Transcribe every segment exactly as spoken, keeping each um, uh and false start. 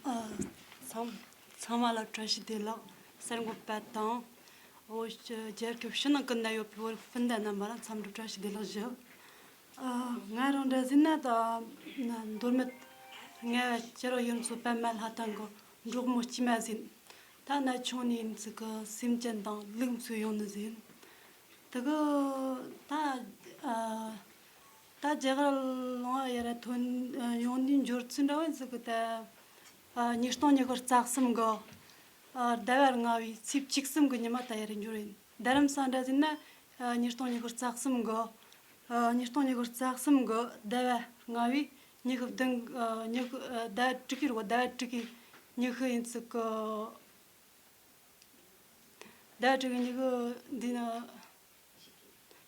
ཨ། ཚང་ཚང་མ་ལ་བཀྲ་ཤིས་བདེ་ལེགས། གསར་འགོད་པ་དང་། བོད་རྒྱལ་ཁབ་ཕྱི་ནང་ཀུན་ན་ཡོད་པའི་བོད་སྤུན་ཟླ་རྣམ་པ་ལ་འཚམས་འདྲི་བཀྲ་ཤིས་བདེ་ལེགས་ཞུ། ཨ། ང་རང་འདྲ་ཟིན་ན་ད་མདོ་སྨད་ང་ཅེ་རོ་ཡུལ་ཚོ་པད་མ་ལྷ་ཐང་གི་འབྲོག་མོ་སྐྱེས་མ་ཟིན། ད་ན་ཆུང་ནས་ཡིན་ཚིག་གི་སེམས་ཅན་དང་ལུག་འཚོ་ཡོང་ནི་ཟིན། དེ་གི་ད་ཨ། ད་རྒྱ་གར་ལུང་བ་ཡར་ཐོན་ཡོང་ནས་འབྱོར་ཚུལ་འདྲ་བོ་ཟིག་གི་ད། ཨ། ཉིས་སྟོང་ཉི་ཤུ་རྩ་གསུམ་གི་ཨ། ཟླ་བ་ལྔ་བའི་ཚེས་བཅུ་གསུམ་གི་ཉི་མ་ད་ཡར་འབྱོར་ཡིན། རྡ་རམ་ས་འདྲ་ཟིན་ན། ཨ། ཉིས་སྟོང་ཉི་ཤུ་རྩ་གསུམ་གི་ཨ། ཉིས་སྟོང་ཉི་ཤུ་རྩ་གསུམ་གི་ཟླ་བ་ལྔ་བའི་ཉི་ཤུ་བདུན། ཨ། ཉི་ཤུ་ཨ། ཟླ་བ་དྲུག་གི་རོ། ཟླ་བ་དྲུག་གི་ཉི་ཤུ་ཡིན་ཚིག་གི་ཟླ་དྲུག་ཉི་ཤུ་འདི་ནི་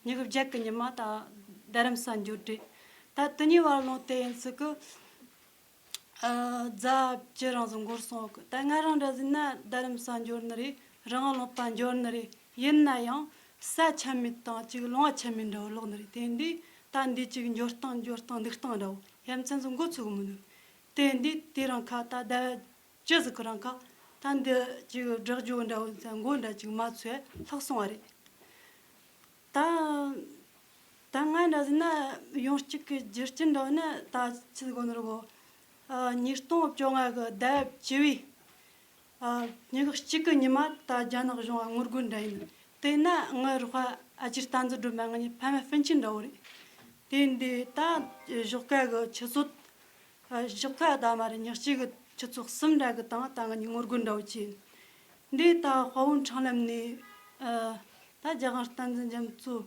ཉི་ཤུ་བརྒྱད་ཀྱི་ཉི་མ་ད་རྡ་རམ་ས་འབྱོར་ཏེ། ད་དེ་གཉིས་བར་ལོངས་ཏེ་ཡིན་ཚུལ་གི་ཨ། རྫ་བཅུ་རང་བཞིན་འགོར་སོང་གི། ད་ང་རང་འདྲ་ཟིན་ན་རྡ་རམ་ས་འབྱོར་ནི་རེད། རང་ལོངས་པ་འབྱོར་ནི་རེད། ཡིན་ན་ཡང་ས་ཆ་མེད་དང་ཅིག་ལུང་བ་ཆ་མེད་འདྲ་བོ་ལོག་ནི་རེད། དེ་འདི་ད་འདི་ཅིག་འབྱོར་སྟངས་འབྱོར་སྟངས་འདུག་སྟངས་འདྲ་བོ་ཡ་མཚན་ཚོ་འགོ་ཚུགས་གི་མི་འདུག། དེ་འདི་དེ་རང་ཁ་ད་ཟླ་བ་བཅུ་ཟིག་གི་རང་ཁ་ད་འདི་ཅིག་བསྒྲགས་བརྗོད་འདྲ་བོ་ཚ་མགོ་འདྲ་ཅིག་མ་ཚོས་ལྷག་སོང་བ་རེད། ད་ད་ང་འདྲ་ཟིན་ན་ཡོང་གཅིག་གི་རྒྱུ་རྐྱེན་འདྲ་བོ་ནི་ད་ཅི་དགོས་ནི་རེད་གོ། ཨ། ཉིས་སྟོང་བཅོ་ལྔ་གི་ཟླ་བ་བཅུ་བའི་ཨ། ཉི་ཤུ་གཅིག་གི་ཉི་མ་ད་རྒྱ་ནག་གཞུང་ང་ངོ་རྒོལ་འདྲ་ཡིན། དེ་ན་ངའི་རོགས་པ་ཨ་ཅེ་བསྟན་འཛིན་སྒྲོལ་མ་ང་གཉིས་ཕ་མ་སྤུན་མཆེད་འདྲ་བོ་རེད། དེ་འདི་ད་ཞོགས་ཀ་གི་ཆུ་ཚོད། ཨ། ཞོགས་ཀ་ད་མ་རེད། ཉི་ཤུ་གི་ཆུ་ཚོད་གསུམ་འདྲ་གི་སྟེང་ད་ང་གཉིས་ངོ་རྒོལ་འདྲ་བོ་བྱས་ཡིན། འདི་ད་དཔའ་བོ་འཕྲང་ལམ་ནས། ཨ། ད་རྒྱལ་དབང་བསྟན་འཛིན་རྒྱ་མཚོ།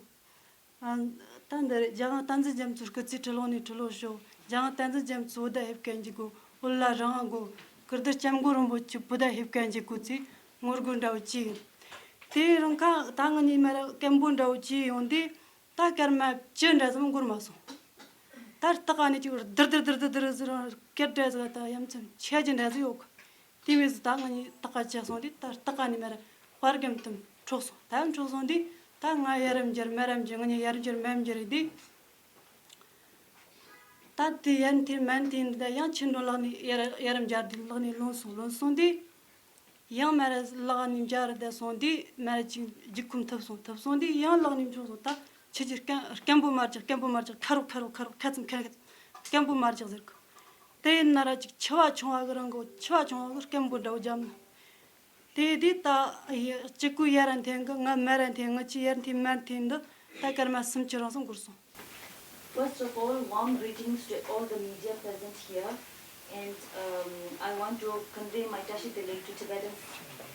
ཨ། ད་འདི་རེད། རྒྱལ་དབང་བསྟན་འཛིན་རྒྱ་མཚོའི་སྐུ་ཚེ་ཁྲི་ལོ་ནས་ཁྲི་ལོ་ཤོག། རྒྱལ་དབང་བསྟན་འཛིན་རྒྱ་མཚོ་བོད་ཟླ་ཧེབ་ཀན་གྱི་གོ། བོད་ལ་རང་དབང་དགོས། ཀིརྟི་སྐྱབས་མགོན་རིན་པོ་ཆེ་བོད་ཟླ་ཧེབ་ཀན་གྱི་སྐུ་ཚེ་ངོ་རྒོལ་འདྲ་བོ་བྱས་ཡིན། དེ་རིང་ཁ་ད་ང་གཉིས་མར་སྐད་འབོད་འདྲ་བོ་བྱས་ཡོང་དུས་ད་སྐར་མ་བཅུ་འདྲ་ཙམ་འགོར་མ་སོང་། ད་སྟག་ཁ་ནས་ཅིག་རྡིར་རྡིར་རྡིར་རྡིར་ཟེར་སྐད་འདྲ་ཟིག་ད་ཡ་མཚན་ཆེ་རྒྱུ་འདྲ་ཟིག་ཡོད་གི། དེ་མིན་ཟིག་ད་ང་གཉིས་སྟག་ཁ་ཆགས་སོང་དུས་ད་སྟག་ཁ་ནས་མར་དཔའ་རྒམ་དུ་འཕྲོག་སོང་། ད་འཕྲོག་སོང་དུས་ད་ང་ཡར་འགྱུར་མར་འགྱུར། ང་གཉིས་ཡར་འགྱུར་མར་འགྱུར་རེད་དུས། ད་དེ་ཡར་འཐེན་མར་འཐེན་འདི་ད་ཡང་ཆུ་འགྲོ་ལག་ནས་ཡར་ཡར་འབྱར་དུས་ལག་ནས་ལོན་སོང་། ལོན་སོང་དུས་ཡང་མར་ལག་ནས་འབྱར་བསྡད་སོང་དུས་མར་ཅིག་རྒྱུག་ཁུམ་ཐུབ་སོང་། ཐུབ་སོང་དུས་ཡང་ལག་ནས་འཕྱོག་སོང་། ད་ཆུ་ཆུ་སྐམ་སྐམ་པོ་མར་ཅིག་སྐམ་པོ་མར་ཅིག་ཁ་རོག་ཁ་རོག་ཁ་རོག་ཁ་ཙམ་ཁ་སྐམ་པོ་མར་ཅིག་ཟེར་གི། དེ་ཡིན་ན་ར་ཅིག་ཆུ་བ་ཆུང་བ་གི་རང་གི་ཆུ་བ་ཆུང་བ་གི་སྐམ་པོ་འདྲ་བོ་བརྒྱབ་ནས། དེ་དུས་ད་ཡ་གཅིག་གུ་ཡར་འཐེན་གི། ང་མར་འཐེན། ང་གཅིག་ཡར་འཐེན་མར་འཐེན་འདི་ད་སྐར་མ་སུམ་ཅུ་རང་སོང་འགོར་སོང་། First of all, warm greetings to all the media present here. And um, I want to convey my Tashi Delek to Tibetans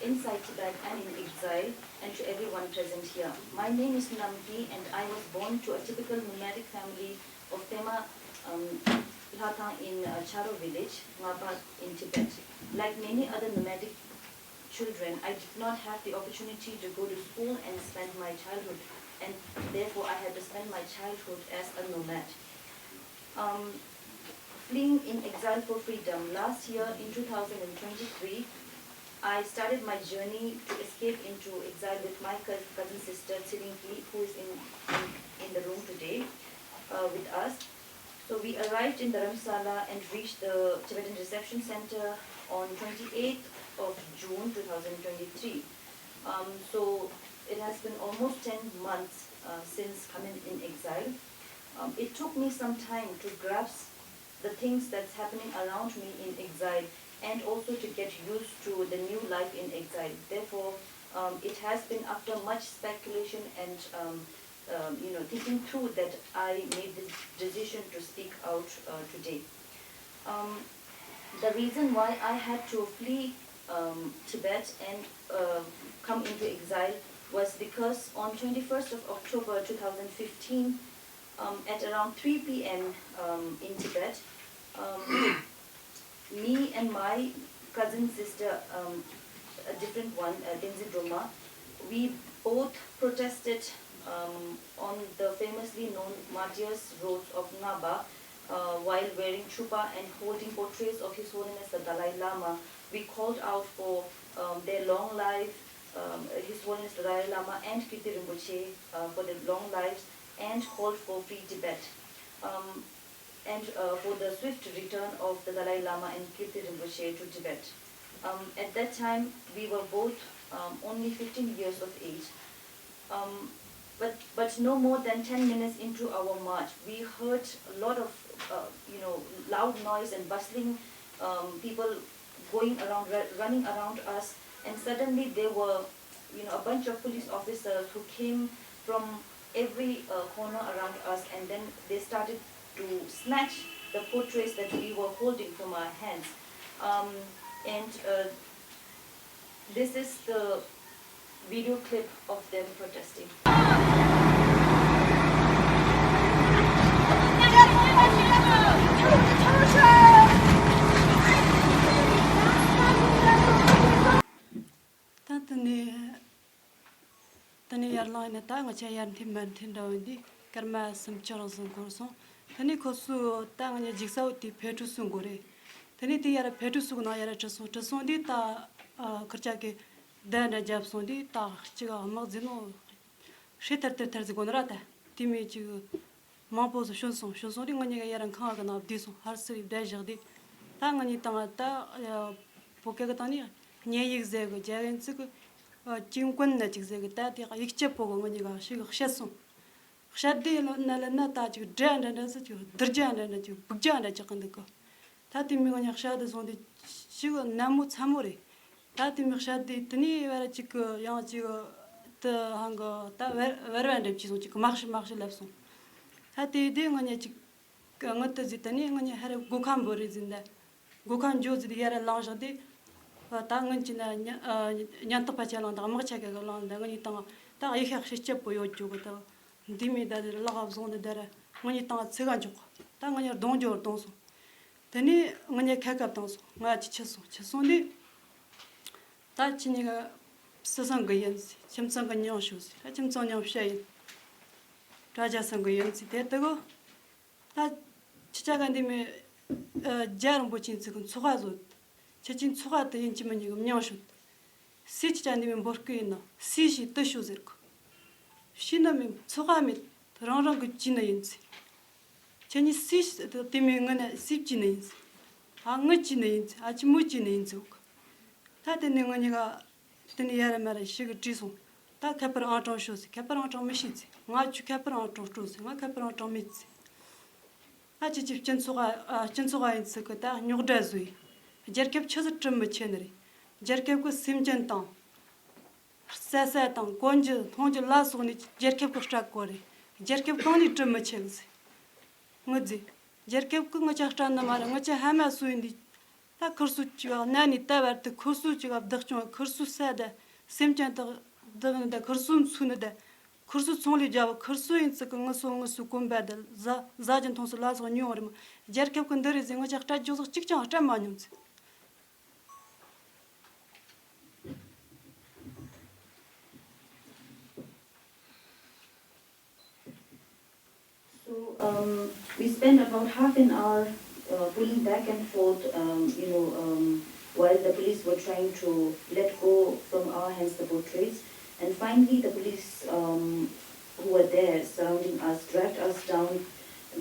inside Tibet and in exile, and to everyone present here. My name is Nampi, and I was born to a typical nomadic family of Pema um, Lhathang in uh, Charo village, Ngapa in Tibet. Like many other nomadic children, I did not have the opportunity to go to school and spend my childhood, and therefore I had to spend my childhood as a nomad. Um, fleeing in exile for freedom. Last year, in two thousand twenty-three, I started my journey to escape into exile with my cous- cousin sister Tsiringki, who is in, in, in the room today uh, with us. So we arrived in Dharamsala and reached the Tibetan Reception Center on twenty-eighth of June two thousand twenty-three. Um, so it has been almost ten months uh, since coming in exile. Um, it took me some time to grasp the things that's happening around me in exile and also to get used to the new life in exile. Therefore, um, it has been after much speculation and um, um, you know, thinking through that I made this decision to speak out uh, today. Um, the reason why I had to flee um, Tibet and uh, come into exile was because on twenty-first of October two thousand fifteen, um, at around three p.m. Um, in Tibet, um, me and my cousin sister, um, a different one, uh, Tenzin Droma, we both protested um, on the famously known martyrs' roads of Ngaba uh, while wearing chupa and holding portraits of His Holiness the Dalai Lama. We called out for um, their long life, um, His Holiness the Dalai Lama and Kirti Rinpoche uh, for their long lives, and called for free Tibet. Um, and uh, for the swift return of the Dalai Lama and Kirti Rinpoche to Tibet. Um, at that time, we were both um, only fifteen years of age. Um, but, but no more than ten minutes into our march, we heard a lot of, uh, you know, loud noise and bustling, um, people going around, ru- running around us. And suddenly there were, you know, a bunch of police officers who came from every uh, corner around us, and then they started to snatch the portraits that we were holding from our hands. Um, and uh, this is the video clip of them protesting. ད་དེ་ནས་དེ་ནས་ཡར་ལངས་ནས། ད་ང་ཆ་ཡར་འཐེན་མར་འཐེན་འདྲ་བོ་འདི་སྐར་མ་སུམ་ཅུ་རང་ཟིན་འགོར་སོང་། དེ་ནས་ཁོ་ཚོས་ད་ང་གཉིས་འཇུག་ས་བོ་དེ་ཕེ་ཁྲུ་སུ་འགོར་རེད། དེ་ནས་དེ་ཡར་ཕེ་ཁྲུ་སུ་གི་ནང་ཡར་ཁྲིད་སོང་། ཁྲིད་སོང་དུས་ད་ཨ་ཁིར་ཆ་གི་བརྡ་འདྲ་བརྒྱབ་སོང་དུས། ད་གཅིག་དམག་འཛིན་ནོ་ཧྲེ་ཐར་ཐར་ཐར་ཟིག་གོ་ནི་ར། ད་དེ་མོ་ཅིག་མང་པོ་ཟིག་བྱོན་སོང་། བྱོན་སོང་དུས་ང་གཉིས་ཀ་ཡར་ཁང་བ་གི་ནང་བསྡད་སོང་། ཧར་སིར་བསྡད་བཞག་དུས། ད་ང་གཉིས་དང་ད་བོད་སྐད་གི་སྟེང་ནས་བརྙན་ཡིག་ཟེར་གི། རྒྱ་ཡིག་ཚིག་གི་ཅིང་ཀུན་ན་ཅིག་ཟེར་གི། ད་དེ་ཡིག་སྐྱེས་པོ་གི་ང་གཉིས་ཀ་ཞིག་བཤད་སོང་། བཤད་དུས་ལོ་ན་ལ་ན་ད་ཅིག་སྒྲ་འདྲ་འདྲ་ཟིག་ཅིག་སྡེར་རྒྱ་འདྲ་འདྲ་ཅིག་སྦུག་རྒྱ་འདྲ་ཅིག་གི་འདུག་གི། ད་དེ་མོ་ང་གཉིས་བཤད་དུ་སོང་དུས་ཞིག་ནན་མོ་ཚ་མོ་རེད། ད་དེ་མོ་བཤད་དུས་དེ་ནས་བར་ཅིག་གི་ཡང་ཅིག་དེ་ཧང་གི་ད་བར་བར་བ་འདྲ་བྱས་སོང་། ཅིག་མག་ཤི་མག་ཤི་ལབ་སོང་། ད་དེ་དུས་ང་གཉིས་ཅིག་ངུ་དུ་ཟིག་དེ་ནས་ང་གཉིས་ཧར་སྒོ་ཁ་འབོད་རེས་ཟིན་ད། སྒོ་ཁ་འགྱོ་ཟིག་དེ་ཡར་ལངས་བཞག་དུས། ད་ངུ་ཅི་ན་ཉ་ཨ་ཉན་ཐག་པ་ཆ་ལངས་ད། དམག་ཆ་ག་གི་ལངས་ད། ང་གཉིས་དང་ད་ཡིག་ཤག་ཤི་སྐྱིད་པོ་ཡོད་རྒྱུ་གི་ད། འདི་མོ་ད་ལག་བཟུང་ནས་ད་ར་ང་གཉིས་དང་ཚིག་ག་འཇོག་ད། ང་གཉིས་རྡུང་རྒྱུ་རྡུང་སོང་། དེ་ནས་ང་གཉིས་ཁ་ཁ་བཏང་སོང་། ང་ཅིག་ཁྱི་སོང་། ཁྱི་སོང་དུས། ད་ཁྱེད་གཉིས་ཀ་སུ་ཚང་གི་ཡིན་ཟེར། ཁྱིམ་ཚང་གི་མྱིང་ཤོད་ཟེར། ད་ཁྱིམ་ཚང་མྱིང་བཤད་ཡིན། དྲ་རྒྱ་ཚང་གི་ཡིན་ཟེར། དེ་ལྟ་གོ། ད་ཁྱི་ཆ་ག་འདི་མོ་ཨ་རྒྱལ་རིན་པོ་ཆེ་ཚིག་གི་ཚོགས་པ་བཟོ། ཁྱེད་ཀྱི་ཚོགས་པ་དེ་ཡིན་གཅིག་མིན་གཉིས་གི་མྱིང་ཤོད། སུས་ཁྱེད་ཅག་འདི་མོ་འབོད་སྐུལ་ཡིན་ན། སུས་ཞིག་དུ་ཤོད་ཟེར་གོ། ཤི་ན་མིན་ཚོགས་པ་མེད། རང་རང་གི་ཅི་ནི་ཡིན་ཟེར། ཁྱེད་གཉིས་སུས་དེ་མོ་ངུ་ན་སུས་ཅི་ནི་ཡིན་ཟེར། ཨ་ངུ་ཅི་ནི་ཡིན་ཟེར། ཨ་ཅི་མོ་ཅི་ནི་ཡིན་ཟེར་གོ། ད་དེ་ནས་ང་གཉིས་ཀ་དེ་ནས་ཡར་མར་ཞིག་གི་དྲིས་སོང་། ད་ཁ་པར་ཨང་གྲངས་ཤོད་ཟེར། ཁ་པར་ཨང་གྲངས་མི་ཤེས་ཟེར། ང་ཁྱོད་ཁ་པར་ཨང་གྲངས་སྤྲོད་ཟེར། ང་ཁ་པར་ཨང་གྲངས་མེད་ཟེར། ད་ཁྱེད་ཀྱི་སྤྱི་ཚོགས་ཨ་སྤྱི་ཚོགས་ཨ་ཡིན་ཚིག་གི་ད་རྙོག་དྲ་བཟོས། རྒྱལ་ཁབ་ཆི་ཟིག་གྲུབ་མི་ཆེ་ནི་རེད། རྒྱལ་ཁབ་ཀྱི་སེམས་ཅན་དང་། བསད་ས་དང་གོན་རྒྱུ་འཐུང་རྒྱུ་ལ་སོགས་ནས་རྒྱལ་ཁབ་ཀྱི་སྐྲག་གོ་རེད། རྒྱལ་ཁབ་གང་ནས་གྲུབ་མི་ཆེ་གི་ཟེར། ངུ་ཟེར། རྒྱལ་ཁབ་ཀྱི་ངུ་ཅག་སྐྲག་ནི་མ་རེད། ངུ་ཅག་ཧ་མ་སོ་ཡིན་དུས། ད་ཁུར་སུ་ཅིག་གནའ་ནས་ད་བར་དུ་ཁུར་སུ་ཅིག་བདག་སྐྱོང་། ཁུར་སུ་བསད་ད། སེམས་ཅན་དག་བདག་ནི་ད། ཁུར་སུ་འཚོ་ནི་ད། ཁུར་སུ་ཚོང་ལས་རྒྱབ། ཁུར་སུ་ཡིན་ཚིག་གི་ངུ་སོ་ངུ་སོ་གོན་པ་ད། ཟ་ཟ་རྒྱུ་འཐུང་སོ་ལ་སོགས་ཉོ་བ་རེད་མོ། རྒྱལ་ཁབ་ཀྱི་འདི་རེད་ཟེར། ངུ་ཅག་སྐྲག་རྒྱུ་སོགས་གཅིག་ཀྱང་སྐྲག་མ་མྱོང་ཚེ། So um, we spent about half an hour uh, pulling back and forth, um, you know, um, while the police were trying to let go from our hands the portraits. And finally, the police um, who were there surrounding us dragged us down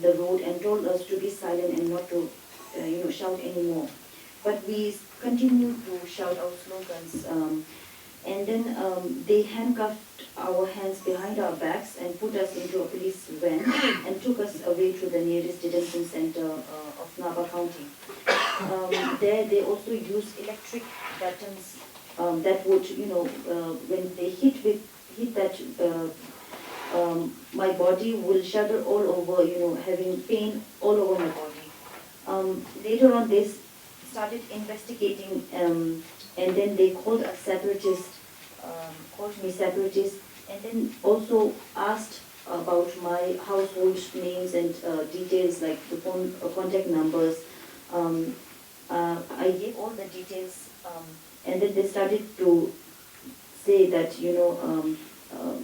the road and told us to be silent and not to, uh, you know, shout anymore. But we continued to shout our slogans. Um, and then um, they handcuffed our hands behind our backs and put us into a police van and took us away to the nearest detention center uh, of Napa County. Um, there they also used electric buttons um, that would, you know, uh, when they hit with hit that uh, um, my body will shudder all over, you know, having pain all over my body. Um, later on, they s- started investigating, um, and then they called us separatist, um, called me separatist, and then also asked about my household names and uh, details like the phone uh, contact numbers. Um, uh, I gave all the details, um, and then they started to say that, you know, um, uh,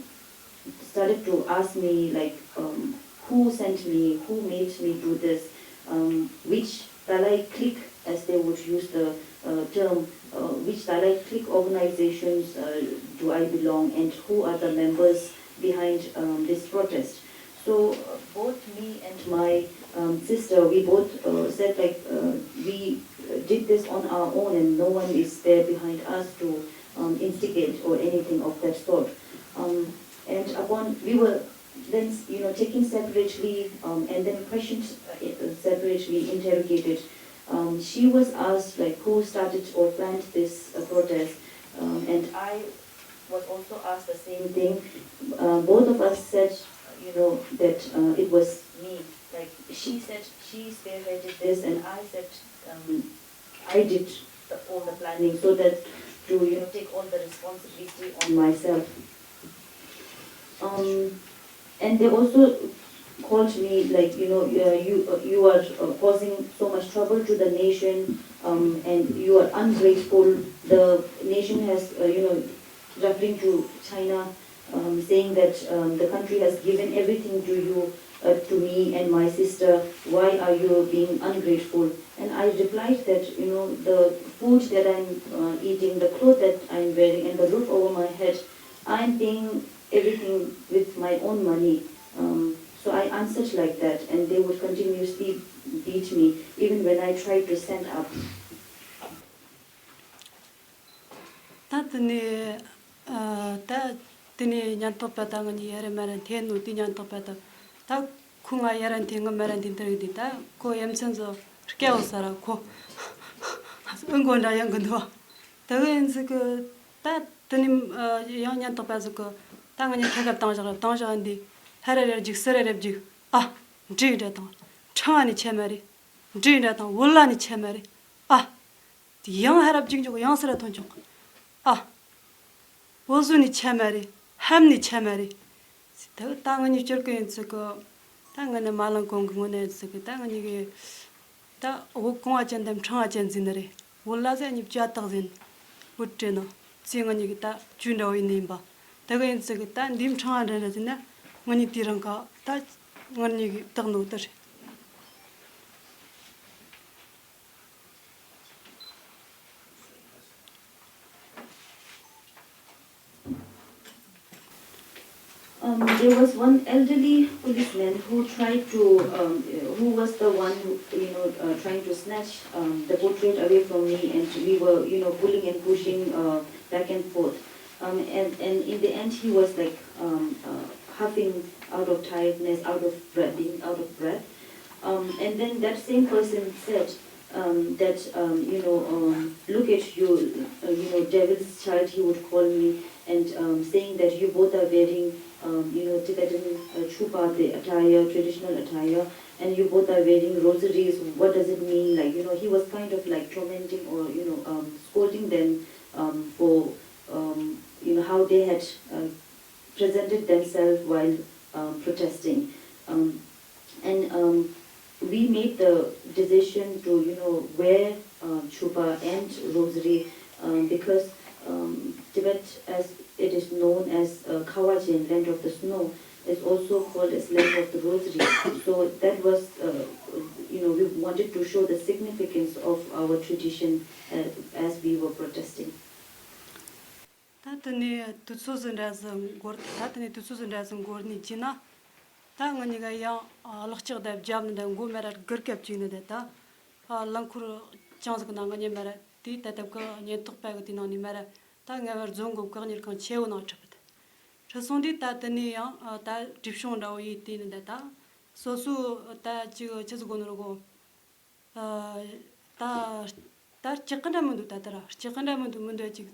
started to ask me like, um, who sent me, who made me do this, um, which Dalai clique, as they would use the uh, term, uh, which Dalai clique organizations uh, do I belong, and who are the members behind um, this protest. So uh, both me and my um, sister, we both uh, said like uh, we uh, did this on our own, and no one is there behind us to um, instigate or anything of that sort. Um, and upon we were then you know taken separately um, and then questioned uh, separately, interrogated. Um, she was asked like who started or planned this uh, protest, um, and I was also asked the same thing. Uh, both of us said, you know, that uh, it was me. Like she said, she spearheaded this, and I said, um, I did the, all the planning, so that to you know take all the responsibility on myself. Um, and they also called me like you know uh, you uh, you are uh, causing so much trouble to the nation, um, and you are ungrateful. The nation has uh, you know referring to China, um, saying that um, the country has given everything to you, uh, to me and my sister. Why are you being ungrateful? And I replied that, you know, the food that I'm uh, eating, the clothes that I'm wearing, and the roof over my head, I'm paying everything with my own money. Um, so I answered like that, and they would continuously beat me even when I tried to stand up. ད་དེ་ནས་ཨ་ད་དེ་ནས་ཉེན་རྟོག་པ་དང་ང་གཉིས་ཡ་རེ་མ་རེ་འཐེན་ནོ་དེ་ཉེན་རྟོག་པ་དང་ད་ཁོ་ང་ཡ་རེ་འཐེན་ང་མ་རེ་འཐེན་དེ་རིགས་དེ་ད་ཁོ་ཡ་མཚན་ཚོ་སྐྱ་བོ་ས་ར་ཁོ་ཨུ་མགོ་འདྲ་ཡང་གི་འདུག་དེ་གི་ཡིན་ཟིག་གི་ད་དེ་ནས་ཡང་ཉེན་རྟོག་པ་ཟིག་གི་ད་ང་གཉིས་ཁ་ཁ་བཏང་བཞག་ར་བཏང་བཞག་འདི་ཧ་རེ་རེ་རྒྱུག་སི་རེ་རེ་རྒྱུག་ཨ་འདྲེ་འདྲ་དང་ཁྲང་ཨ་ནི་ཆེ་མ་རེད། འདྲེ་འདྲ་དང་བོད་ལ་ནི་ཆེ་མ་རེད་ཨ། དེ་ཡང་ཧ་ར་བཅུག་འཇོག་ཡང་སི་ར་ཐོན་ཆོག་ཨ། བོད་བཟོ་ནི་ཆ་མ་རེད། ཧམ་ནི་ཆ་མ་རེད། ཟེར་ད་ད་ང་གཉིས་སྐྱོར་གི་ཡིན་ཚུལ་གི་ད་ང་ནི་མ་ལང་གོང་གི་ངོ་ནས་ཡིན་ཚུལ་གི་ད་ང་གཉིས་གི་ད་བོད་གོང་བ་ཅན་དང་ཕྲེང་བ་ཅན་ཟིན་ནི་རེད། བོད་ལ་ཟེར་གཉིས་བཅའ་དག་ཟིན། བོད་བྲེ་ནི་ཚེ་ང་གཉིས་གི་ད་བཅུ་འདྲ་བོ་ཡིན་ནི་ཡིན་པ། ད་གི་ཡིན་ཚུལ་གི་ད་འདིའི་ཕྲེང་བ་འདྲ་འདྲ་ཟིན་ན་ང་གཉིས་དེའི་རིང་ག་ད་ང་གཉིས་གི་བཏགས་ནོ་ད་རེད། Um, there was one elderly policeman who tried to, um, who was the one, who, you know, uh, trying to snatch um, the portrait away from me, and we were, you know, pulling and pushing uh, back and forth. Um, and, and in the end, he was like um, uh, huffing out of tiredness, out of breath, being out of breath. Um, and then that same person said um, that, um, you know, um, look at you, uh, you know, devil's child, he would call me, and um, saying that you both are wearing, um, you know, Tibetan uh, chupa, the attire, traditional attire, and you both are wearing rosaries. What does it mean? Like, you know, he was kind of like tormenting or, you know, um, scolding them um, for, um, you know, how they had uh, presented themselves while um, protesting. Um, and um, we made the decision to, you know, wear uh, chupa and rosary um, because um, Tibet, as it is known as uh, Khawajen, land of the snow, is also called as land of the rosary. So that was, uh, you know, we wanted to show the significance of our tradition uh, as we were protesting. ད་དེ་ནས་དུས་ཚོད་ཟིན་འདྲ་ཟིན་འགོར། ད་དེ་ནས་དུས་ཚོད་ཟིན་འདྲ་ཟིན་འགོར་ནས་བྱས་ན། ད་ང་གཉིས་ཀ་ཡང་ལག་ལྕགས་དང་རྒྱབ་ནི་འདྲ་མགོ་མེ་ར་སྒུར་སྐབས་བཅུག་ནི་འདྲ་ད། རླངས་འཁོར་ཅང་ཟིག་གི་ནང་ང་གཉིས་མེ་ར་དེའི་ད་ལྟ་གི་ཉེན་རྟོག་པ་གི་དེའི་ནང་ནས་མེ་ར་ད་ང་བར་རྫོང་གི་བཀག་ཉར་ཁང་ཆེ་བོ་ནང་ཁྲིད་པ་དེ། ཁྲིད་སོང་དུས་ད་དེ་ནས་ཡང་ད་གྲིབ་སོང་འདྲ་བོ་ཡིས་དེ་ནི་འདྲ་ད། སོ་སོ་ད་ཅིག་ཆི་ཟིག་གོ་ནི་རུ་གོ། ད་ད་སྐྱག་གི་འདྲ་མི་འདུག་ད་ལྟ་ར་སྐྱག་གི་འདྲ་མི་འདུག་མི་འདུག་ཅིག་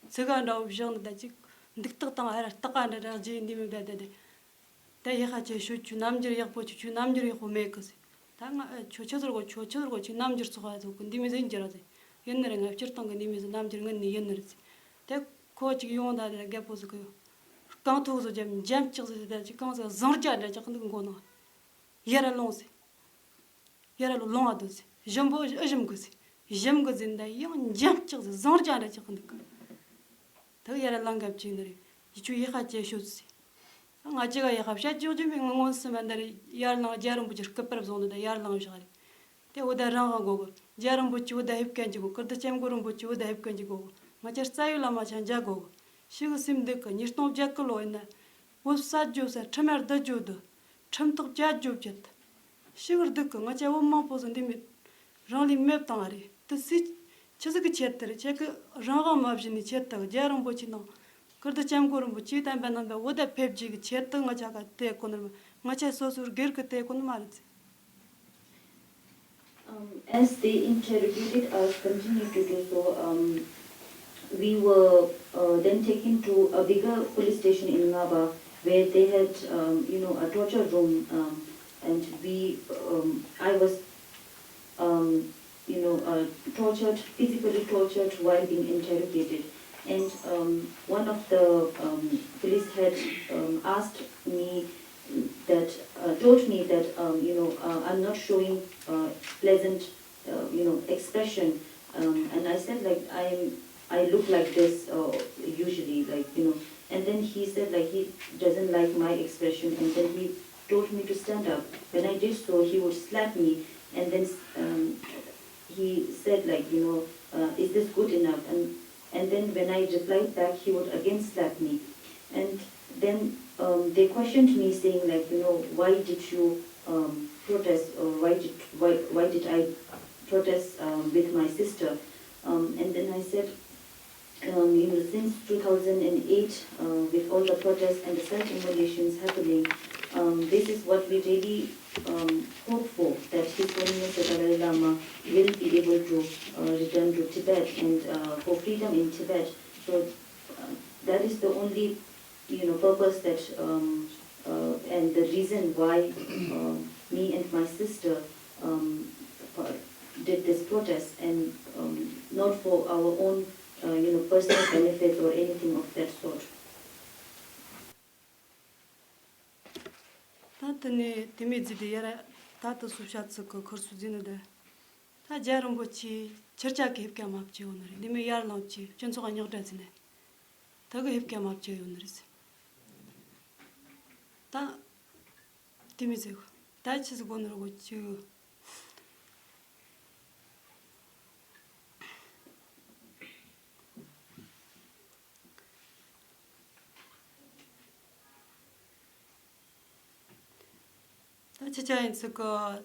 ཚི་ག་འདྲ་བོ་བཞག་འདུག་ད་ཅིག་འདུག་སྟེགས་དང་ཨ་ར་སྟག་ག་འདྲ་ར་རྗེས་འདི་མི་འདྲ་ད་དེ། ད་ཡག་ཁ་ཆེ་ཤོད་ཁྱོད་རྣམ་འགྱུར་ཡག་པོ་ཆེ་ཁྱོད་རྣམ་འགྱུར་ཡག་པོ་མེད་གི་ཟེར། ད་ང་ཁྱོད་ཆི་ཟེར་གོ་ཁྱོད་ཆི་ཟེར་གོ་ཁྱོད་རྣམ་འགྱུར་ཚོགས་ཧ་ཚོགས་གི་འདི་མི་ཟེར་འགྱུར་ར་ཟེར། ཡིན་ནི་རེད། ང་སྤྱིར་བཏང་གི་འདི་མི་ཟེར་རྣམ་འགྱུར་ངན་ནི་ཡིན་ནི་རེད་ཟེར། དེ་ཁོ་ཅིག་ཡོང་ད་ར་རྒད་པོ་ཟིག་གི་ཡོད། རྐང་ཐོག་ཟིག་རྒྱབ་འཇམ་ཅིག་ཟིག་ད་ཅིག་གང་ཟིག་བཟང་རྒྱ་འདྲ་ཅིག་གི་འདུག་མགོ་ནང་། ཡར་ལོངས་ཟེར། ཡར་ལོ་ལོང་བ་དུ་ཟེར། ཞིམ་པོ་ཨི་ཞིམ་གི་ཟེར། ཞིམ་གི་ཟེར་འདི་ཡང་འཇམ་ཅིག་ཟེར། བཟང་རྒྱ་འདྲ་ཅིག་གི་འདུག་གི། ད་ཡར་ལང་གབ་ཅིག་འདི་རེད། ཡི་ཆུ་ཡི་ཁ་ཅེ་ཤོད་ཟེར། ང་ཅི་ག་ཡི་ཁ་བཤད་ཅོག་ཅོག་མི་ང་ངོ་སུ་མ་འདི་རེད། ཡར་ལང་རྒྱ་རིན་པོ་ཆེ་སྐུ་པར་བཟུང་འདི་ད་ཡར་ལང་བཞག་རེད། དེ་འུ་ད་རང་ག་གོ་གི། རྒྱ་རིན་པོ་ཆེ་འུ་ད་ཧིབ་གན་གྱི་གོ། ཀིར་ད་སྐྱབས་མགོན་རིན་པོ་ཆེ་འུ་ད་ཧིབ་གན་གྱི་གོ་གི། ང་ཅར་རྩ་ཡུལ་བླ་མ་ཆ་འཇའ་གོ་གི། ཤི་གི་སེམས་འདུག་གི། ཉིས་སྟོང་བརྒྱད་གི་ལོ་ཡིན་ན། འུ་ས་ཇོ་ས་ཁྲི་མར་ད་ཇོ་དུ། ཁྲིམས་ཐག་བཅད་རྒྱུ་བཅད། ཤི་གི་སྡུག་གི། ང་ཅག་བུ་མང་པོ་ཟིག་འདི་མེད། རང་ལུས་མེད་བཏང་བ་རེད། དེ་སུས་ཆི་ཟིག་གི་ཆེད་དུ་རེད། ཁྱེད་ཀྱི་རང་དབང་མ་བྱིན་ནས་ཆེད་དུ་རྒྱལ་རིན་པོ་ཆེ་ནང་། ཀིརྟི་སྐྱབས་མགོན་རིན་པོ་ཆེ་དམ་པའི་རྣམ་པའི་འོད་ཟེར་ཕེབས་རྒྱུ་གི་ཆེད་དུ་ང་ཅག་ག་དེ་གོ་ནི་རེད། ང་ཅག་སོ་སོའི་སྒེར་གི་དེ་གོ་ནི་མ་རེད། Um, as they interrogated us, continued to do so, um, we were uh, then taken to a bigger police station in Ngaba, where they had, um, you know, a torture room, um, and we, um, I was, um, you know, uh, tortured, physically tortured while being interrogated. And um, one of the um, police had um, asked me that, uh, told me that, um, you know, uh, I'm not showing uh, pleasant, uh, you know, expression. Um, and I said, like, I'm, I look like this uh, usually, like, you know. And then he said, like, he doesn't like my expression, and then he told me to stand up. When I did so, he would slap me, and then um, he said, like, you know, uh, is this good enough? And and then when I replied back, he would again slap me. And then um, they questioned me, saying, like, you know, why did you um, protest, or why did why why did I protest um, with my sister? Um, and then I said, um, you know, since two thousand eight, uh, with all the protests and the self-immolations happening, um, this is what we really um, hope for, that His Holiness the Dalai Lama will be able to uh, return to Tibet and uh, for freedom in Tibet. So uh, that is the only, you know, purpose that um, uh, and the reason why um, me and my sister um, uh, did this protest, and um, not for our own, uh, you know, personal benefits or anything of that sort. ད་དེ་ནས་དེ་མོ་བརྫིས་ཏེ་ཡར་ད་དུ་སུ་ཤ་ཚིག་གི་ཁུར་སུ་བརྫིས་ནི་དེ། ད་རྒྱལ་རིན་པོ་ཆེ་ཁྱེད་ཅག་གི་ཧིབ་ཀ་མ་བཅུག་ནི་རེད། འདི་མོ་ཡར་ལངས་བྱས་སྤྱི་ཚོགས་རྙོག་དྲ་བརྫིས་ནས་ད་གི་ཧིབ་ཀ་མ་བཅུག་ཡོད་ནི་རེད། ད་དེ་མོ་ཟིག་ད་ཆི་ཟིག་གོ་ནི་རེད་གོ་ཅིག་ད་ཅི་ཅག་ཡིན་ཚིག་གི།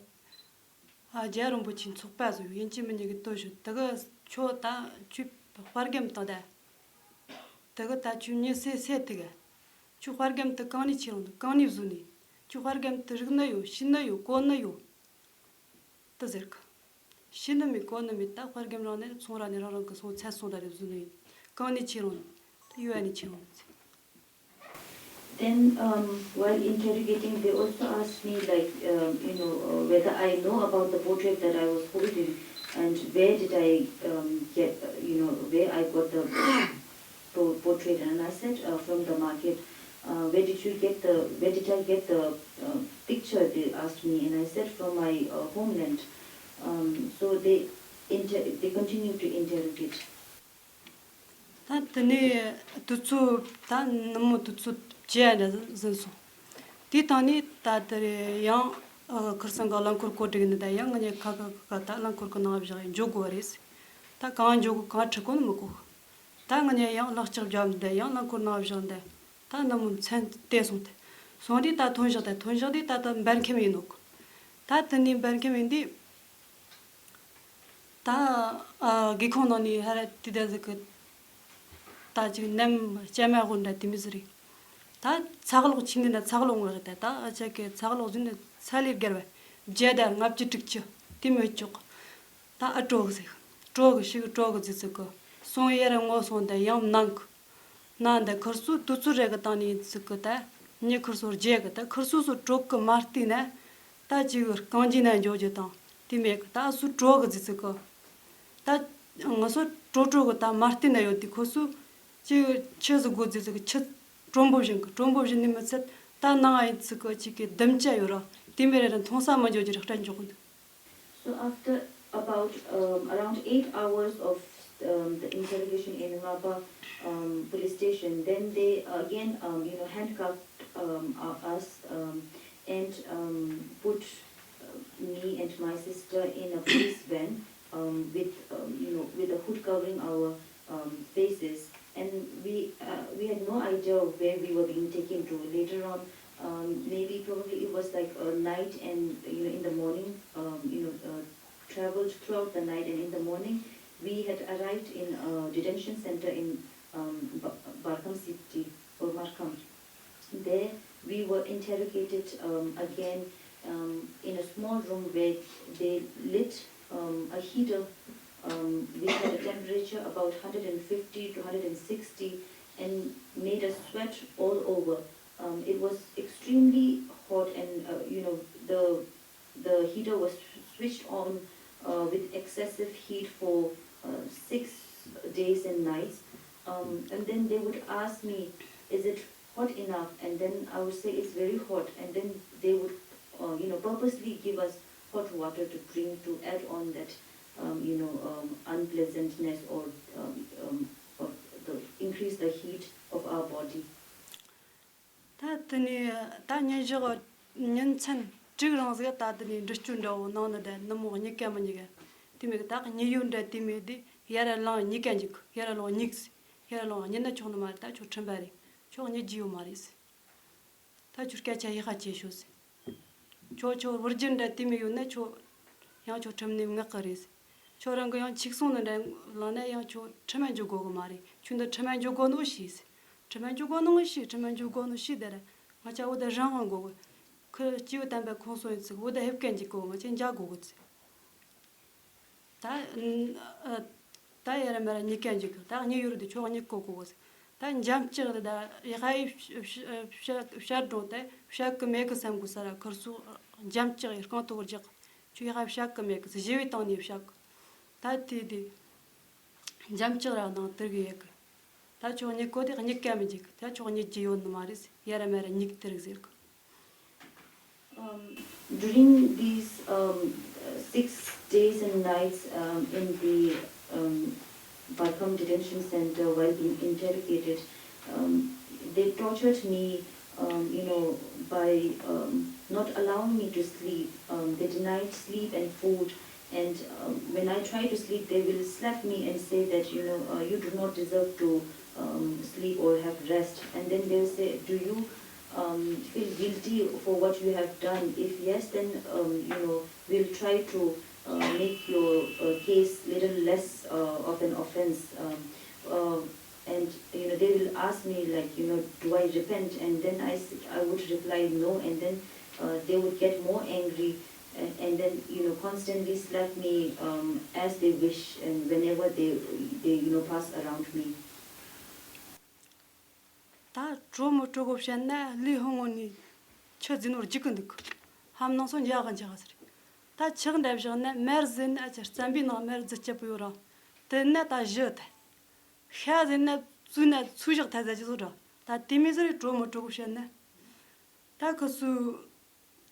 ཨ་རྒྱལ་རིན་པོ་ཆེའི་ཚོགས་པ་ཟིག་ཡིན་གཅིག་མིན་གཉིས་ཀྱི་ལྟོས་ཤོག་དེ་གི་ཁྱོད་ད་ཁྱོད་དཔའ་རྒན་དང་ད། དེ་གི་ད་ཁྱོད་མྱི་སེ་སེ་དེ་གི། ཁྱོད་དཔའ་རྒན་དེ་གང་ནས་ཁྱེར་ཡོང་དུ་གང་ནས་བཟོས་ནས། ཁྱོད་དཔའ་རྒན་དེ་རིག་ནི་ཡོད། ཤེས་ནི་ཡོད། གོ་ནི་ཡོད། དེ་ཟེར་གི། ཤེས་ནི་མེད་གོ་ནི་མེད། ད་དཔའ་རྒན་རང་ནས་ཚོང་ར་ནས་རང་རང་གི་སོང་ཚད་སོང་ད་རེ་བཟོས་ནི་ཡིན། གང་ནས་ཁྱེར་ཡོང་ནི། དེ་ཡོད་ནས་ཁྱེར་ཡོང་ནི་ཟེར། Then, um, while interrogating, they also asked me, like, um, you know, uh, whether I know about the portrait that I was holding and where did I um, get, uh, you know, where I got the po- portrait. And I said, uh, from the market. Uh, where did you get the, where did I get the uh, picture? They asked me, and I said, from my uh, homeland. Um, so they inter- they continue to interrogate. ད་དེ་ནས་དུས་ཚོད་ད་ནུབ་མོ་དུས་ཚོད་བཅུ་ཡ་འདྲ་ཟིན་སོང་། དེའི་སྟེང་ནས་ད་དེ་རེད་ཡང་ཁུར་སང་གི་རླངས་འཁོར་བཀོད་སྒྲིག་ནི་ད་ཡང་ང་གཉིས་ཁ་ཁ་ཁ་ཁ་ད་རླངས་འཁོར་གི་ནང་བཞག་འཇོག་དགོས་པ་རེད། ད་གང་འཇོག་དགོས་གང་ཁྲིད་དགོས་ནི་མི་གོ། ད་ང་གཉིས་ཡང་ལག་ལྕགས་བརྒྱབ་འདི་ཡང་རླངས་འཁོར་ནང་བཞག་འདི། ད་ནུབ་མོ་མཚན་དེ་སོང་སྟེ། སོང་དུས་ད་ཐོན་བཞག་དེ་ཐོན་བཞག་དུས་ད་ད་འབར་ཁམས་ཡིན་ནོ། ད་དེ་ནས་འབར་ཁམས་ཡིན་དུས། ད་ཨ་སྒེའུ་ཁུང་ནང་ནས་ཧ་ར་དེ་འདྲ་ཟིག་གི། ད་ཅིག་ནམ་སྐྱ་མ་དགོན་འདྲ་དེ་མི་ཟིག་རེད། ད་ཚ་གློག་ཆིང་གི་ན་ཚ་གློག་ངོ་རེད་དེ་ད་ཨ་ཅག་གི་ཚ་གློག་ཟིན་ནས་ཚ་ལས་བརྒལ་བ་བརྒྱ་དང་ལྔ་བཅུ་དྲུག་ཅུ་དེ་མི་ལྕོག་ད་ཨ་དྲོ་གི་ཟིག་དྲོ་གི་ཤི་གི་དྲོ་གི་ཟིག་ཟིག་གི་སོང་ཡར་ངོ་སོང་དེ་ཡང་ནང་གི་ན་འདི་ཁུར་སུ་དུས་ཚོད་རེ་གི་སྟེང་ནས་ཚིག་གི་ད་ཉི་ཁུར་སུ་རྒྱལ་གི་ད་ཁུར་སུ་སུ་དྲོ་གི་མ་བལྟས་ན་ད་ཅིག་རྐང་རྗེས་ན་འཇོག་རྒྱུ་དང་དེ་མེད་གི་ད་སུ་དྲོ་གི་ཟིག་ཚིག་གི་ད་ང་སུ་དྲོ་དྲོ་གི་ད་མ་བལྟས་ན་ཡོད་དེ་ཁུར་སུ་ཅིག་ཆི་ཟིག་དགོས་ཟིག་ཚིག་གི་ཆི་དྲོན་པོ་བཞིན་གི་དྲོན་པོ་བཞིན་ནི་མི་ཚད་ད་ནང་ཡིན་ཚིག་གི་ཅིག་གི་དམ་བཅའ་ཡོད་ར་དེ་མེད་རེ་ར་མཐོང་ས་མ་འཇོག་རྒྱུ་ར་སྐྲན་འཇོག་གི་འདུག So after about um, around eight hours of um, the interrogation in Ngaba um, police station, then they again, um, you know, handcuffed um, uh, us um, and um, put uh, me and my sister in a police van um, with, um, you know, with a hood covering our um, faces, and we uh, we had no idea of where we were being taken to. Later on, Um, maybe probably it was like a night, and you know, in the morning, um, you know, uh, traveled throughout the night, and in the morning we had arrived in a detention center in um, Ba- Barkham city or Markham. There we were interrogated um, again um, in a small room where they lit um, a heater um, which had a temperature about one hundred fifty to one hundred sixty and made us sweat all over. Um, it was extremely hot, and uh, you know the the heater was switched on uh, with excessive heat for uh, six days and nights. Um, and then they would ask me, "Is it hot enough?" And then I would say, "It's very hot." And then they would, uh, you know, purposely give us hot water to drink to add on that, um, you know, um, unpleasantness or, um, um, or the increase the heat of our body. ད་དེ་ནས་ད་ཉིན་ཞག་ཉིན་མཚན་དྲུག་རིང་ཟིག་ད་དེ་ནས་འདྲི་གཅོད་འདྲ་བོ་གནང་ནི་དེ་ནུབ་མོ་གཉིད་ཀ་མི་གཉིད་ག་དེ་མོ་གི་ད་གཉིད་ཡུལ་འདྲ་དེ་མོ་དེ་ཡར་ལངས་གཉིད་ཀ་འཇུག་ཡར་ལངས་གཉིད་ཟེར། ཡར་ལངས་གཉིད་ན་ཆོག་ནི་མ་རེད། ད་ཁྱོད་ཁྲིམས་པ་རེད། ཁྱོད་གཉིད་རྒྱུ་ཡོད་མ་རེད་ཟེར། ད་ཁྱོད་སྐད་ཆ་ཡག་པ་བྱེད་ཤོག་ཟེར། ཁྱོད་ཁྱོད་བུ་རྒྱུད་འདྲ་དེ་མོ་ཡོད་ན་ཁྱོད་ཡང་ཁྱོད་ཁྲིམས་ནས་མངགས་གི་རེད་ཟེར། ཁྱོད་རང་གི་ཡང་འཁྱུག་སོང་ནི་འདྲ་ལངས་ན་ཡང་ཁྱོད་ཁྲིམས་མ་འཇུག་དགོས་གི་མ་རེད། ཁྱོད་འདི་ཁྲིམས་མ་འཇུག་དགོས་ནོ་ཤེས་ཟེར། ཁྲིམས་མ་འཇུག་དགོས་ནོ་ཤེས། ཁྲིམས་མ་འཇུག་དགོས་ནོ་ཤེས་དེ་ར་ང་ཅག་འོ་ད་རང་དབང་དགོས་གི་ཁོ་སྐྱེས་བུ་དམ་པའི་ཁོངས་སུ་ཡིན་ཚིག་འོ་ད་ཧེབ་སྐད་འཇུག་གོ་ང་ཅག་འཇག་དགོས་གི་ཚིག་ད་ཨ་ད་ཡར་མར་གཉིད་ཀ་འཇུག་གི་ད་གཉིད་ཡུལ་དུ་ཁྱོད་གཉིད་གོ་གོ་གི་ད་འཇམ་ལྕག་ད་ཡག་པའི་བཤད་སྒྲུང་དེ་བཤད་གི་མེད་གི་བསམ་གི་ས་ར་ཁུར་སུ་འཇམ་ལྕག་ཡི་རྐང་ཐོག་རྒྱག་ཁྱོད་ཡག་པའི་བཤད་གི་མེད་གི་ཞི་བའི་སྟེང་ནས་བཤད་གི་ད་དེ་དེ་འཇམ་ལྕག་ར་ནང་དུར་གི་ཡོད་གི་ད་ཁྱོད་གཉིད་གོ་དེ་གཉིད་ཀ་མི་འཇུག་ད་ཁྱོད་གཉིད་རྒྱུ་ཡོད་ནི་མ་རེད་ཡར་མར་གཉིད་དེར་ཟེར་གི Um, during these um, uh, six days and nights um, in the um, Barkham Detention Center while being interrogated, um, they tortured me, um, you know, by um, not allowing me to sleep. Um, they denied sleep and food. And um, when I try to sleep, they will slap me and say that, you know, uh, you do not deserve to um, sleep or have rest. And then they'll say, "Do you um, feel guilty for what you have done? If yes, then um, you know we'll try to uh, make your uh, case little less uh, of an offense." Um, uh, and you know they will ask me like, you know, "Do I repent?" And then I s- I would reply, "No." And then uh, they would get more angry and, and then you know constantly slap me um, as they wish and whenever they they you know pass around me. ད་གྲོ་མི་གྲོ་གོ་བཤད་ན་ལུས་ཧོང་ངོ་ནས་ཆུ་རྫི་ནོར་རྒྱུག་གི་འདུག་ཧམ་ནང་སོ་འཇག་གི་འཇག་ཟེར། ད་ཆག་འདྲ་བཞག་ན་མར་ཟིན་ཨ་ཅེ་རྩམ་པའི་ནང་མར་རྫི་སྐྱིད་པོ་ཡོད་ར། དེ་ན་ད་བཞི་ཐལ། ཤ་ཟིན་ན་བཙུན་ན་ཚུ་བཞག་ཐལ་ཟ་ཅི་བཟོ་ར། ད་དེ་མི་ཟེར་གྲོ་མི་གྲོ་གོ་བཤད་ན། ད་ཁུ་སུ།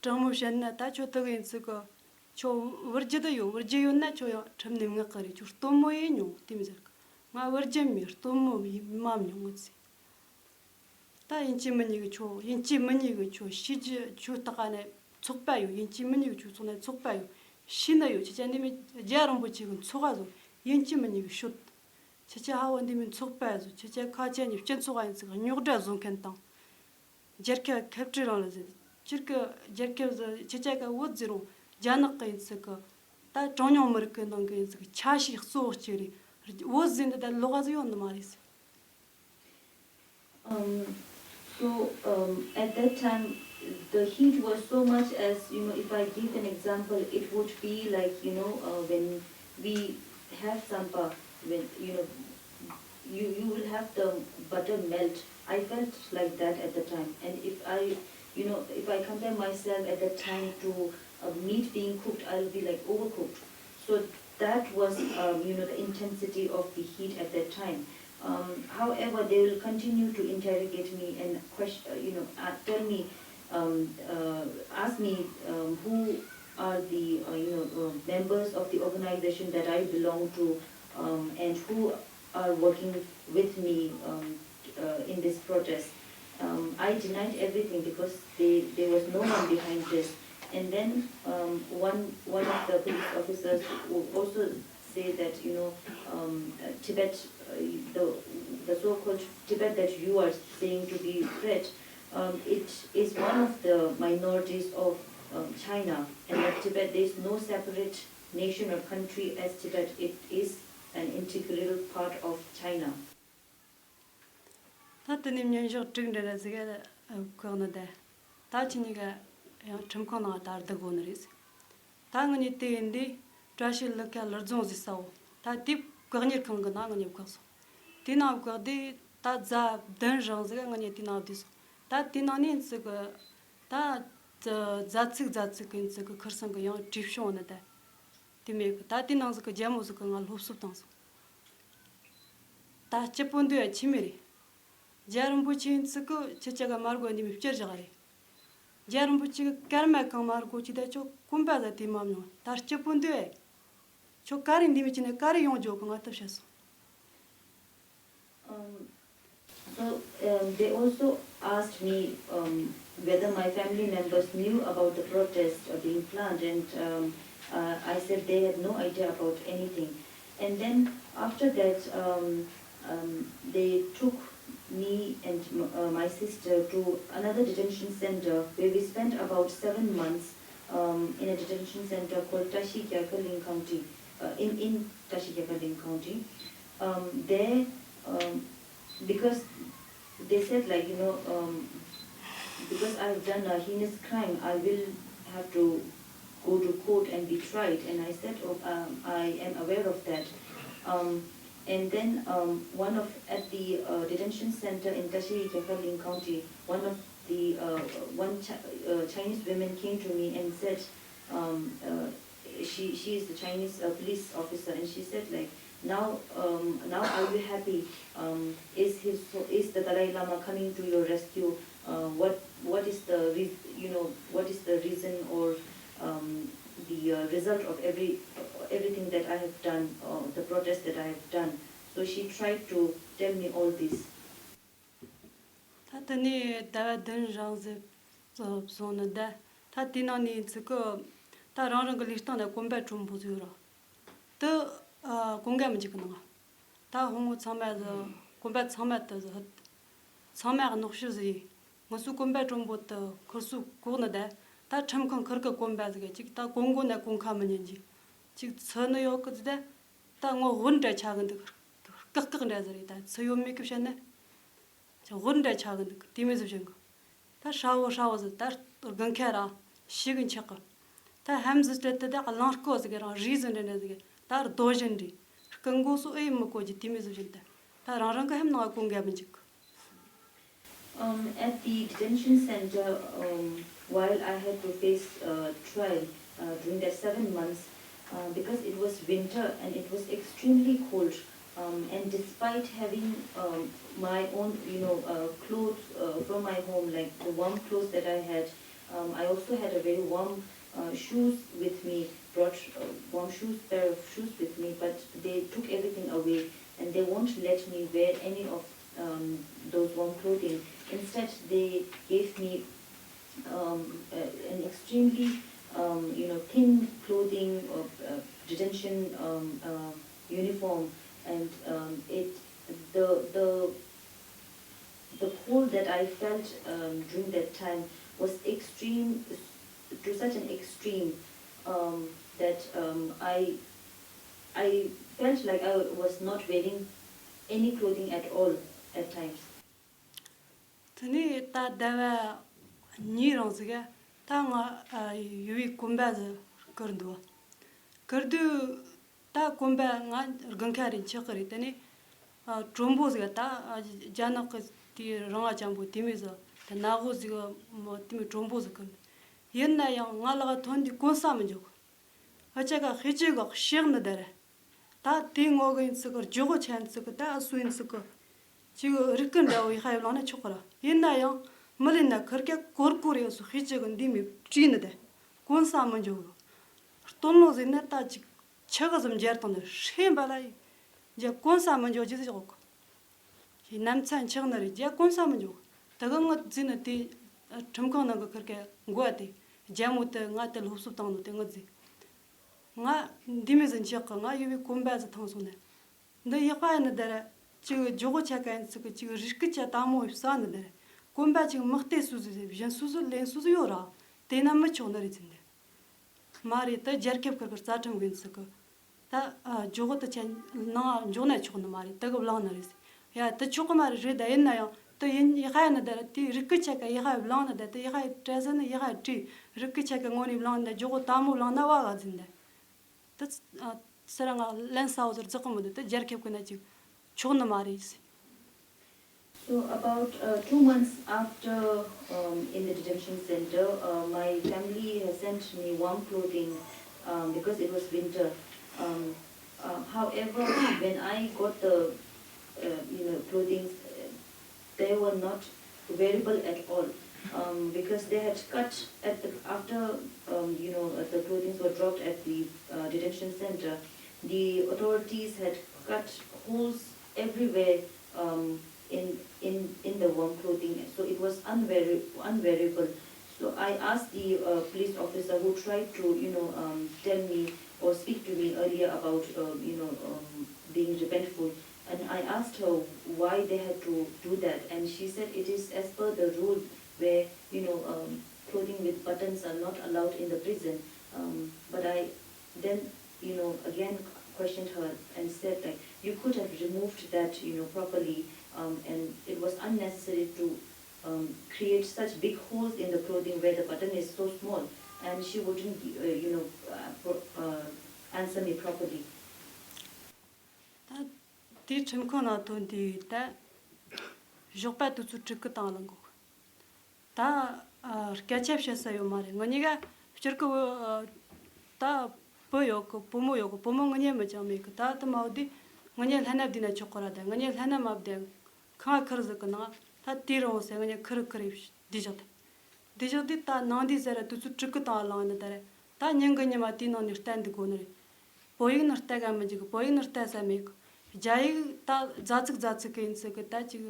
དྲང་མོ་བཤད་ན་ད་ཁྱོད་དག་ཡིན་ཚིག་གི་ཁྱོད་བུ་རྒྱུད་དུ་ཡོད། བུ་རྒྱུད་ཡོད་ན་ཁྱོད་ཡང་ཁྲིམས་ནས་མངགས་གི་རེད། ཁྱོད་སྟོན་མོ་ཡིན་མྱོང་དེ་མི་ཟེར་གི་ང་བུ་རྒྱུད་མིན་སྟོན་མོ་ཡིན་མ་མྱོང་ངོ་ཚེ། ད་ཡིན་གཅིག་མིན་གཉིས་གི་ཁྱོད་ཡིན་གཅིག་མིན་གཉིས་གི་ཁྱོད་ཤི་རྒྱུ་ཁྱོད་ལྟ་ག་ནས་ཚོགས་པ་ཡོད། ཡིན་གཅིག་མིན་གཉིས་གི་ཁྱོད་ཚོགས་ནས་ཚོགས་པ་ཡོད། ཤི་ན་ཡོད། ཁྱེད་ཅག་འདི་མི་རྒྱ་རིན་པོ་ཆེ་གི་ཚོགས་པ་བཟོ། ཡིན་གཅིག་མིན་གཉིས་གི་ཤོད། ཁྱེད་ཅག་ཧ་བོ་འདི་མི་ཚོགས་པ་བཟོ། ཁྱེད་ཅག་ཁ་ཆེ་གཉིས་སྤྱི་ཚོགས་ཡིན་ཚིག་རྙོག་དྲ་བཟོ་མཁན་དང་། རྒྱལ་ཁབ་ཁ་བྲལ་རང་ལ་ཟེར། སྤྱིར་གི་རྒྱལ་ཁབ་ཟེར་ཁྱེད་ཅག་གི་བོད་ཟེར་རུང་རྒྱ་ནག་གི་ཡིན་ཚིག་གི་ད་གྲངས་ཉུང་མི་རིགས་གི་ནང་གི་ཡིན་ཚིག་ཆ་ཤས་གཙོ་བོ་གཅིག་རེད། བོད་ཟེར་འདི་ད་ལོགས་ཀ་ཟིག་ཡོད་ནི་མ་རེད་ཟེར། Um, so um, at that time, the heat was so much as, you know, if I give an example, it would be like, you know, uh, when we have sampa, when, you know, you, you will have the butter melt. I felt like that at the time. And if I, you know, if I compare myself at that time to a meat being cooked, I'll be like overcooked. So that was, um, you know, the intensity of the heat at that time. Um, however, they will continue to interrogate me and question, uh, you know, uh, tell me, um, uh, ask me um, who are the, uh, you know, uh, members of the organization that I belong to, um, and who are working with me um, uh, in this protest. Um, I denied everything because they, there was no one behind this. And then um, one one of the police officers who also say that you know um, uh, Tibet, uh, the the so-called Tibet that you are saying to be threat, Um, it is one of the minorities of um, China, and that Tibet, there is no separate nation or country as Tibet. It is an integral part of China. ད་དེ་ནས་ཉིན་ཞག་དྲུག་འདྲ་ར་ཟིག་ག་བཀག་ནི་དེ། ད་ཁྱེད་གཉིས་ཀ་ཡང་ཁྲིམས་ཁང་ནང་ད་བསྡད་དགོས་ནི་རེད། ད་ང་གཉིས་དེ་ཡིན་དུས་བཀྲ་ཤིས་ལུ་ཁ་ལུར་རྫོང་ཟེར་ས་བོ། ད་དེ་བཀག་གཉེར་ཁང་གི་ནང་ང་གཉིས་བཀག་སོང་། དེ་ནང་བཀག་དུས་ད་ཟླ་བདུན་རིང་ཟིག་ག་ང་གཉིས་དེ་ནང་བསྡད་སོང་། ད་དེ་ནང་ནས་ཚིག་གི་ད་ཛ་ཚིག་ཛ་ཚིག་གི་ཚིག་གི་ཁུར་སང་གི་ཡང་བྲིས་བྱུང་ནི་དེ། དེ་མེད་གི། ད་དེ་ནང་ཟིག་གི་རྒྱལ་མོ་ཟིག་གི་ང་སློབ་གསོ་བཏང་སོང་། ད་སྐྱིད་པོ་འདུག་ཡ་ཁྱི་མི་རེད། རྒྱལ་རིན་པོ་ཆེ་ཚིག་གི་ཁྱི་ཅག་ག་མར་གོ་འདི་མི་བསྐྱུར་བཞག་རེད། རྒྱལ་རིན་པོ་ཆེ་གི་སྐར་མ་གང་མར་གོ་ཅི་ད་ཆོ་གོམ་པ་ཟ་དེ་མ་མྱོང་། ད་སྐྱིད་པོ་འདུག་ཨེ། ཁྱོ་ག་རེ་འདི་མི་ཅི་ནས་ག་རེ་ཡོང་རྒྱུ་གི་ང་ལྟ་བྱ་སོང་། Um, so um, they also asked me um, whether my family members knew about the protest uh, being planned, and um, uh, I said they had no idea about anything. And then after that, um, um, they took me and m- uh, my sister to another detention center where we spent about seven months um, in a detention center called Tashi Kyakaling County, uh, in, in Tashi Kyakaling County. Um, there, um, because they said, like, you know, um, because I've done a heinous crime, I will have to go to court and be tried. And I said, oh, um, I am aware of that. Um, and then um, one of at the uh, detention center in Tashi Kyakaling County, one of the uh, one Ch- uh, Chinese women came to me and said, um, uh, she she is the Chinese uh, police officer, and she said, like, now um, now are you happy? Um, is his is the Dalai Lama coming to your rescue? Uh, what what is the re- you know what is the reason or um, the uh, result of every everything that I have done, uh, the protest that I have done? So she tried to tell me all this. ད་དེ་ནས་ཟླ་བ་བདུན་རིང་ཟིག་སོང་ནི་ད། ད་དེ་ནང་ནས་ཚིག་གི་ད་རང་རང་གི་ལུས་སྟེང་ལ་གོམ་པ་དྲོན་པོ་ཟིག་ཡོད་ར། དེ་ཨ་གོན་ག་མི་འཇུག་གི་ནང་། ད་ཧོ་མོ་ཚང་མ་ཟིག་གོམ་པ་ཚང་མ་དེ་ཟིག་ཚང་མ་གནོག་བཤུ་ཟིག་ཡིན། ང་ཚོའི་གོམ་པ་དྲོན་པོ་དེ་ཁུར་སོ་གོག་ནི་ད། ད་ཁྲིམས་ཁང་ཁུར་གི་གོམ་པ་ཟིག་གཅིག་ད་གོན་གོ་ན་གོན་ཁ་མི་ཉན་གྱི། གཅིག་ཚུ་ནི་ཡོད་གི་ཟིག་ད། ད་ངོ་དབུར་འདྲ་ཆགས་གི་འདུག་སྐག་སྐག་འདྲ་ཟིག་རེད། ད་ཚུ་ཡོད་མེད་གི་བཤད་ན། ཅང་དབུར་འདྲ་ཆགས་གི་འདུག་དེ་མོ་ཟིག་བྱེད་གི། ད་ཧྲ་བོ་ཧྲ་བོ་ཟིག་ད་དགུན་ཁ་ར་ཤི་གི་འཆི་གི། ད་ཧམ་ཟིག་སྤྲད་དེ་ད་གླང་རྐོ་ཟིག་གི་རང་རིགས་ཟིག་འདྲ་འདྲ་ཟིག་ད་རྡོ་བཞིན་རེད། རྐུ་མགོ་སོ་ཨེ་མི་གོ་རྒྱུ་དེ་མོ་ཟིག་བྱེད། ད་ད་རང་རང་གི་ཧམ་ནང་གོན་ག་མི་འཇུག Um, at the detention center, um, while I had to face uh, trial uh, during that seven months, uh, because it was winter and it was extremely cold, um, and despite having um, my own, you know, uh, clothes uh, from my home, like the warm clothes that I had, um, I also had a very warm uh, shoes with me, brought uh, warm shoes, pair of shoes with me, but they took everything away, and they won't let me wear any of um, those warm clothing. Instead, they gave me um, uh, an extremely um, you know thin clothing or uh, detention um, uh, uniform, and um, it the the the cold that I felt um, during that time was extreme to such an extreme um, that um, I I felt like I was not wearing any clothing at all at times. དེ་ནས་ད་ཟླ་བ་གཉིས་རིང་ཟིག་ག་ད་ང་ཡུ་བའི་གོམ་པ་ཟིག་བསྐུར་འདུག་བསྐུར་དུས་ད་གོམ་པ་ང་དགུན་ཁ་རེད། འཁྱག་གི་རེད། དེ་ནས་དྲོན་པོ་ཟིག་ད་རྒྱ་ནག་གི་དེའི་རིང་བ་ཅན་པོ་དེ་མོ་ཟིག་དེ་ནག་པོ་ཟིག་མོ་དེ་མོ་དྲོན་པོ་ཟིག་གི། ཡིན་ན་ཡང་ང་ལག་ཐོན་དུས་གོན་ས་མི་འཇུག་ཨ་ཅག་ག་ཧི་ཅི་ག་ཤེག་ནི་དེ་རེད། ད་དེའི་ངོ་གི་ཡིན་ཚིག་གི་རྒྱུ་གོ་ཆེན་ཚིག་གི་ད་ཨ་སུ་ཡིན་ཚིག་གི་ཅིག་རིགས་ཀི་འདྲ་བོ་ཡི་ཧ་ཡོད་ལང་ན་ཆོག་གི་ར། ཡིན་ན་ཡང་མི་ལེན་ན་ཁིར་ཀ་གོར་གོར་ཡོད་སུ་ཧི་ཅི་གི་འདི་མི་བྲིས་ནི་དེ་གོན་ས་མི་འཇུག་གི། སྟོན་ལོ་ཟིན་ན་ད་ཅིག་ཆི་གི་ཟིམ་འཇལ་དང་ནི་ཧྲེན་པ་ལ་ཡི་འཇལ་གོན་ས་མི་འཇུག་རྒྱུ་ཟིག་ཡོད་གི། ཞེས་ནམ་ཚ་འཁྱག་ནི་རེད། རྒྱ་གོན་ས་མི་འཇུག་ད་གི་ངི་རྫི་ནི་དེ་ཁྲིམས་ཁང་ནང་གི་ཁིར་ཀའི་མགོ་བ་དེ་རྒྱ་མོ་དེ་ང་དེ་སློབ་གསོ་བཏང་ནོ་དེ་ངི་རྫི། ང་འདི་མི་ཟིན་འཁྱག་གི། ང་ཡུ་བའི་གོམ་པ་ཟིག་ཐང་སོང་ནས། འདི་ཡག་པ་ཡིན་ནི་དེ་རེད། ཅིག་ཇོ་གོ་ཆ་ག་ཡིན་ཚིག་གི་ཅིག་རིགས་སྐུ་ཆ་དང་མོ་ཡི་ས་ནི་དེ་རེད། གོན་པ་ཅིག་མི་སྟེར་སུ་ཟིག་ཟེར་བཞིན་སུ་ཟིག་ལེན་སུ་ཟིག་ཡོད་ར། དེ་ན་མི་ཆོག་ནི་རེད་ཟེར་འདི། མ་རེད། ད་རྒྱལ་ཁབ་ཁིར་གི་རྩ་ཁྲིམས་ཡིན་ཟིག་གི། ད་ཨ་ཇོ་བོ་དུ་ཆེན་ནང་འཇོག་ན་ཆོག་ནི་མ་རེད། དུ་གི་བླངས་ནི་རེད་ཟེར། ཡ་དུ་ཆོག་གི་མ་རེད། རེད། ད་ཡིན་ན་ཡང་དུ་ཡིན་ཡི་ཧ་ཡ་ནི་ད་ར་དེ་རིག་གི་ཆ་ག་ཡི་ཧ་བླངས་ནི། ད་དུ་ཡི་ཧ་ཡ་སྤྲད་ཟིན་ནི་ཡི་ཧ་བྲིས། རིག་གི་ཆ་ག་ངོ་ནས་བླངས་ནི། ད་ཇོ་བོ་དམ་པོ་བླངས་ན་བ་ག་ཟིན་ད། དེ་ཨ་སི་ར་ང་ལན་ས་འོ་ཟེར་རྫོགས་གི་མི་འདུག་དེ་རྒྱལ་ཁབ་ཀྱི་ནང་ཅིག་ཆོག་ནི་མ་རེད། So about uh, two months after um, in the detention center, uh, my family has sent me warm clothing um, because it was winter. Um, uh, however, when I got the uh, you know clothing, uh, they were not wearable at all um, because they had cut at the after um, you know uh, the clothing were dropped at the uh, detention center. The authorities had cut holes everywhere um, in in in the warm clothing, so it was unwear- unwearable. So I asked the uh, police officer who tried to you know um, tell me or speak to me earlier about um, you know um, being repentful, and I asked her why they had to do that, and she said it is as per the rule where you know um, clothing with buttons are not allowed in the prison. Um, but I then you know again questioned her and said like you could have removed that you know properly, um, and it was unnecessary to um, create such big holes in the clothing where the button is so small, and she wouldn't uh, you know uh, pro- uh, answer me properly. ད་དེའི་ཁྲིམས་ཁང་ནང་ཐོན་དུས་ད་ཞོགས་པ་དུས་ཚོད་དྲུག་གི་སྟེང་ལ་འགོག་ད་ཨ་སྐད་ཆ་བཤད་ས་ཡོད་མ་རེད། ང་གཉིས་ཀ་སྤྱིར་གི་བུ་ཨ་ད་བུ་ཡོད་གི། བུ་མོ་ཡོད་གི། བུ་མོ་ང་གཉིས་མི་ཅང་མེད་གི། ད་དུ་མ་བུ་དེ་ང་གཉིས་ལྷན་ན་བསྡད་ན་ཆོག་གི་ར། ད་ང་གཉིས་ལྷན་ན་མ་བསྡད། ཁང་ཁུར་ཟིག་གི་ནང་ད་དེ་རིང་ཟེར་ང་གཉིས་ཁུར་ཁུར་བསྡད་བཞག་དེ། བསྡད་བཞག་དེ་ད་ནང་དེ་ཟེར་ར་དུས་ཚོད་དྲུག་གི་སྟེང་ལངས་ནི་ད་རེད། ད་ཉིན་གི་ཉི་མ་དེའི་ནང་ནས་བལྟས་འདུག་དགོས་ནི་རེད། བོད་ཡིག་ནི་ལྟ་ག་མི་འཇུག་བོད་ཡིག་ནི་ལྟ་ས་མེད་གི། རྒྱ་ཡིག་ད་རྫ་ཚིག་རྫ་ཚིག་གི་ཡིན་ཚིག་གི་ད་ཅིག་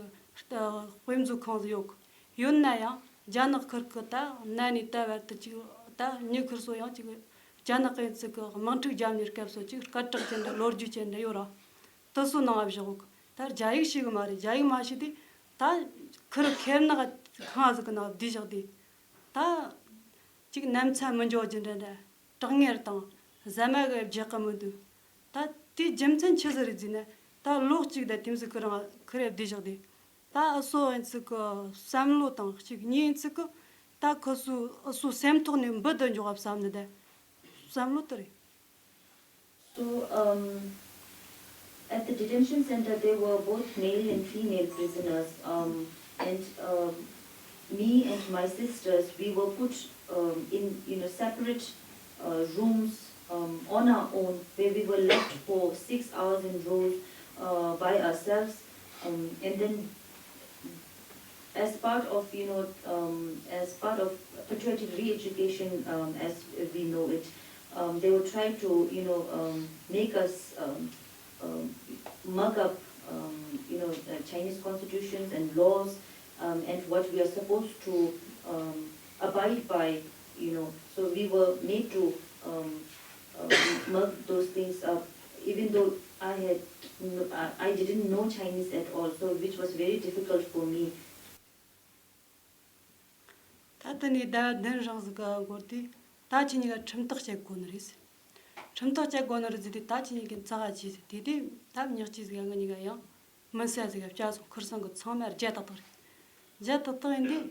དཔེ་མཛོད་ཁང་ཟིག་ཡོད་གི། ཡོད་ན་ཡང་རྒྱ་ནག་ཁུལ་གི་ད་ན་ནས་ད་བར་དུ་ཅིག་ད་མྱི་ཁུར་སོ་ཡང་ཅིག་རྒྱ་ནག་གི་ཡིན་ཚིག་གི་དམག་འཁྲུག་རྒྱབ་ནས་སྐབས་སུ་ཅིག་སྐད་གྲགས་ཅན་འདྲ་ལོ་རྒྱུས་ཅན་འདྲ་ཡོད་ར། དུ་སོ་ནང་བཞག་གི། ད་རྒྱ་ཡིག་ཤེས་གི་མ་རེད། རྒྱ་ཡིག་མ་ཤེས་དུས་ད་ཁུར་ཁེར་ནག་ཁང་ཟིག་གི་ནང་བསྡད་བཞག་དུས་ད་ཅིག་ནམ་ཚ་མི་འཇོག་རྒྱུ་འདྲ་འདྲ། གྲང་ངར་དང་ཟ་མ་གི་རྒྱག་གི་མི་འདུག་ད་དེའི་རྒྱུ་མཚན་ཆི་ཟིག་རེད་ཟེར་ན། ད་ལོ་གཅིག་དང་དེ་མོ་ཟིག་ཁོ་རང་ཁུར་རེ་བསྡད་བཞག་དུས། ད་ཨུ་སོ་ཡིན་ཚིག་གི་བསམ་བློ་དང་གཅིག་གཉིས་ཡིན་ཚིག་གི། ད་ཁོ་སོ་ཨུ་སོ་སེམས་ཐོག་ནས་འབུད་དུ་འཇོག་བ་བསམ་ནི་དེ་བསམ་བློ་དེ་རེད། So, um, at the detention center, there were both male and female prisoners, um, and um, me and my sisters, we were put um, in you know separate uh, rooms um, on our own, where we were left for six hours in rows uh, by ourselves, um, and then as part of you know um, as part of patriotic re-education um, as we know it, um, they would try to you know um, make us um, um, mug up um, you know uh, Chinese constitutions and laws um, and what we are supposed to um, abide by, you know. So we were made to um, uh, mug those things up, even though I had no, I I didn't know Chinese at all, so which was very difficult for me. ད་དེ་ནས་ཟླ་བ་བདུན་རིང་ཟིག་གི་འགོར་དུས་ད་ཁྱེད་གཉིས་ཀ་ཁྲིམས་ཐག་བཅད་དགོས་ནི་རེད་ཟེར། ཁྲིམས་ཐག་བཅད་དགོས་ནི་རེད་ཟེར་དུས་ད་ཁྱེད་གཉིས་ཀ་ཙག་ག་བྱས་ཟེར། དེ་དུས་ད་ཉག་གཅིག་ཟིག་ག་ང་གཉིས་ཀ་ཡང་མི་སེར་ཟིག་ག་བཅའ་སོང་། ཁུར་སང་གི་ཚང་མ་རྒྱ་ཏག་ཏག་རེད། རྒྱ་ཏག་ཏག་ཡིན་དུས།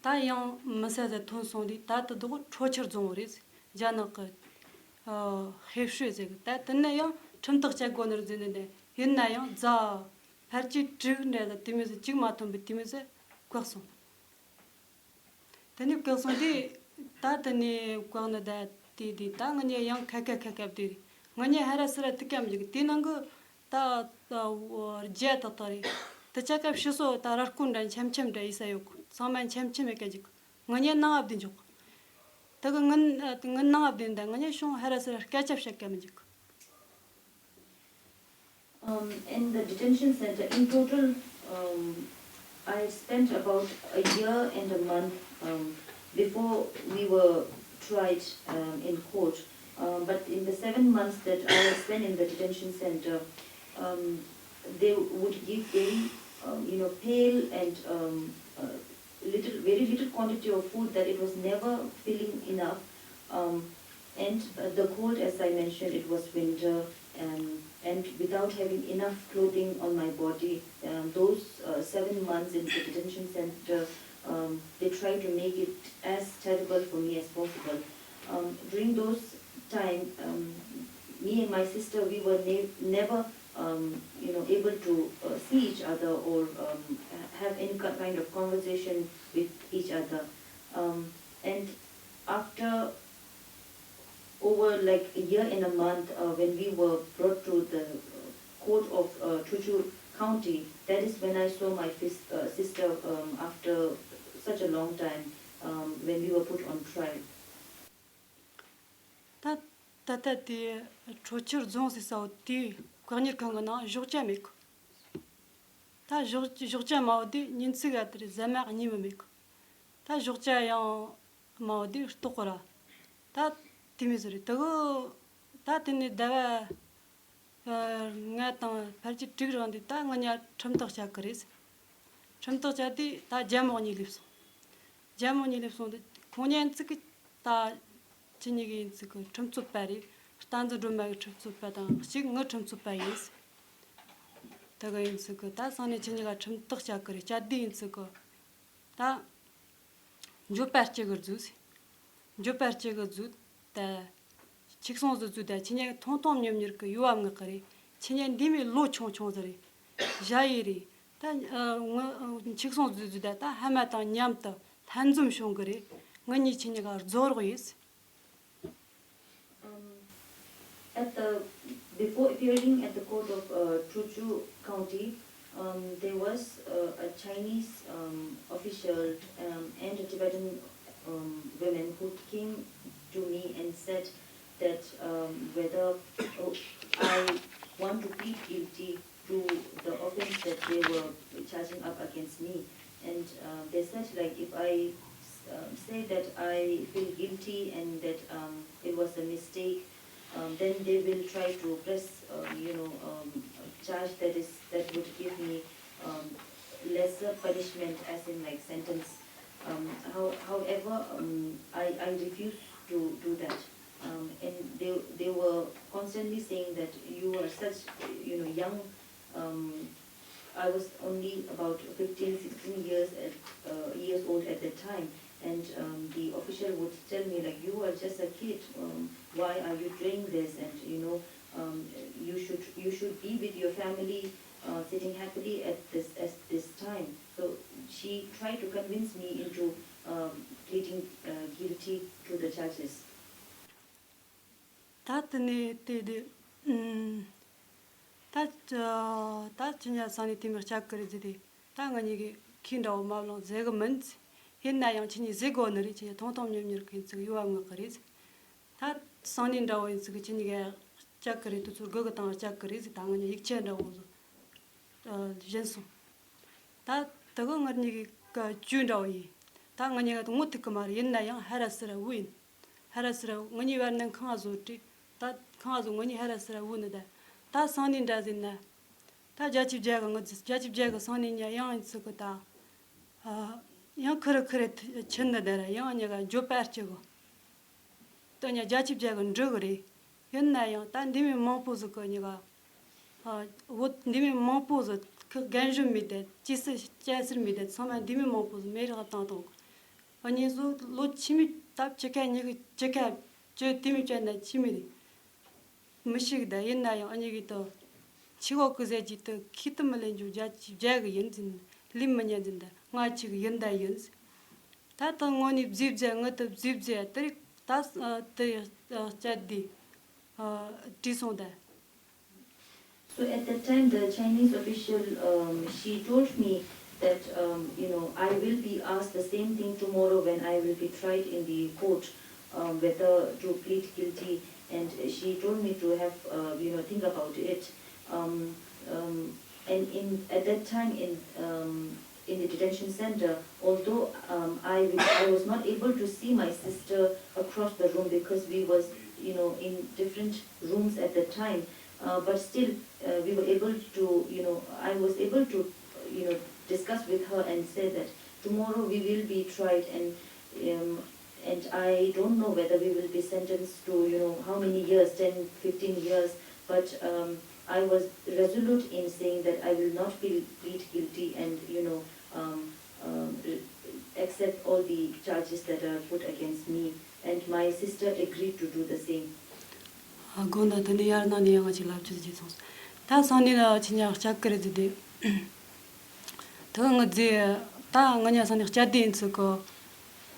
ད་ཡང་མི་སེར་ཟིག་ཐོན་སོང་དུས་ད་དེ་དག་ཁྲོ་ཆུར་རྫོང་བ་རེད། རྒྱ་ནག་གི་ཨ་ཧེ་ཧྲུའེ་ཟེར་གི། ད་དེ་ནས་ཡང་ཁྲིམས་ཐག་བཅད་དགོས་ནི་རེད་ཟེར་ནི་དེ་ཡིན་ན་ཡང་རྫ་ཕལ་ཆེར་དྲུག་འདྲ་ལ་དེ་མོ་ཟིག་གཅིག་མ་ཐོན་པའི་དེ་མོ་ཟིག་བཀག་སོང་། དེ་ནས་བཀག་སོང་དུས་ད་དེ་ནས་བཀག་ནི་ད་དེ་དུས་ད་ང་གཉིས་ཡང་ཁ་ཁ་ཁ་ཁ་བསྡད་རེད། ང་གཉིས་ཧ་ར་སི་ར་ཐུག་ག་མི་འཇུག་དེ་ནང་གི་ད་ད་བརྒྱ་ཏག་ཏག་རེད། དེ་ཆ་སྐབས་ཕྱི་སོ་ད་ར་སྐོར་འདྲ་འཆམ་འཆམ་འདྲ་ཡིན་ས་ཡོད་གི། ཚང་མ་འཆམ་འཆམ་ཡེ་ག་འཇུག་ང་གཉིས་ནང་ཨ་བསྡད་འཇོག་དེ་གི་ངན་ངན་ནང་ཨ་བསྡད་འདི་ང་གཉིས་ཤོང་ཧ་ར་སི་ར་སྐད་ཆ་བཤད་ག་མི་འཇུག Um, in the detention center, in total, um, I spent about a year and a month um, before we were tried um, in court. Um, but in the seven months that I had spent in the detention center, um, they would give very um, you know, pale and um, uh, little, very little quantity of food, that it was never feeling enough. Um, and uh, the cold, as I mentioned, it was winter, um, and without having enough clothing on my body, um, those uh, seven months in the detention center, um, they tried to make it as terrible for me as possible. Um, during those time, um, me and my sister, we were ne- never, um, you know, able to uh, see each other or um, have any ki- kind of conversation with each other. Um, and after over like a year and a month, uh, when we were brought to the uh, court of uh, Chuchu County, that is when I saw my fis- uh, sister um, after such a long time, um, when we were put on trial. ད་ད་ལྟ་དེ་ཁྲོ་ཆུ་རྫོང་ཟེར་ས་བོ་དེའི་བཀག་ཉར་ཁང་གི་ནང་ཞོགས་ཇ་མེད་གི། ད་ཞོགས་ཞོགས་ཇ་མ་བོ་དེ་ཉིན་ཚིག་ག་དེར་ཟ་མ་གཉིས་མ་མེད་གི། ད་ཞོགས་ཇ་ཡང་མ་བོ་དེ་ལྟོགས་གི་ར། ད་དེ་མོ་ཟིག་རེད། དེ་གི་ད་དེ་ནས་ཟླ་བ་ལྔ་དང་ཕལ་ཆེར་དྲུག་རིང་དུ་ད་ང་གཉིས་ཁྲིམས་ཐག་བཅད་གི་རེད། ཁྲིམས་ཐག་བཅད་དུས་ད་རྒྱ་མོ་གཉིས་སླེབས་སོང་། རྒྱ་མོ་གཉིས་སླེབས་སོང་དུས་ཁོང་གཉིས་ཚིག་གི་ད་ཁྱེད་གཉིས་ཀྱི་ཡིན་ཚིག་གི་ཁྲིམས་རྩོད་པ་རེད། བསྟན་འཛིན་སྒྲོལ་མ་གི་ཁྲིམས་རྩོད་པ་དང་གཅིག་ངའི་ཁྲིམས་རྩོད་པ་ཡིན། ད་གི་ཡིན་ཚིག་གི་ད་སང་ནས་ཁྱེད་གཉིས་ཀ་ཁྲིམས་ཐག་བཅད་གི་རེད། བཅད་དུས་ཡིན་ཚིག་གི་ད། འགྱོད་པ་སྐྱེ་གི་འཛུལ། འགྱོད་པ་སྐྱེ་གི་འཛུལ། ད། ཆིག་སོང་ཟིག་འཛུལ། ད་ཁྱེད་གཉིས་ཐོང་ཐོང་མྱུར་མྱུར་གི་ཡུ་བ་མངགས་གི་རེད། ཁྱེད་གཉིས་འདི་མོ་ལོ་ཆུང་ཆུང་ཟིག་རེད། ཞ་ཡི་རེད། ད་ངི་ཆིག་སོང་ཟིག་འཛུལ། ད་ད་ཧ་མ་དང་མཉམ་དུ་ལྷན་འཛོམས་བྱུང་གི་རེད། ང་གཉིས་ཁྱེད་གཉིས་ཀ་རྫོགས་རོགས་ཡིན། Um, at the before appearing at the court of uh, Chuchu County, um, there was uh, a Chinese um, official um, and a Tibetan um, woman who came to me and said that um, whether oh, I want to plead guilty to the offense that they were charging up against me. And uh, they said, like, if I uh, say that I feel guilty and that um, it was a mistake, um, then they will try to press, uh, you know, um, a charge that is that would give me um, lesser punishment, as in like sentence. Um, how, however, um, I, I refuse to do that. Um, and they, they were constantly saying that you are such, you know, young. Um, I was only about fifteen, sixteen years at, uh, years old at that time, and um, the official would tell me, like, you are just a kid. Um, why are you doing this? And you know, um, you should you should be with your family, uh, sitting happily at this at this time. So she tried to convince me into um, pleading uh, guilty to the charges. ད་དེ་ནས་དེ་དེ་ཨུམ། ད་ད་ཁྱེད་གཉིས་སང་ནས་དེ་མོ་བཅད་གི་རེད་ཟེར་དུས། ད་ང་གཉིས་ཀྱིས་ཁོས་འདྲ་བོ་མ་བླངས་ཟེར་གི་མིན། ཡིན་ན་ཡང་ཁྱེད་གཉིས་ཟེར་དགོས་ནི་རེད། ཁྱེད་གཉིས་ཐོང་ཐོང་མྱུར་མྱུར་གི་ཡིན་ཚིག་ཡུ་བ་མངགས་གི་རེད། ད་སང་ནས་འདྲ་བོ་ཡིན་ཚིག་ཁྱེད་གཉིས་ཀ་བཅད་གི་རེད། དུས་ཚོད་དགོས་གི་དང་བཅད་གི་རེད་ཟེར། ད་ང་གཉིས་ཡིག་ཆ་འདྲ་བོ་བཞེངས་སོང་། ད་དེ་གི་ང་གཉིས་ཀྱི་གཅོད་འདྲ་བོ་ཡིན། ད་ང་གཉིས་ཀ་ངོ་ཐུག་གི་མ་རེད། ཡིན་ན་ཡང་ཧ་ར་སི་ར་བུ་ཡིན། ཧ་ར་སི་ར་ང་གཉིས་བར་ན་ཁང་བཟོ་དྲི། ད་ཁང་བཟོ་ང་གཉིས་ཧ་ར་སི་ར་བུ་ནི་ད། ད་སང་ནས་འདྲ་ཟིན་ན། ད་བརྒྱ་ཆ་བརྒྱ་གི་ང་བརྒྱ་ཆ་བརྒྱ་གི་སང་ནས་ཉ་ཡང་ཡིན་ཚིག་གི་ད། ཡང་ཁི་རི་ཁི་རི་ཆི་ནི་ད་ར་ཡང་གཉིས་ཀ་འགྱོད་པ་སྐྱེ་གི། ད་ཉ་བརྒྱ་ཆ་བརྒྱ་གི་འགྲིག་གི་རེད། ཡིན་ན་ཡང་ད་འདི་མོ་མང་པོ་ཟིག་གི་གཉིས་ཀ་བོད་འདི་མོ་མང་པོ་ཟིག་ཁི་རྒན་གཞོན་མི་དེ་སྐྱེས་སི་སྐྱེས་སེར་མི་དེ་ཚང་མ་འདི་མོ་མང་པོ་ཟིག་མེ་རག་བཏང་བཏང་གི། ཨ་ནི་བཟོ་ལོ་ཆི་མི་ད་ཅི་ཁ་ཉི་གི་ཅི་ཁ་ཅི་དེ་མོ་བྱས་ན་ཆི་མི་རེད། མི་ཤེས་གི་ད། ཡིན་ན་ཡང་ཨ་ནི་གི་ད་ཆི་གོ་གི་ཟེར་གྱི་ད་ཁི་ཏི་མི་ལེན་རྒྱུ་བརྒྱ་ཆ་བརྒྱ་གི་ཡིན་ཟིན། ལིམ་མི་ཉན་ཟིན། ད་ང་ཆི་གི་ཡིན་ད་ཡིན། ད་ད་དངོས་གནས་བཟི་བཟི་ངི་ད་བཟི་བཟི་དེ་རིགས་ད་དེ་སྐྱ་དེ་བྲིས་སོང་ད། So at that time, the Chinese official, um, she told me that, um, you know, I will be asked the same thing tomorrow when I will be tried in the court, um, whether to plead guilty. And she told me to have, uh, you know, think about it. Um, um, and in at that time in um, in the detention center, although um, I, I was not able to see my sister across the room because we was, you know, in different rooms at the time, uh, but still uh, we were able to, you know, I was able to you know, discuss with her and say that tomorrow we will be tried and, um, and I don't know whether we will be sentenced to, you know, how many years, ten, fifteen years, but, um, I was resolute in saying that I will not feel, plead guilty and, you know, um, um, accept all the charges that are put against me. And my sister agreed to do the same. ཨ། དགོངས་དག་དེ་ནས་ཡར་ནང་ནས་ཡང་ང་ཅིག་ལབ་རྒྱུ་ཅིག་སོང་། ད་སང་ནས་ལ་ཁྱེད་ཉག་ལྕགས་ཀི་རེད་དེ། ད་ང་ཟེ། ད་ང་ཉག་སང་ནས་ལྕགས་དེ་ཡིན་ཚུལ་གོ།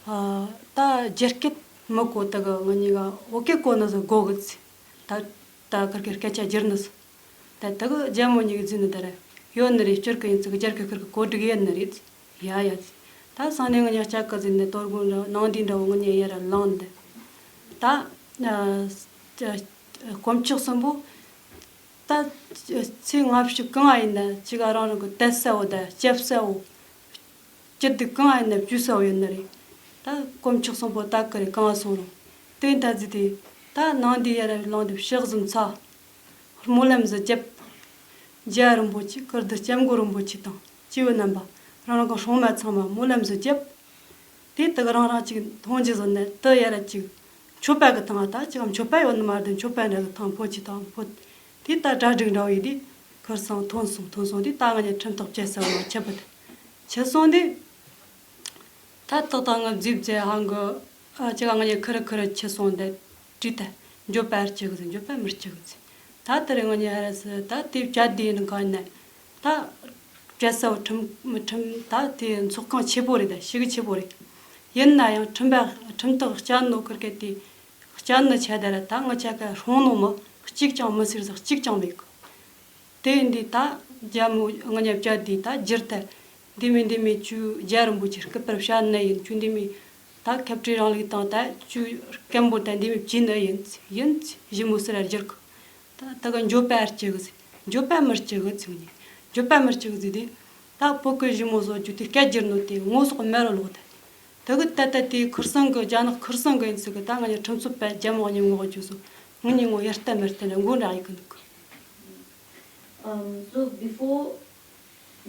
ཨ། ད་རྒྱ་སྐད་མི་གོ་ད་གི་ང་གཉིས་ཀ་བོད་སྐད་གོ་ན་ཟེ་གོ་གི་ཚེ། ད་ད་ཁིར་ཁིར་སྐད་ཆ་བསྒྱུར་ནི་ཟེ། ད་ད་གི་རྒྱ་མོ་གཉིས་ཀྱི་རྫུན་ནི་ད་རེད། ཡོད་ནི་རེད། སྤྱིར་གི་ཡིན་ཚུལ་གི་རྒྱ་སྐད་ཁིར་གི་གོ་སྒྲིག་ཡོད་ནི་རེད། ཡ་ཡ། ད་སང་ནས་ང་ཉག་ལྕགས་ཀི་ཟེ་ནས་དོ་དགོང་ར་ནང་དེ་འདྲ་བོ་ང་གཉིས་ཡར་ལངས་འདི། ད་ཨ་དཀོན་མཆོག་གསུམ་པོ། ད་ཚེ་སྔ་ཕྱི་གང་ཡིན་ན་ཅིག་རང་རང་གི་དད་ས་བོ་དང་སྐྱབས་ས་བོ། སྐྱིད་སྡུག་གང་ཡིན་ན་བཅོལ་ས་བོ་ཡོད་ནི་རེད། ད་དཀོན་མཆོག་གསུམ་པོ་ད་གི་རེད་གང་སོང་རུང་། དེ་ད་ཟེ་དེ། ད་ནང་དེ་ཡར་ལངས་འདི་ཕྱག་གསུམ་འཚལ། སྨོན་ལམ་ཟེ་རྒྱབ། རྒྱལ་བ་རིན་པོ་ཆེ་བཀུར་སྟི་སྐྱབས་མགོན་རིན་པོ་ཆེ་དང་སྐྱེ་བོ་རྣམ་པ། རང་རང་གི་སྲུང་མ་ཚང་མ་སྨོན་ལམ་ཟེ་རྒྱབ། དེ་དག་རང་རང་ཅིག་མཐོང་རྒྱུ་བཟོ་ནས་དེ་ཡར་ཅིག་མཆོད་པ་གི་ཐང་ད་ཅིག་མཆོད་པ་ཡོད་ནི་མ་རེད། མཆོད་པ་འདྲ་གི་ཐང་ཕོ་ཆེ་ཐང་ཕོ། དེ་ད་གྲ་སྒྲིག་འདྲ་བོ་ཡིན་དེ། ཁིར་སང་ཐོན་སོང་། ཐོན་སོང་དེ་ད་ང་གཉིས་ཁྲིམས་ཐག་བཅད་ས་བོ་ལ་ཆད་པ་དེ། ཆད་སོང་དེ། ད་ཏག་ཏག་ང་རྫིབ་རྫས་ཧང་གི། ཨ། ཅི་ག་ང་གཉིས་ཁིར་ཁིར་ཆི་སོང་དེ། དྲིས་ཏེ། འགྱོད་པ་ཨེ་སྐྱེ་གི་ཟེ། འགྱོད་པ་མི་སྐྱེ་གི་ཟེ། ད་དེ་རིང་ང་གཉིས་ཧ་ར་སི་ད་དེ་བཅད་དེ་ཡིན་གང་ནས། ད་བཅད་ས་བོ་ཁྲིམས་མི་ཁྲིམས་ད་དེ་ཚོགས་ཁང་ཆེ་པོ་རེད། ད་ཞེ་གི་ཆེ་པོ་རེད། ཡིན་ན་ཡང་ཁྲིམས་པ་ཁྲིམས་ཐག་བཅད་ནོ་ཁིར་གེ་དེ། བཅད་ནི་ཆ་དེ་ར་ད་ང་ཅག་ག་སྲུང་ནོ་མི་གཅིག་ཀྱང་མི་སྲིད་ཟེ་གཅིག་ཀྱང་མེད་གི། དེ་ཡིན་དུས་ད་རྒྱལ་མོ་ང་གཉིས་བཅད་དེ་ད་བསྒྱུར་ཏེ། འདི་མོ་འདི་མོ་ཁྱོད་རྒྱལ་བ་རིན་པོ་ཆེ་སྐུ་པར་བཤད་ནི་ཡིན། ཁྱོད་འདི་མོ་ད་ཁྱབ་བརྡལ་རིང་ལུགས་དང་ད་ཁྱོད་སྐད་འབོད་ད་འདི་མོ་བྱས་ནི་ཡིན། ཡིན་ཞི་མོ་ཟེར་ར་བསྒྱུར་གི། ད་ད་གི་འགྱོད་པ་ཨེ་སྐྱེ་གི་ཟེ། འགྱོད་པ་མི་སྐྱེ་གི་ཟེ། ངས་འགྱོད་པ་མི་སྐྱེ་གི་ཟེ་དུས། ད་བོད་གི་ཞི་མོ་བཟོ་རྒྱུ་དེ་སྐད་བསྒྱུར་ནོ་དེ་ངོ་སོགས་མེད་རུ་ལོག་ད། ད་གི་ད་ལྟ་དེ་ཁིར་སང་གི་རྒྱ་ནག་ཁིར་སང་གི་ཡིན་ཟེ་གི། ད་ང་གཉིས་ཁྲིམས་རྩོད་པ་རྒྱལ་མོ་གཉིས་ངོ་རྒྱུ་ཟེ། ང་གཉིས་ངོ་ཡར་ལྟ་མར་ལྟ་ན་མགོ་འདྲ་ཡི་གི་འདུག་གི། Um, so before,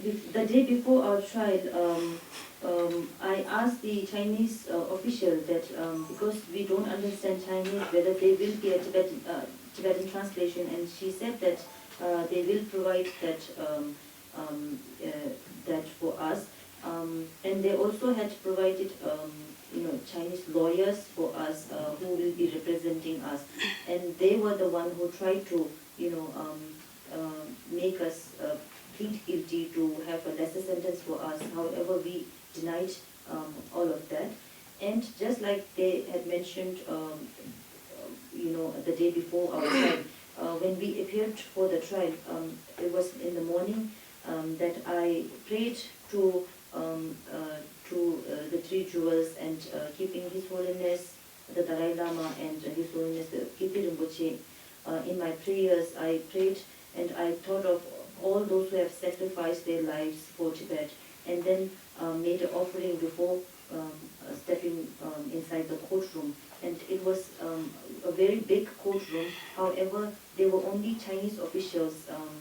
bef- the day before our trial, um, um, I asked the Chinese uh, official that, um, because we don't understand Chinese, whether they will be a Tibetan, uh, Tibetan translation, and she said that uh, they will provide that, um, um, uh, that for us. Um, and they also had provided, um, you know, Chinese lawyers for us uh, who will be representing us. And they were the one who tried to, you know, um, uh, make us uh, plead guilty to have a lesser sentence for us. However, we denied um, all of that. And just like they had mentioned, um, you know, the day before our trial, uh, when we appeared for the trial, um, it was in the morning um, that I prayed to um, uh, to uh, the three jewels and uh, keeping His Holiness the Dalai Lama and His Holiness the Kirti Rinpoche. Uh, in my prayers, I prayed and I thought of all those who have sacrificed their lives for Tibet and then uh, made an offering before um, uh, stepping um, inside the courtroom. And it was um, a very big courtroom. However, there were only Chinese officials um,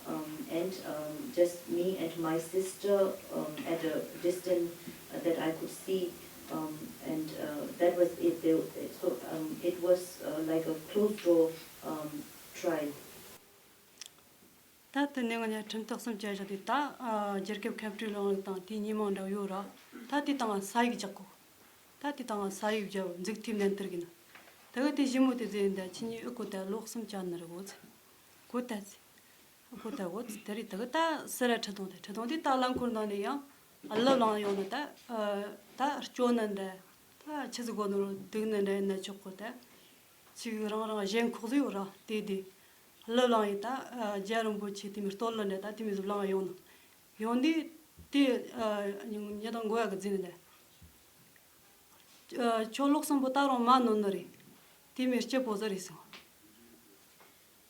um, and um, just me and my sister um, at a distance uh, that I could see. Um, and uh, that was it. There, so um, it was uh, like a closed door um, trial. ད་དེ་ནས་ང་གཉིས་ཁྲིམས་ཐག་གསུམ་བཅད་བཞག་དུས་ད་ཨ་རྒྱལ་ཁབ་ཁ་བྲལ་རིང་ལུགས་དང་དེའི་ཉེས་མིང་འདྲ་ཡོད་ར། ད་དེ་དང་ས་ཡིག་རྒྱག་གོ། ད་དེ་དང་ས་ཡིག་བརྒྱབ་འཛུགས་ཐེབས་ནན་ཏིར་གིན། ད་གི་དེ་ཞི་མོ་དེ་ཟེར་འདི་ཁྱེད་གཉིས་ཨུ་ཁུ་ད་ལོ་གསུམ་བཅད་ནི་རེད་གོ་ཚེ། གོ་ད་ཚེ། ཨུ་ཁུ་ད་གོ་ཚེ་དེ་རེད། ད་གི་ད་སི་ར་ཁྲི་སྟོང་དེ་ཁྲི་སྟོང་དེ་ད་རླངས་འཁོར་ནང་ནས་ཡང་ཨ་ལོ་ལངས་ཡོང་ནི་ད། ཨ་ད་སྐྱོ་ནི་འདྲ། ད་ཆི་ཟིག་གོ་ནོ་རུ་སྡུག་ནི་འདྲ་ཡིན་ན་ཆོག་གོ་ད། ཅིག་རང་རང་ཞེན་ཁོག་ཟིག་ཡོད་ར་དེ་དེ། ལི་ལང་ཡི་ད་རྒྱལ་རིན་པོ་ཆེ་དེ་མི་སྟོད་ལི་འདྲ་ད་དེ་མི་ཟིག་ལང་ཡོང་ནོ། ཡོང་དུས་དེ་ཉི་དང་མགོ་ཡ་གི་རྫིན་འདྲ། ཁྱོད་ལོག་སོང་པོ་ད་རུང་མ་ནོར་ནི་རེད། དེ་མི་སྐྱིད་པོ་ཟིག་རེད་སོང་།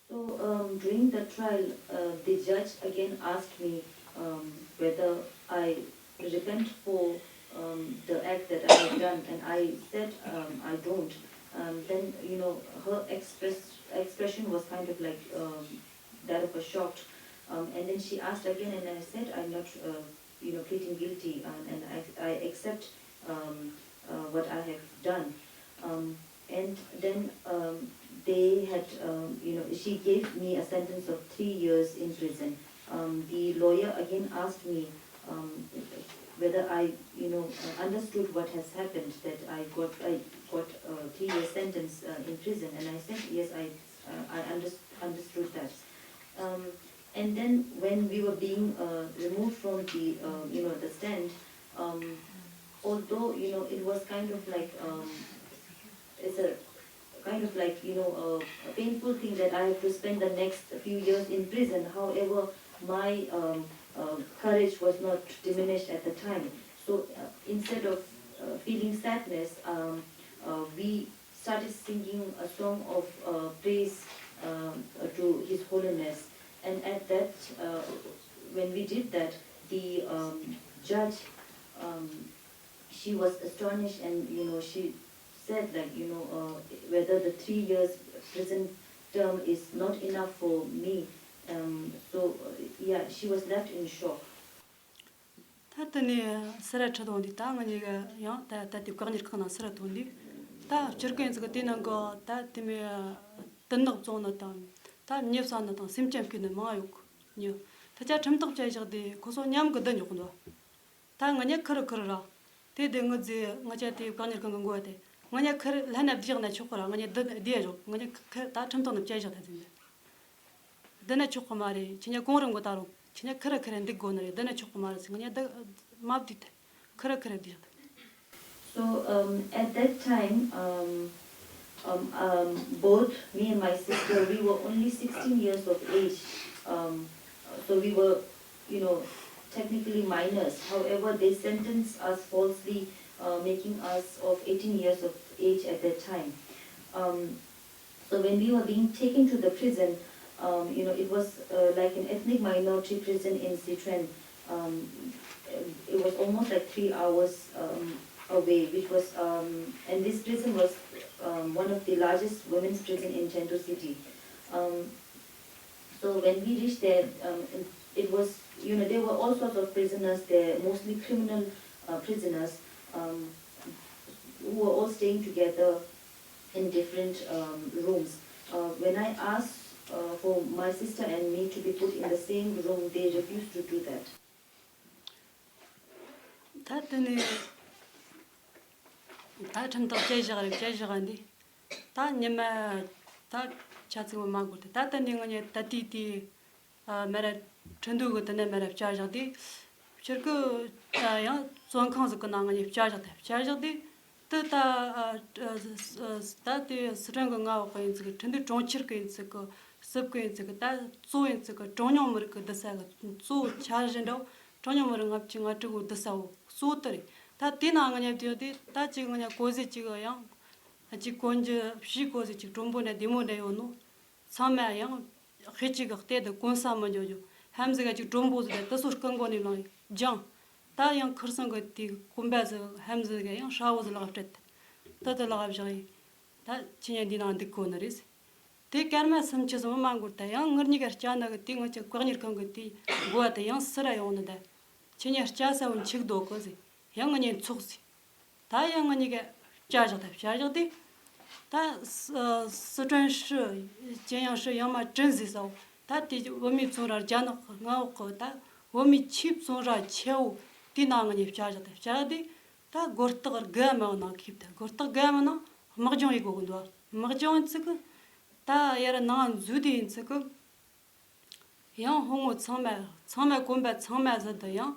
So um, during the trial, uh, the judge again asked me um, whether I repent for um, the act that I have done, and I said um, I don't. Um, then, you know, her express expression was kind of like um, that of a shocked. Um, and then she asked again, and I said, "I'm not, uh, you know, pleading guilty, um, and I, I accept, um, uh, what I have done." Um, and then, um, they had, um, you know, she gave me a sentence of three years in prison. Um, the lawyer again asked me, um, whether I, you know, uh, understood what has happened, that I got, I got a three-year sentence, uh, in prison, and I said, "Yes, I, uh, I unders- understood that." Um, and then when we were being, uh, removed from the, uh, you know, the stand, um, although, you know, it was kind of like, um, it's a kind of like, you know, a, a painful thing that I have to spend the next few years in prison. However, my, um, uh, courage was not diminished at the time. So, uh, instead of, uh, feeling sadness, um, uh, we started singing a song of, uh, praise, um, uh, to His Holiness. And at that, uh, when we did that, the, um, judge, um, she was astonished, and, you know, she said, like, you know, uh, whether the three years prison term is not enough for me. Um, so, uh, yeah, she was left in shock. ད་དེ་ནས་སི་ར་ཁྲིད་འོང་དུས། ད་ང་གཉིས་ཀ་ཡང་ད་ད་དེ་བཀག་ཉར་ཁང་ནང་སི་ར་ཐོན་དུས། ད་སྤྱིར་གི་ཡིན་ཟིག་གི་དེ་ནང་གི་ད་དེ་མོ་དུད་ནག་བཙོང་ནི་དང་། ད་མྱི་བསད་ནི་དང་སེམས་ཅན་བརྐུས་ནི་མང་ཡོད་གི་མྱི། ད་ཆ་ཁྲིམས་ཐག་བཅད་བཞག་དུས་ཁོ་ཚོ་མཉམ་གི་བསྡད་འཇོག་གི་འདུག་ད་ང་གཉིས་ཁེར་ཁེར་ར། དེ་དེ་ངུ་ཟིག་ང་ཅག་དེ་བཀག་ཉར་ཁང་གི་འགོ་བ་དེ། ང་གཉིས་ཁེར་ལྷན་ན་བསྡད་ན་ཆོག་གི་ར། ང་གཉིས་བསྡད་བསྡད་འཇོག་ང་གཉིས་ཁེར་ད་ཁྲིམས་ཐག་ནས་བཅད་བཞག་ད་ཟིན་ཏེ། བསྡད་ན་ཆོག་གི་མ་རེད། ཁྱེད་གཉིས་གོང་རིམ་གི་ད་རུང་ཁྱེད་གཉིས་ཁེར་ཁེར་འདུག་དགོས་ནི་རེད། བསྡད་ན་ཆོག་གི་མ་རེད་ཟེར། ང་གཉིས་བསྡད་མ་བསྡད་དེ་ཁེར་ཁེར་འདུག་ད། So, um, at that time, um, um, um, both me and my sister, we were only sixteen years of age. Um, so we were, you know, technically minors. However, they sentenced us falsely, uh, making us of eighteen years of age at that time. Um, so when we were being taken to the prison, um, you know, it was, uh, like an ethnic minority prison in Sichuan. Um, it was almost like three hours, um, away, which was, um, and this prison was, um, one of the largest women's prison in Chengdu City. Um, so when we reached there, um, it was, you know, there were all sorts of prisoners there, mostly criminal, uh, prisoners, um, who were all staying together in different, um, rooms. Uh, when I asked, uh, for my sister and me to be put in the same room, they refused to do that. ད་དེ་ནས་ད་ཁྲིམས་ཐག་བཅད་བཞག་རེད། བཅད་བཞག་འདི་ད་ཉི་མ་ད་ཆ་ཚང་མ་མ་འགོར་ཏེ། ད་དེ་ནས་ང་གཉིས་ད་དེ་དེ་ཨ་མེ་ར་ཁྲིན་ཏུའུ་གི་དེ་ནས་མེ་ར་བཅད་བཞག་དུས། སྤྱིར་གི་ད་ཡང་བཙོན་ཁང་ཟིག་གི་ནང་ང་གཉིས་བཅད་བཞག་ད་བཅད་བཞག་དུས། དེ་ད་ཨ་ཨ་ཨ་ད་དེ་སི་ཁྲོན་གི་མངའ་འོག་གི་ཡིན་ཙི་གི། ཁྲིན་ཏུའུ་གྲོང་ཁྱེར་གི་ཡིན་ཙི་གི། སྲིབ་གི་ཡིན་ཙི་གི། ད་གཙོ་ཡིན་ཙི་གི་གྲངས་ཉུང་མི་རིགས་གི་བསྡད་ས་གི་གཙོ་བོ་འཆར་གཞི་འདྲ་བོ། གྲངས་ཉུང་མི་རིགས་ལྔ་བཅུ་ང་དྲུག་གི་བསྡད་ས་བོ་གཙོ་བོ་དེ་རེད། ད་དེ་ནང་ང་གཉིས་བསྡད་དུས་ད་ཅིག་ང་གཉིས་གོ་ཟི་ཅིག་ཡང་ཅིག་གོན་རྒྱུ་ཕྱིའི་གོ་ཟི་ཅིག་དྲོན་པོ་འདྲ་བདེ་མོ་འདྲ་ཡོད་ནོ། ཚང་མ་ཡང་ཧེ་ཅིག་གི་སྟེ་དེ་གོན་ས་མི་འཇོག་རྒྱུ། ཧམ་ཟི་ག་ཅིག་དྲོན་པོ་ཟི་དེ་དེ་ཚོ་རྐུ་མགོ་ནས་བླངས་ཡིན་སྦྱངས། ད་ཡང་ཁིར་སང་གི་དེ་གོན་པ་ཟི་ཧམ་ཟི་ག་ཡང་ཧྲ་བོ་ཟི་ལག་སྤྲད་དེ། ད་དེ་ལག་བཞག་ཡིན། ད་ཁྱེད་གཉིས་འདི་ནང་འདུག་དགོས་ནི་རེད་ཟེར། དེ་སྐར་མ་སུམ་ཅུ་ཙམ་མ་འགོར་ད་ཡང་ངེད་གཉིས་ཀ་སྐྱ་ན་གི་དེ་ང་ཅག་བཀག་ཉར་ཁང་གི་དེ་འགོ་བ་དེ་ཡང་སི་ར་ཡོང་ནི་ད། ཁྱེད་གཉིས་སྐྱ་ས་བོ་འཆུག་འདུག་གི་ཟེར། ཡང་ང་གཉིས་འཚོགས་ཟེར། ད་ཡང་ང་གཉིས་ཀ་བཅད་བཞག་ད་བཅད་བཞག་དེ། ད་སི་སི་ཁྲོན་ཧྲི་ཅན་ཡང་ཧྲི་ཡང་མ་ཀྲིན་ཟེར་ས་བོ། ད་དེ་བོད་མིའི་བཙོན་ར་རྒྱ་ནག་གི་མངའ་འོག་གི་ད་བོད་མིའི་ཆེས་བཙོན་ར་ཆེ་བོ་དེ་ནང་ང་གཉིས་བཅད་བཞག་ད་བཅད་བཞག་དེ། ད་སྒོ་རྟགས་དགུ་མ་ནང་ཁེབས་ད། སྒོ་རྟགས་དགུ་མ་ནང་དམག་སྦྱོང་ཡེད་དགོས་གི་འདུག་དམག་སྦྱོང་ཡིན་ཚིག་གི་ད་ཡར་ནང་འཛུལ་དེ་ཡིན་ཚིག་གི། ཡང་ཕོ་མོ་ཚང་མ་ཚང་མ་གོན་པ་ཚང་མ་ཟིན་དུ་ཡང་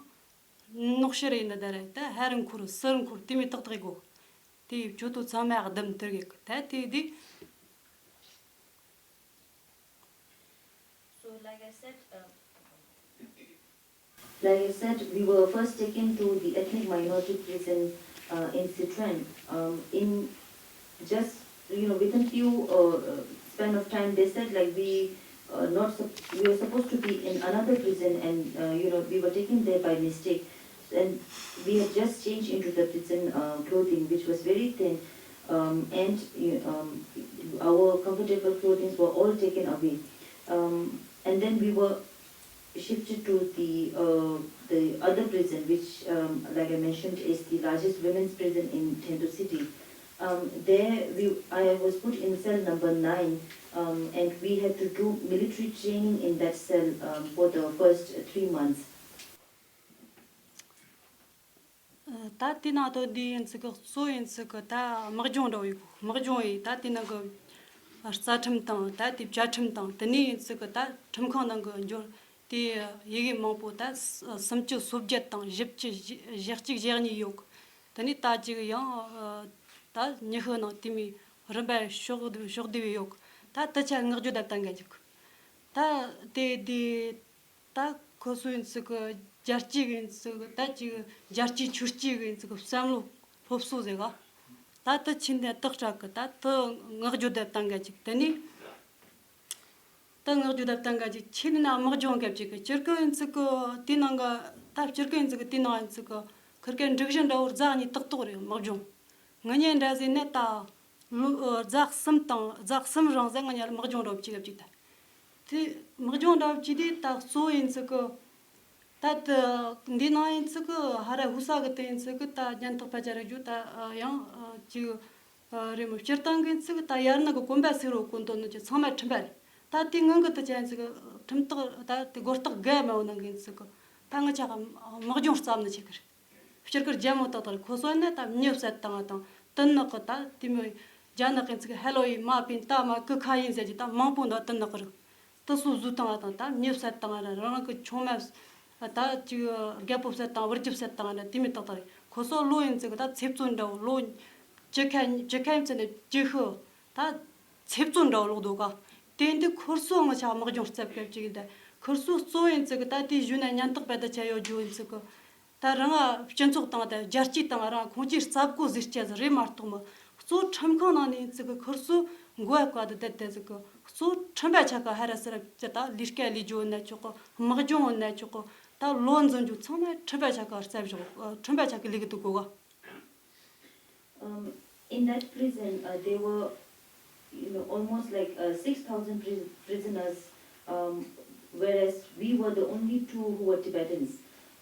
ནོག་ཤི་རེ་ཡིན་ད་རེད། ད་ཧར་འཁོར་སིར་འཁོར་དེ་མོ་ཏག་ཏག་གོ། དེ་ཡི་ཇོ་ཏོ་ཚང་མ་ཨ་དམ་དེར་གེ་གི་ད་དེ་དེ། So, like I said, um, like I said, we were first taken to the ethnic minority prison, uh, in Sichuan. Um, in just, you know, within few, uh, uh, span of time, they said, like, we, uh, not sup- we were supposed to be in another prison, and, uh, you know, we were taken there by mistake. And we had just changed into the prison, uh, clothing, which was very thin, um, and, you um, our comfortable clothing were all taken away. Um, and then we were shifted to the uh, the other prison, which, um, like I mentioned, is the largest women's prison in Chengdu city. Um, there, we, I was put in cell number nine, um, and we had to do military training in that cell, um, for the first three months. ད་དེ་ནང་དུ་འདི་ཡིན་ཚིག་གི་གཙོ་ཡིན་ཚིག་གི་ད་དམག་སྦྱོང་འདྲ་བོ་ཡོད། དམག་སྦྱོང་ཡིན། ད་དེ་ནང་གི་རྩ་ཁྲིམས་དང་ད་དེ་བཅའ་ཁྲིམས་དང་དེ་ནས་ཡིན་ཚིག་གི་ད་ཁྲིམས་ཁང་ནང་གི་འབྱོར་དེ་ཡི་གེ་མང་པོ་ད་སུམ་ཅུ་སོ་བརྒྱད་དང་བཞི་བཅུ་ཞེ་གཅིག་ཞེ་གཉིས་ཡོད། དེ་ནས་ད་ཅིག་ཡང་ད་ཉི་ཤུ་ནང་དེ་མོའི་རིམ་པ་ཕྱོགས་ཕྱོགས་བསྡུས་ཡོད། ད་དེ་ཆ་ངག་བརྗོད་ད་བཏང་ག་འཇུག་ད་དེ་དེ། ད་ཁོ་ཚོ་ཡིན་ཚིག་གི་རྒྱལ་སྤྱི་ཡིན་ཚིག་གི་ད་ཅིག་རྒྱལ་སྤྱིའི་ཆོས་སྤྱི་ཡིན་ཚིག་གི་བསམ་བློ་སློབ་གསོ་ཟེར་ག་ད་དུ་ཕྱིན་ནས་རྟགས་སྤྲད་གི་ད་དུ་ངག་བརྗོད་དེ་བཏང་ག་ཅིག་དེ་ནས་ད་ངག་བརྗོད་དེ་བཏང་ག་ཅིག་ཕྱིན་ན་དམག་སྦྱོང་ག་ཅིག་གི་སྤྱིར་གི་ཡིན་ཚིག་གི་དེའི་ནང་གི་ད་སྤྱིར་གི་ཡིན་ཚིག་གི་དེའི་ནང་ཡིན་ཚིག་གི་ཁིར་ཀའི་འགྲིག་གཞི་འདྲ་བོ་རྫ་གཉིས་ཏག་ཏག་རེད། དམག་སྦྱོང་ངི་ཉེ་འདྲ་ཟེར་ནས་ད། ལོ་ཨ་རྫ་གསུམ་དང་རྫ་གསུམ་རིང་ཟེར་ང་ཉར་དམག་སྦྱོང་འདྲ་བོ་བྱེད་ག་བཅུག་ད། དེ་དམག་སྦྱོང་འདྲ་བོ་བྱེད་དུས་ད་གཙོ་བོ་ཡིན་ཚིག་གི་ད་དེ་འདི་ནང་ཡིན་ཚིག་གི་ཧ་ར་ཧུ་ས་གི་དེ་ཡིན་ཚིག་གི་ད་ཉན་ཐག་ཕལ་ཆེར་རྒྱུ་ད་ཡང་ཅིག་རེད་མོ། སྤྱིར་བཏང་གི་ཚིག་ད་ཡར་ནང་གི་གོམ་པ་སེར་བོ་གོན་དོན་ནི་ཅི་ཚང་མ་ཁྲིམས་པ་རེད། ད་དེ་སྔོན་གི་དུ་ཅན་ཚིག་ཁྲིམས་ཐག་ད་དེ་སྒོ་རྟགས་བརྒལ་མེད་བོ་ནང་གི་ཚིག་གི་ད་ང་ཆ་ག་དམག་སྦྱོང་རྩམ་ནི་བྱེད་གི་རེད། སྤྱིར་ཀར་རྒྱལ་མོ་ཏག་ཏག་ཁོ་སོ་ནི་ད་མྱི་བསད་བཏང་བ་དང་དུ་ནག་གི་ད་དེ་མོ་རྒྱ་ནག་གི་ཚིག་ཧེ་ལོ་ཡི་མ་པིན་ད་མ་ཀི་ཁ་ཡིན་ཟེར་གྱི་ད་མང་པོ་འདུག་དུ་ནག་གི་རིགས་དུ་སོ་ཟུ་བཏང་བ་དང་ད་མྱི་བསད་བཏང་བ་ར་རང་གི་ཆུང་མ་ད་ཅིག་རྒད་པོ་བསད་བཏང་བུ་རྒྱུ་བསད་བཏང་བ་ར་དེ་མོ་ཏག་ཏག་རེད། ཁོ་སོ་ལོ་ཡིན་ཚིག་ད་ཚེ་བཙོན་འདྲ་བོ་ལོ་བཅུ་ཁ་བཅུ་ཁ་ཡིན་ཚིག་ནས་བཅུ་ཤུ་ད། ཚེ་བཙོན་འདྲ་བོ་ལོག་འདུག་ག་དེ་འདི་ཁོར་སོ་ང་ཆ་དམག་སྦྱོང་རྩབ་སྐབས་ཅིག་ཡིན་ད་ཁོར་སོ་གཙོ་ཡིན་ཚིག་གི་ད་དེའི་གཞུག་ན་ཉན་རྟོག་པ་ད་ཆ་ཡོད་རྒྱུ་ཡིན་ཚིག་གི་ད་རང་ང་སྤྱི་ཚོགས་དང་ད་རྒྱལ་སྤྱི་དང་རང་ཁོང་ཅིའི་རྩབ་གོ་ཟིག་སྐྱེ་ཟིག་རེད་མ་གཏོགས་མི་གཙོ་ཁྲིམས་ཁང་ནང་ནས་ཡིན་ཚིག་གི་ཁོར་སོ་མགོ་བ་བཀའ་ད་བསྡད་དེ་ཟིག་གི་གཙོ་ཁྲིམས་པ་ཆ་ག་ཧ་ར་སི་ར་ཅི་ད་ལས་ཀ་ལས་རྒྱུ་ཡིན་ན་ཆོག་གི་དམག་སྦྱོང་ཡིན་ན་ཆོག་གི་ད་ལོ་འཛིན་རྒྱུ་ཚང་མ་ཁྲིམས་པ་ཆ་ག་རྩབ་བཞག་ཁྲིམས་པ་ཆ་གི་ལས་གི་འདུག་གོ་ག Um, in that prison, uh, there were, you know, almost like uh, six thousand pri- prisoners, um, whereas we were the only two who were Tibetans.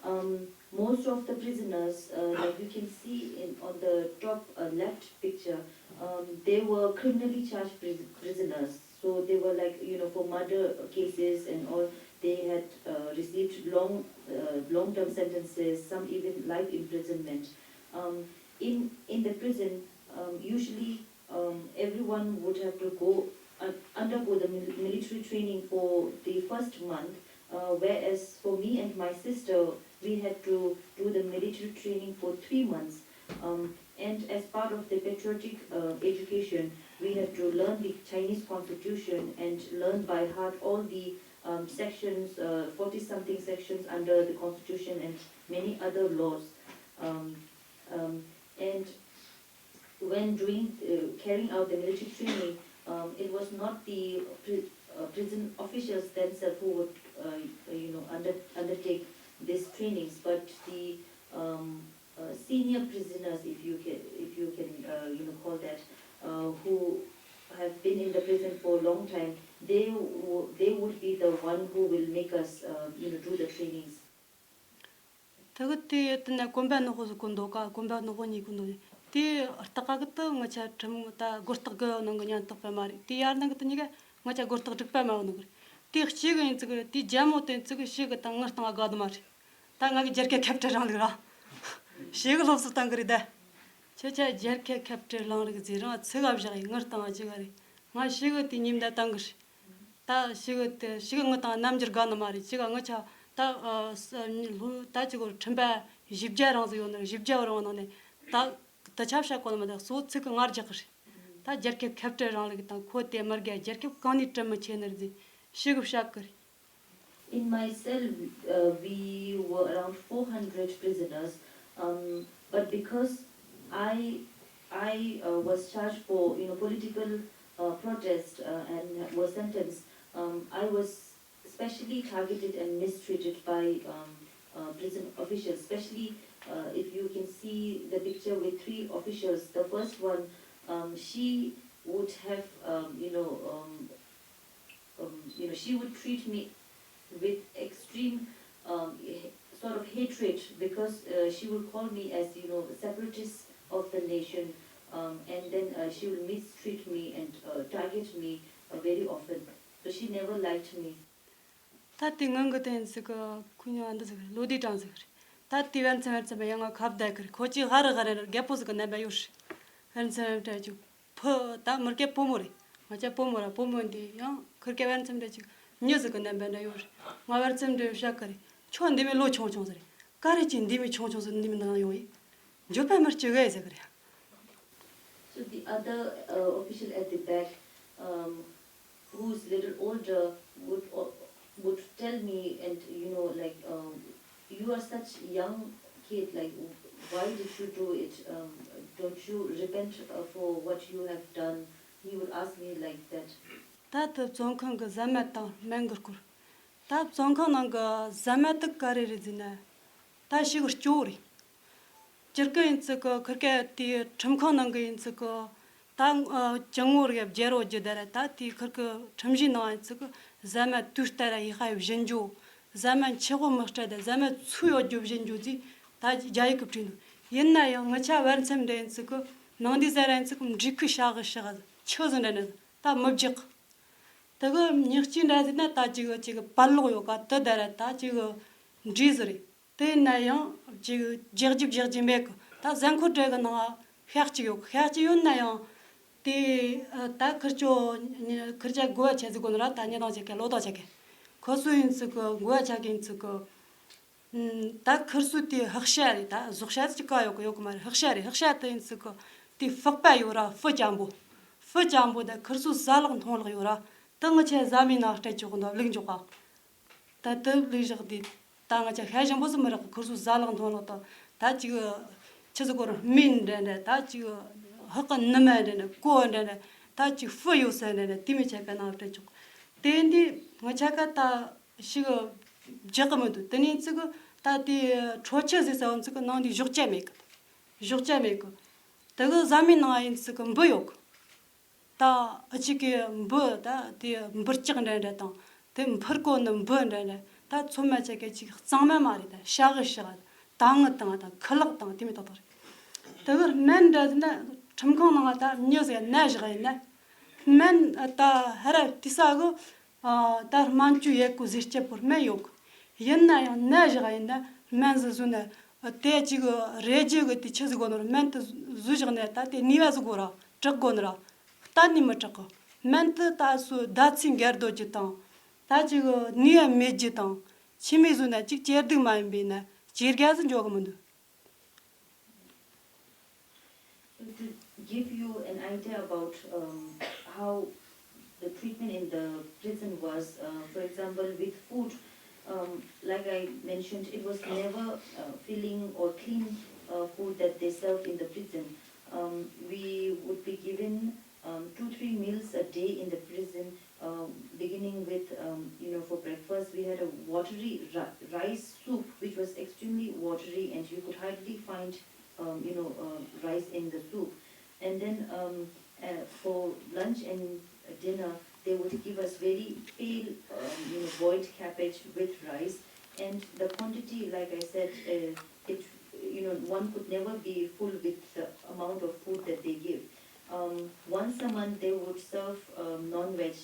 Um, most of the prisoners, uh, like you can see in, on the top uh, left picture, um, they were criminally charged pris- prisoners. So they were like, you know, for murder cases and all, they had uh, received long, uh, long-term sentences, some even life imprisonment. Um, in in the prison, um, usually um, everyone would have to go uh, undergo the mil- military training for the first month, uh, whereas for me and my sister, we had to do the military training for three months. Um, and as part of the patriotic uh, education, we had to learn the Chinese constitution and learn by heart all the um, sections, uh, forty something sections under the constitution and many other laws. Um, um, and when doing uh, carrying out the military training, um, it was not the pri- uh, prison officials themselves who would, uh, you know, under, undertake these trainings, but the um, uh, senior prisoners, if you can, if you can, uh, you know, call that, uh, who have been in the prison for a long time, they w- they would be the one who will make us, uh, you know, do the trainings. དེ་གི་དེ་དེ་ནས་གོམ་པ་ནག་པོ་ཟིག་གོན་འདུག་ག་གོམ་པ་ནག་པོ་གཉིས་གོན་འདུག་དེ་ལྟག་ག་གི་དུ་ང་ཆ་ཁྲིམས་ད་སྒོ་རྟགས་གི་ནང་གི་ཉན་རྟོག་པ་མ་རེད། དེ་ཡར་ནང་གི་དུ་གཉིས་ཀ་ང་ཆ་སྒོ་རྟགས་སྒྲིག་པ་མ་བོ་ནང་གི་རེད། དེ་གཅིག་གི་ཡིན་ཚིག་གི་དེ་རྒྱལ་མོ་དེ་ཚིག་གི་ཞིག་གི་ད་ངར་བཏང་དགའ་དུ་མ་རེད། ད་ང་གི་རྒྱལ་ཁབ་ཁྱབ་བརྡལ་རིང་ལུགས་ར་ཞིག་གི་སློབ་གསོ་བཏང་གི་རེད་ད། ཁྱེད་ཆ་རྒྱལ་ཁབ་ཁྱབ་བརྡལ་རིང་ལུགས་ཟེར་རང་ཚིག་ག་བཞག་ཡིན་ངར་བཏང་ཅི་ག་རེད། ང་ཞིག་གི་དེ་ཉིན་ད་བཏང་གི་རེད། ད་ཞིག་དེ་ཞིག་ངི་དང་རྣམ་འགྱུར་དགའ་ནི་མ་རེད། ཅི་ག་ངི་ཆ་ད་ལྷོ་ད་ཅི་གོ་ཁྲིམས་པ་བཞི་བརྒྱ་རང་ཟིག་ཡོད་ནི་རེད། བཞི་བརྒྱ་རང་ནང་ནས་ད་ད་ཆབ་བཤད་གོ་ནི་མ་ད་གཙོ་ཚིག་གི་ངར་རྒྱག་གི་རེད། ད་རྒྱལ་ཁབ་ཁྱབ་བརྡལ་རིང་ལུགས་དང་ཁོ་དེ་མི་དགའ་རྒྱལ་ཁབ་གང་ནས་བྲལ་མི་ཆེ་ནི་རེད་ཟེར་ཞིག་བཤད་གི་རེད། In my cell, uh, we were around four hundred prisoners, um, but because I I uh, was charged for you know political uh, protest uh, and was sentenced, um, I was specially targeted and mistreated by um, uh, prison officials. Especially uh, if you can see the picture with three officials. The first one, um, she would have um, you know um, um, you know she would treat me with extreme um, h- sort of hatred because uh, she will call me as, you know, separatist of the nation, um, and then uh, she will mistreat me and uh, target me uh, very often. So she never liked me. ད་དེ་ངང་གི་དེ་ཡིན་ཟིག་གི་ཁོ་ཉོ་འདི་ཟིག་རེད། ལོ་དེའི་གྲངས་ཟིག་རེད། ད་དེ་བར་མཚམས་བར་མཚམས་ཡང་ང་ཁ་བརྡ་གི་རེད། ཁོ་ཅིག་ཧ་རི་ཧ་རི་རེད། རྒད་པོ་ཟིག་གི་རྣམ་པ་ཡོད་རེད། བར་མཚམས་བར་མཚམས་ཅིག་ཕུ་ད་མི་རྒད་པོ་མོ་རེད། ང་ཅག་བུ་མོ་ར་བུ་མོ་འདི་ཡང་ཁུར་ཀའི་བར་མཚམས་འདྲ་ཅིག་མྱི་ཟིག་གི་རྣམ་པ་འདྲ་ཡོད་རེད། ང་བར་མཚམས་འདྲ་བཤད་གི་རེད། ཁྱོད་འདི་མོ་ལོ་ཆུང་ཆུང་ཟིག་རེད། ག་རེ་ཅིག་འདི་མོ་ཆུང་ཆུང་ཟིག་འདི་མོ་ནང་ཡོང་ཡིན། འགྱོད་པ་མི་སྐྱེ་གི་ཟེར་གི་རེད། So the other uh, official at the back, um, who's little older, would uh, would tell me, and you know, like, um, you are such young kid. Like, why did you do it? Um, don't you repent uh, for what you have done? He would ask me like that. ད་དེ་བཙོན་ཁང་གི་ཟ་མ་དང་སྨན་གི་སྐོར། ད་བཙོན་ཁང་ནང་གི་ཟ་མ་དེ་ག་རེ་རེད་ཟེར་ན། ད་ཞེ་གི་སྐྱོ་བོ་རེད། སྤྱིར་གི་ཡིན་ཚུལ་གི་ཁུར་ཀའི་དེའི་ཁྲིམས་ཁང་ནང་གི་ཡིན་ཚུལ་གི། ད་ཅུང་ངོ་རེ་བརྗེ་རོ་རྒྱུ་དེ་ར། ད་དེའི་ཁུར་གི་ཁྲིམས་གཞིའི་ནང་ཡིན་ཚུལ་གི་ཟ་མ་དུས་ལྟར་ར་ཡི་ཧ་ཡི་བཞིན་རྒྱུ། ཟ་མ་མཆེད་དགོ་མི་སྤྲད་དེ་ཟ་མ་ཚུ་ཡོད་རྒྱུ་བཞིན་རྒྱུ་ཟིག་ད་རྒྱ་ཡིག་གི་བྲིས་འདུག་ཡིན་ན་ཡང་ངི་ཆ་བར་མཚམས་འདྲ་ཡིན་ཚུལ་གི་ནང་དེའི་ཟ་ར་ཡིན་ཚུལ་གི་འབྲི་ཁུལ་ཤ་གི་ཤ་གི་ཆུ་ཟིག་འདྲ་ནི་ད་མི་རྒྱག་ད་གི་ཉག་གཅིག་འདྲ་ཟིག་ན་ད་ཅིག་ཅིག་པར་ལོག་ཡོད་ཀ་དེ་ད་ར་ད་ཅིག་འབྲི་ཟིག་རེད། དེ་ཡིན་ན་ཡང་ཅིག་རྒྱག་རྒྱུ་རྒྱག་རྒྱུ་མེད་གི། ད་གཟའ་འཁོར་འདྲ་གི་ནང་ཤ་གཅིག་ཡོད་གི། ཤ་གཅིག་ཡོད་ན་ཡང་དེ་ད་ཁུར་ཆོ་ཁུར་ཆ་དགོས་པ་ཆ་ཟིག་དགོས་ནི་ར། ད་ཉི་དང་ཆ་གི་ལོ་དང་ཆ་གི་ཁོ་སུ་ཡིན་ཚུལ་གི་དགོས་པ་ཆ་གི་ཡིན་ཚུལ་གི། ད་ཁུར་སུ་དེ་ཧག་ཤ་རེད། ད་ཟོག་ཤ་ཟིག་ག་ཡོད་གི་ཡོད་གི་མ་རེད། ཧག་ཤ་རེད། ཧག་ཤ་དེ་ཡིན་ཚུལ་གི་དེ་ཕག་པ་ཡོད་ར། ཕུ་ཅན་པོ། ཕུ་ཅན་པོ་ད་ཁུར་སུ་ཟ་ལག་འཐུང་ལག་ཡོད་ར། ད་ངི་ཆ་ཟ་མའི་ནང་སྤྲད་ཆོག་གི་འདུག་བླུག་འཇོག་ག་ད་དེ་བླུག་བཞག་དེ་ད་ང་ཅག་ཤ་ཞིམ་པོ་ཟིག་མི་རག་གི། ཁུར་སུ་ཟ་ལག་འཐུང་ལག་དང་ད་ཅིག་ཆི་ཟིག་གོ་ར་སྨན་འདྲ་འདྲ། ད་ཅིག་ཧག་གི་ནུ་མ་འདྲ་འདྲ། ཀོ་འདྲ་འདྲ། ད་ཅིག་ཕུ་ཡོད་ས་འདྲ་འདྲ། དེ་མོ་ཆ་ག་ནང་སྤྲད་ཆོག་དེ་འདི་ང་ཆ་ག་ད་ཞིག་རྒྱག་གི་མི་འདུག་དེ་ནས་ཚིག་གི་ད་དེ་ཁྲོ་ཆུ་ཟེར་ས་བོ་ཚིག་གི་ནང་དེ་ཞོགས་ཇ་མེད་གི། ཞོགས་ཇ་མེད་གི། དེ་གི་ཟ་མའི་ནང་ཡིན་ཚིག་གི་འབུ་ཡོད་གི། ད་ཨ་ཅིག་གི་འབུ་ད་དེ་འབུར་ལྕག་འདྲ་འདྲ་དང་དེ་འཕུར་གོ་ནི་འབུ་འདྲ་འདྲ། ད་ཚོད་མ་ཆ་གི་ཅིག་གཙང་མ་མ་རེད། ད་ཤ་གི་ཤ་ད་ངུ་དང་ད་ཁུ་ལག་དང་དེ་མོ་ཏག་ཏག་རེད། དེ་གི་སྨན་འདྲ་ཟེར་ན་ཁྲིམས་ཁང་ནང་ད་མྱི་ཟེར་ན་བཞག་ཡིན་ན་སྨན་ད་ཧ་ར་དེ་ས་གི་ད་སྨན་བཅོས་ཡེད་གོ་ཟེར་སྐྱེ་བོར་སྨན་ཡོད་གི། ཡིན་ན་ཡང་ན་བཞག་ཡིན་ན་སྨན་ཟིག་བཟོས་ན་དེ་ཅིག་རེ་རྒྱུ་གི་དེ་ཆི་ཟིག་དགོས་ནོ་ར། སྨན་དེ་བཟོས་བཞག་ན་ད་དེ་ནུས་པ་ཟིག་དགོས་ར། དྲག་དགོས་ནི་ར། གཏན་ནས་མི་དྲག་གི། སྨན་དེ་ད་སུ་ཟླ་ཚེས་འགལ་འདུ་རྒྱུ་དང་ད་ཅིག་ནུས་པ་མེད་རྒྱུ་དང་ཆི་མོ་བཟོས་ན་ཅིག་ཇེ་སྡུག་མ་ཡིན་པས་ན་ཇེ་དགའ་ཟིག་འཇོག་གི་མི་འདུག So to give you an idea about um, how the treatment in the prison was, uh, for example, with food, um, like I mentioned, it was never uh, filling or clean uh, food that they served in the prison. Um, we would be given um, two, three meals a day in the prison, um, beginning with, um, you know, for breakfast, we had a watery ri- rice soup, which was extremely watery, and you could hardly find, um, you know, uh, rice in the soup. And then um, uh, for lunch and dinner, they would give us very pale, um, you know, boiled cabbage with rice. And the quantity, like I said, uh, it, you know, one could never be full with the amount of food that they give. Um, once a month, they would serve um, non-veg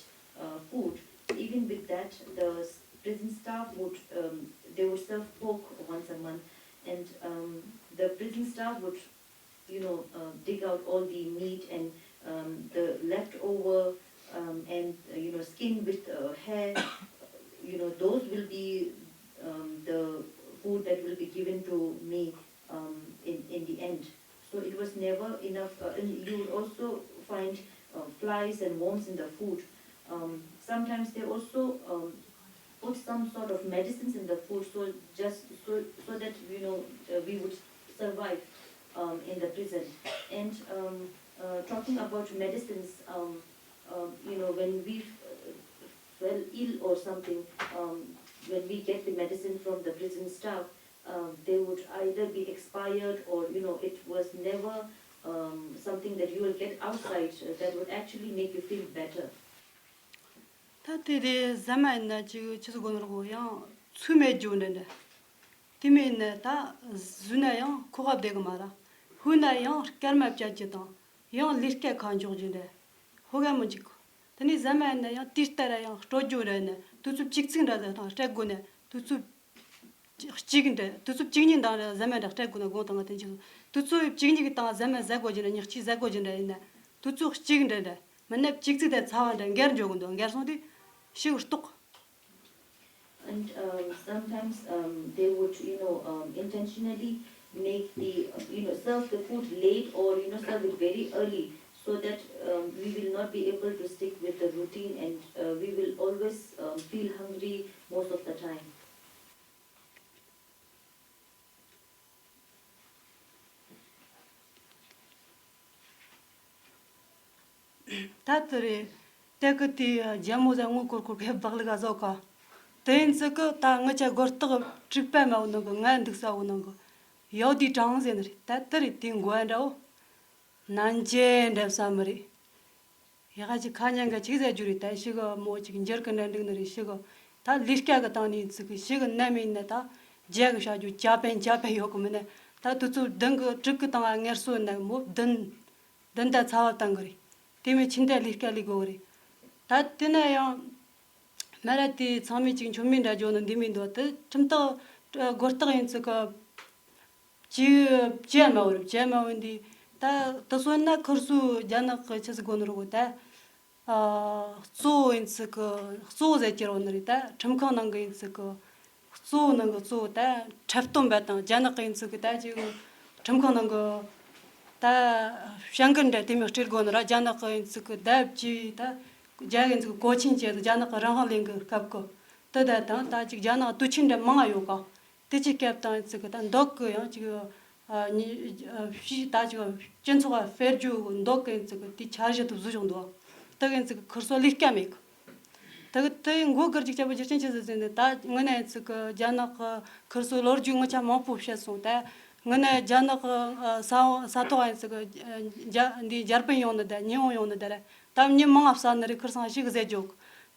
uh, food. Even with that, the s- prison staff would, um, they would serve pork once a month, and um, the prison staff would, you know, uh, dig out all the meat and um, the leftover um, and uh, you know, skin with uh, hair. You know, those will be um, the food that will be given to me um, in in the end. So it was never enough. Uh, and you would also find uh, flies and worms in the food. Um, sometimes they also um, put some sort of medicines in the food, so just so, so that you know uh, we would survive um, in the prison. And um, uh, talking about medicines, um, um, you know, when we uh, fell ill or something, um, when we get the medicine from the prison staff, um, they would either be expired or you know it was never um, something that you will get outside uh, that would actually make you feel better. ད་དེ་དེ་ཟ་མ་ཡིན་ན་ཅིག་ཆི་ཟིག་དགོས་ནོ་ར་གོ། ཡང་ཚུལ་མེད་རྒྱུ་འདྲ་འདྲ། དེ་མིན་ན་ད་བཟོས་ན་ཡང་ཁོག་པ་བདེ་གི་མ་ར། ཧུ་ན་ཡང་སྐར་མ་བཅད་རྒྱུ་དང་། ཡང་ལས་ཀ་ཁ་འཇོག་རྒྱུ་འདྲ། ཧོ་ག་མི་འཇིག་གོ། དེ་ནས་ཟ་མ་ཡིན་ན་ཡང་དེ་ལྟར་ཡང་སྤྲོད་རྒྱུ་འདྲ་ཡིན་ན། དུས་ཚོད་གཅིག་ཚིག་འདྲ་ཟ་དང་སྤྲད་དགོས་ན། དུས་ཚོད་གཅིག་འདྲ། དུས་ཚོད་གཅིག་གཉིས་དང་ཟ་མ་འདྲ་སྤྲད་དགོས་ན། དགོངས་དང་ང་དེ་འཇིག་དུས་ཚོད་གཅིག་གཉིས་ཀྱི་སྟེང་ཟ་མ་ཟ་དགོས་རྒྱུ་འདྲ། ཉག་གཅིག་ཟ་དགོས་རྒྱུ་འདྲ་ཡིན་ན། དུས་ཚོད་གཅིག་འདྲ་འདྲ། མིན་ན་གཅིག་ཚིག་དང་ཚ་བ་འདྲ་འགལ་འགྲོ་གི་འདུག་འགལ་སོང་དུས་ཤི་གི་རྟོགས། And um, sometimes um, they would, you know, um, intentionally make the, uh, you know, serve the food late or, you know, serve it very early so that um, we will not be able to stick with the routine and uh, we will always um, feel hungry most of the time. ད་དེ་རེད། ཏེ་ཀི་དེའི་རྒྱལ་མོ་ཟ་དངུལ་སྐོར་སྐོར་གི་སྦག་ལུག་ག་བཟོ་ག་དེ་ཡིན་ཚིག་གི་ད་ངི་ཆ་སྒོར་རྟགས་དྲུག་པ་མ་བོ་ནང་གི་ང་འདུག་ས་བོ་ནང་གི་ཡོད་དེའི་གྲངས་ཟེར་ནི་རེད། ད་དེ་རེད། དེའི་མགོ་འདྲ་བོ་ནན་ཅེ་འདྲ་བསམ་མི་རེད། ཡ་ག་ཅིག་ཁ་ཉན་ག་ཅིག་ཟེར་རྒྱུ་རེད། ད་ཤི་གི་མོ་ཅིག་འགྱུར་གི་འདྲ་འགྲིག་ནི་རེད། ཤི་གི་ད་ལས་ཀ་གི་སྟེང་ནས་ཡིན་ཚིག་གི་ཤི་གི་ནམ་ཡིན་ན་ད་རྒྱ་གི་བྱ་རྒྱུ་ཇ་པན་ཇ་པན་ཡོད་གི་མིན་ན། ད་དུས་ཚོད་བདུན་གི་དྲུག་གི་སྟེང་ང་ངལ་གསོ་ཡིན་ན་མོ་བདུན་བདུན་ད་ཚ་བ་བཏང་གི་རེད། དེ་མིན་ཕྱི་ཟླ་ལས་ཀ་ལས་དགོས་གི་རེད། ད་དེ་ན་ཡང་མ་ར་དེ་ཚང་མས་ཅིག་མཆོད་མེ་འདྲ་འཇོག་ནི་འདི་མིན་འདུག་དེ་ཁྲིམས་ཐག་སྒོར་རྟགས་ཡིན་ཚིག་གི་བཅོས་བཅོས་མ་བོར་བཅོས་མ་བོར་འདི་ད་དེ་སོང་ན་ཁུར་སུ་རྒྱ་ནག་གི་ཆི་ཟིག་དགོས་ནི་རེད་གོ། ད་གཙོ་བོ་ཡིན་ཚིག་གི་གཙོ་བོ་ཟེར་གྱི་རོགས་ནི་རེད། ད་ཁྲིམས་ཁང་ནང་གི་ཡིན་ཚིག་གི་གཙོ་བོ་ནང་གི་གཙོ་བོ། ད་འཁྲབ་སྟོན་པ་དང་རྒྱ་ནག་གི་ཡིན་ཚིག་གི་ད་ཅིག་ཁྲིམས་ཁང་ནང་གི་ད་བྱ་འགུལ་འདྲ་དེ་མོ་སྤྲད་དགོས་ནི་ར། རྒྱ་ནག་གི་ཡིན་ཚིག་གི་ལྡབ་ཀྱིས་ད་རྒྱ་ཡིན་ཚིག་གི་གོ་ཆེན་བྱས་ཏེ་རྒྱ་ནག་གི་རང་དབང་ལེན་གི་སྐབས་གི་དེ་ད་དང་ད་ཅིག་རྒྱ་ནག་དུས་ཆེན་འདྲ་མང་ང་ཡོད་ག་དེ་ཅིག་སྐབས་དང་ཚིག་གི་ད་མདོག་གི་ཡང་ཅིག་ཨ་ཉི་ཨ་ཕྱིས་ད་ཅིག་སྤྱི་ཚོགས་ཨ་སྤེལ་རྒྱུ་མདོག་གི་ཚིག་གི་དེ་འཆར་གཞི་དུ་བཟོ་བཞག་འདུག་དེ་གི་ཚིག་གི་ཁུར་སོ་ལས་ཀ་མེད་གི་དེ་གི་དེ་མགོ་སྒུར་ཅིག་བྱ་བ་རྒྱུ་རྐྱེན་ཆི་ཟིག་ཟེར་ནས། ད་ངི་ནས་ཚིག་གི་རྒྱ་ནག་གི་ཁུར་སོ་ལོ་རྒྱུས་ངི་ཆ་མང་པོ་བཤད་སོང་། ད་ངི་ནས་རྒྱ་ནག་གི་ས་ས་ཐོག་ཡིན་ཚིག་གི་རྒྱ་འདི་འཇར་པན་ཡོང་ནི་ད་ཉི་ཧོང་ཡོང་ནི་ད་ར། ད་མྱི་མང་ང་བསམ་ནི་རེད། ཁུར་སང་ཞིག་ཟེར་རྒྱུ་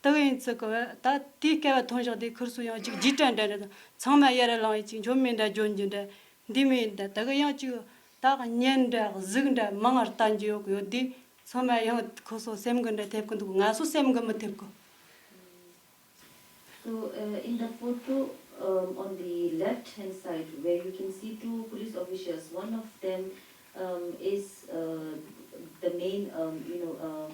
དེ་གི་ཡིན་ཚིག་གི་ད་དེའི་སྐལ་བ་ཐོན་བཞག་དེ་ཁུར་སོ་ཡང་ཅིག་རྗེས་དྲན་འདྲ་འདྲ་དང་ཚང་མ་ཡར་ལངས་ཡིན་ཅིག་མཆོད་མེ་འདྲ་འཇོན་རྒྱུ་འདྲ་འདི་མིན་འདྲ། དེ་གི་ཡང་ཅིག་ད་གཉེན་འདྲ་གཟུགས་འདྲ་མང་ང་བསྟན་རྒྱུ་ཡོད་གི་ཡོད་དེ་ཚང་མ་ཡང་ཁོ་སོ་སེམས་གི་འདྲ་ཐེབས་གི་འདུག་ང་སོ་སེམས་གི་མི་ཐེབས་གི So uh, in the photo um, on the left hand side where you can see two police officials, one of them um, is uh, the main um, you know um,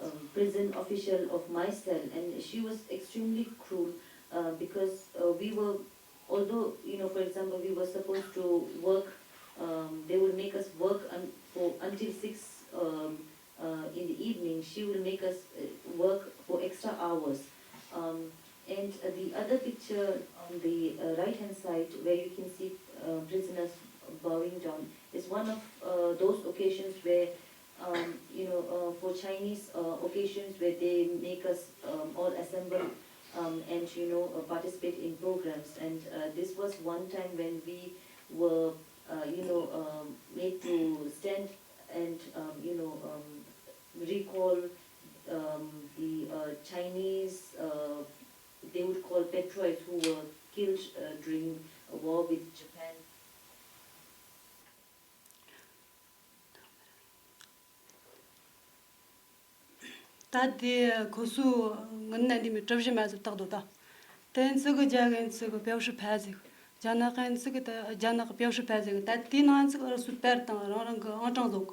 um, prison official of my cell, and she was extremely cruel uh, because uh, we were, although you know, for example, we were supposed to work, um, they would make us work un- for until six um, uh, in the evening, she will make us uh, work for extra hours. Um, and uh, the other picture on the uh, right hand side, where you can see uh, prisoners bowing down, is one of uh, those occasions where, um, you know, uh, for Chinese uh, occasions where they make us um, all assemble um, and, you know, uh, participate in programs. And uh, this was one time when we were, uh, you know, um, made to stand and, um, you know, um, recall um, the uh, Chinese, uh, they would call patriots who were killed uh, during a war with Japan. ད་དེ་ཁོ་སུ་ངི་ནས་འདི་མི་གྲུ་བཞི་མ་ཟིག་བཏགས་འདུག་ད་དེ་ཚིག་གི་རྒྱ་གི་ཚིག་གི་表示牌ཟིག་རྒྱ་ནག་གི་ཚིག་གི་ད་རྒྱ་ནག་གི་表示牌ཟིག་ད་དེའི་ནང་ཚིག་ཨུ་སུ་པར་དང་རང་རང་གི་ཨང་གྲངས་ཟིག་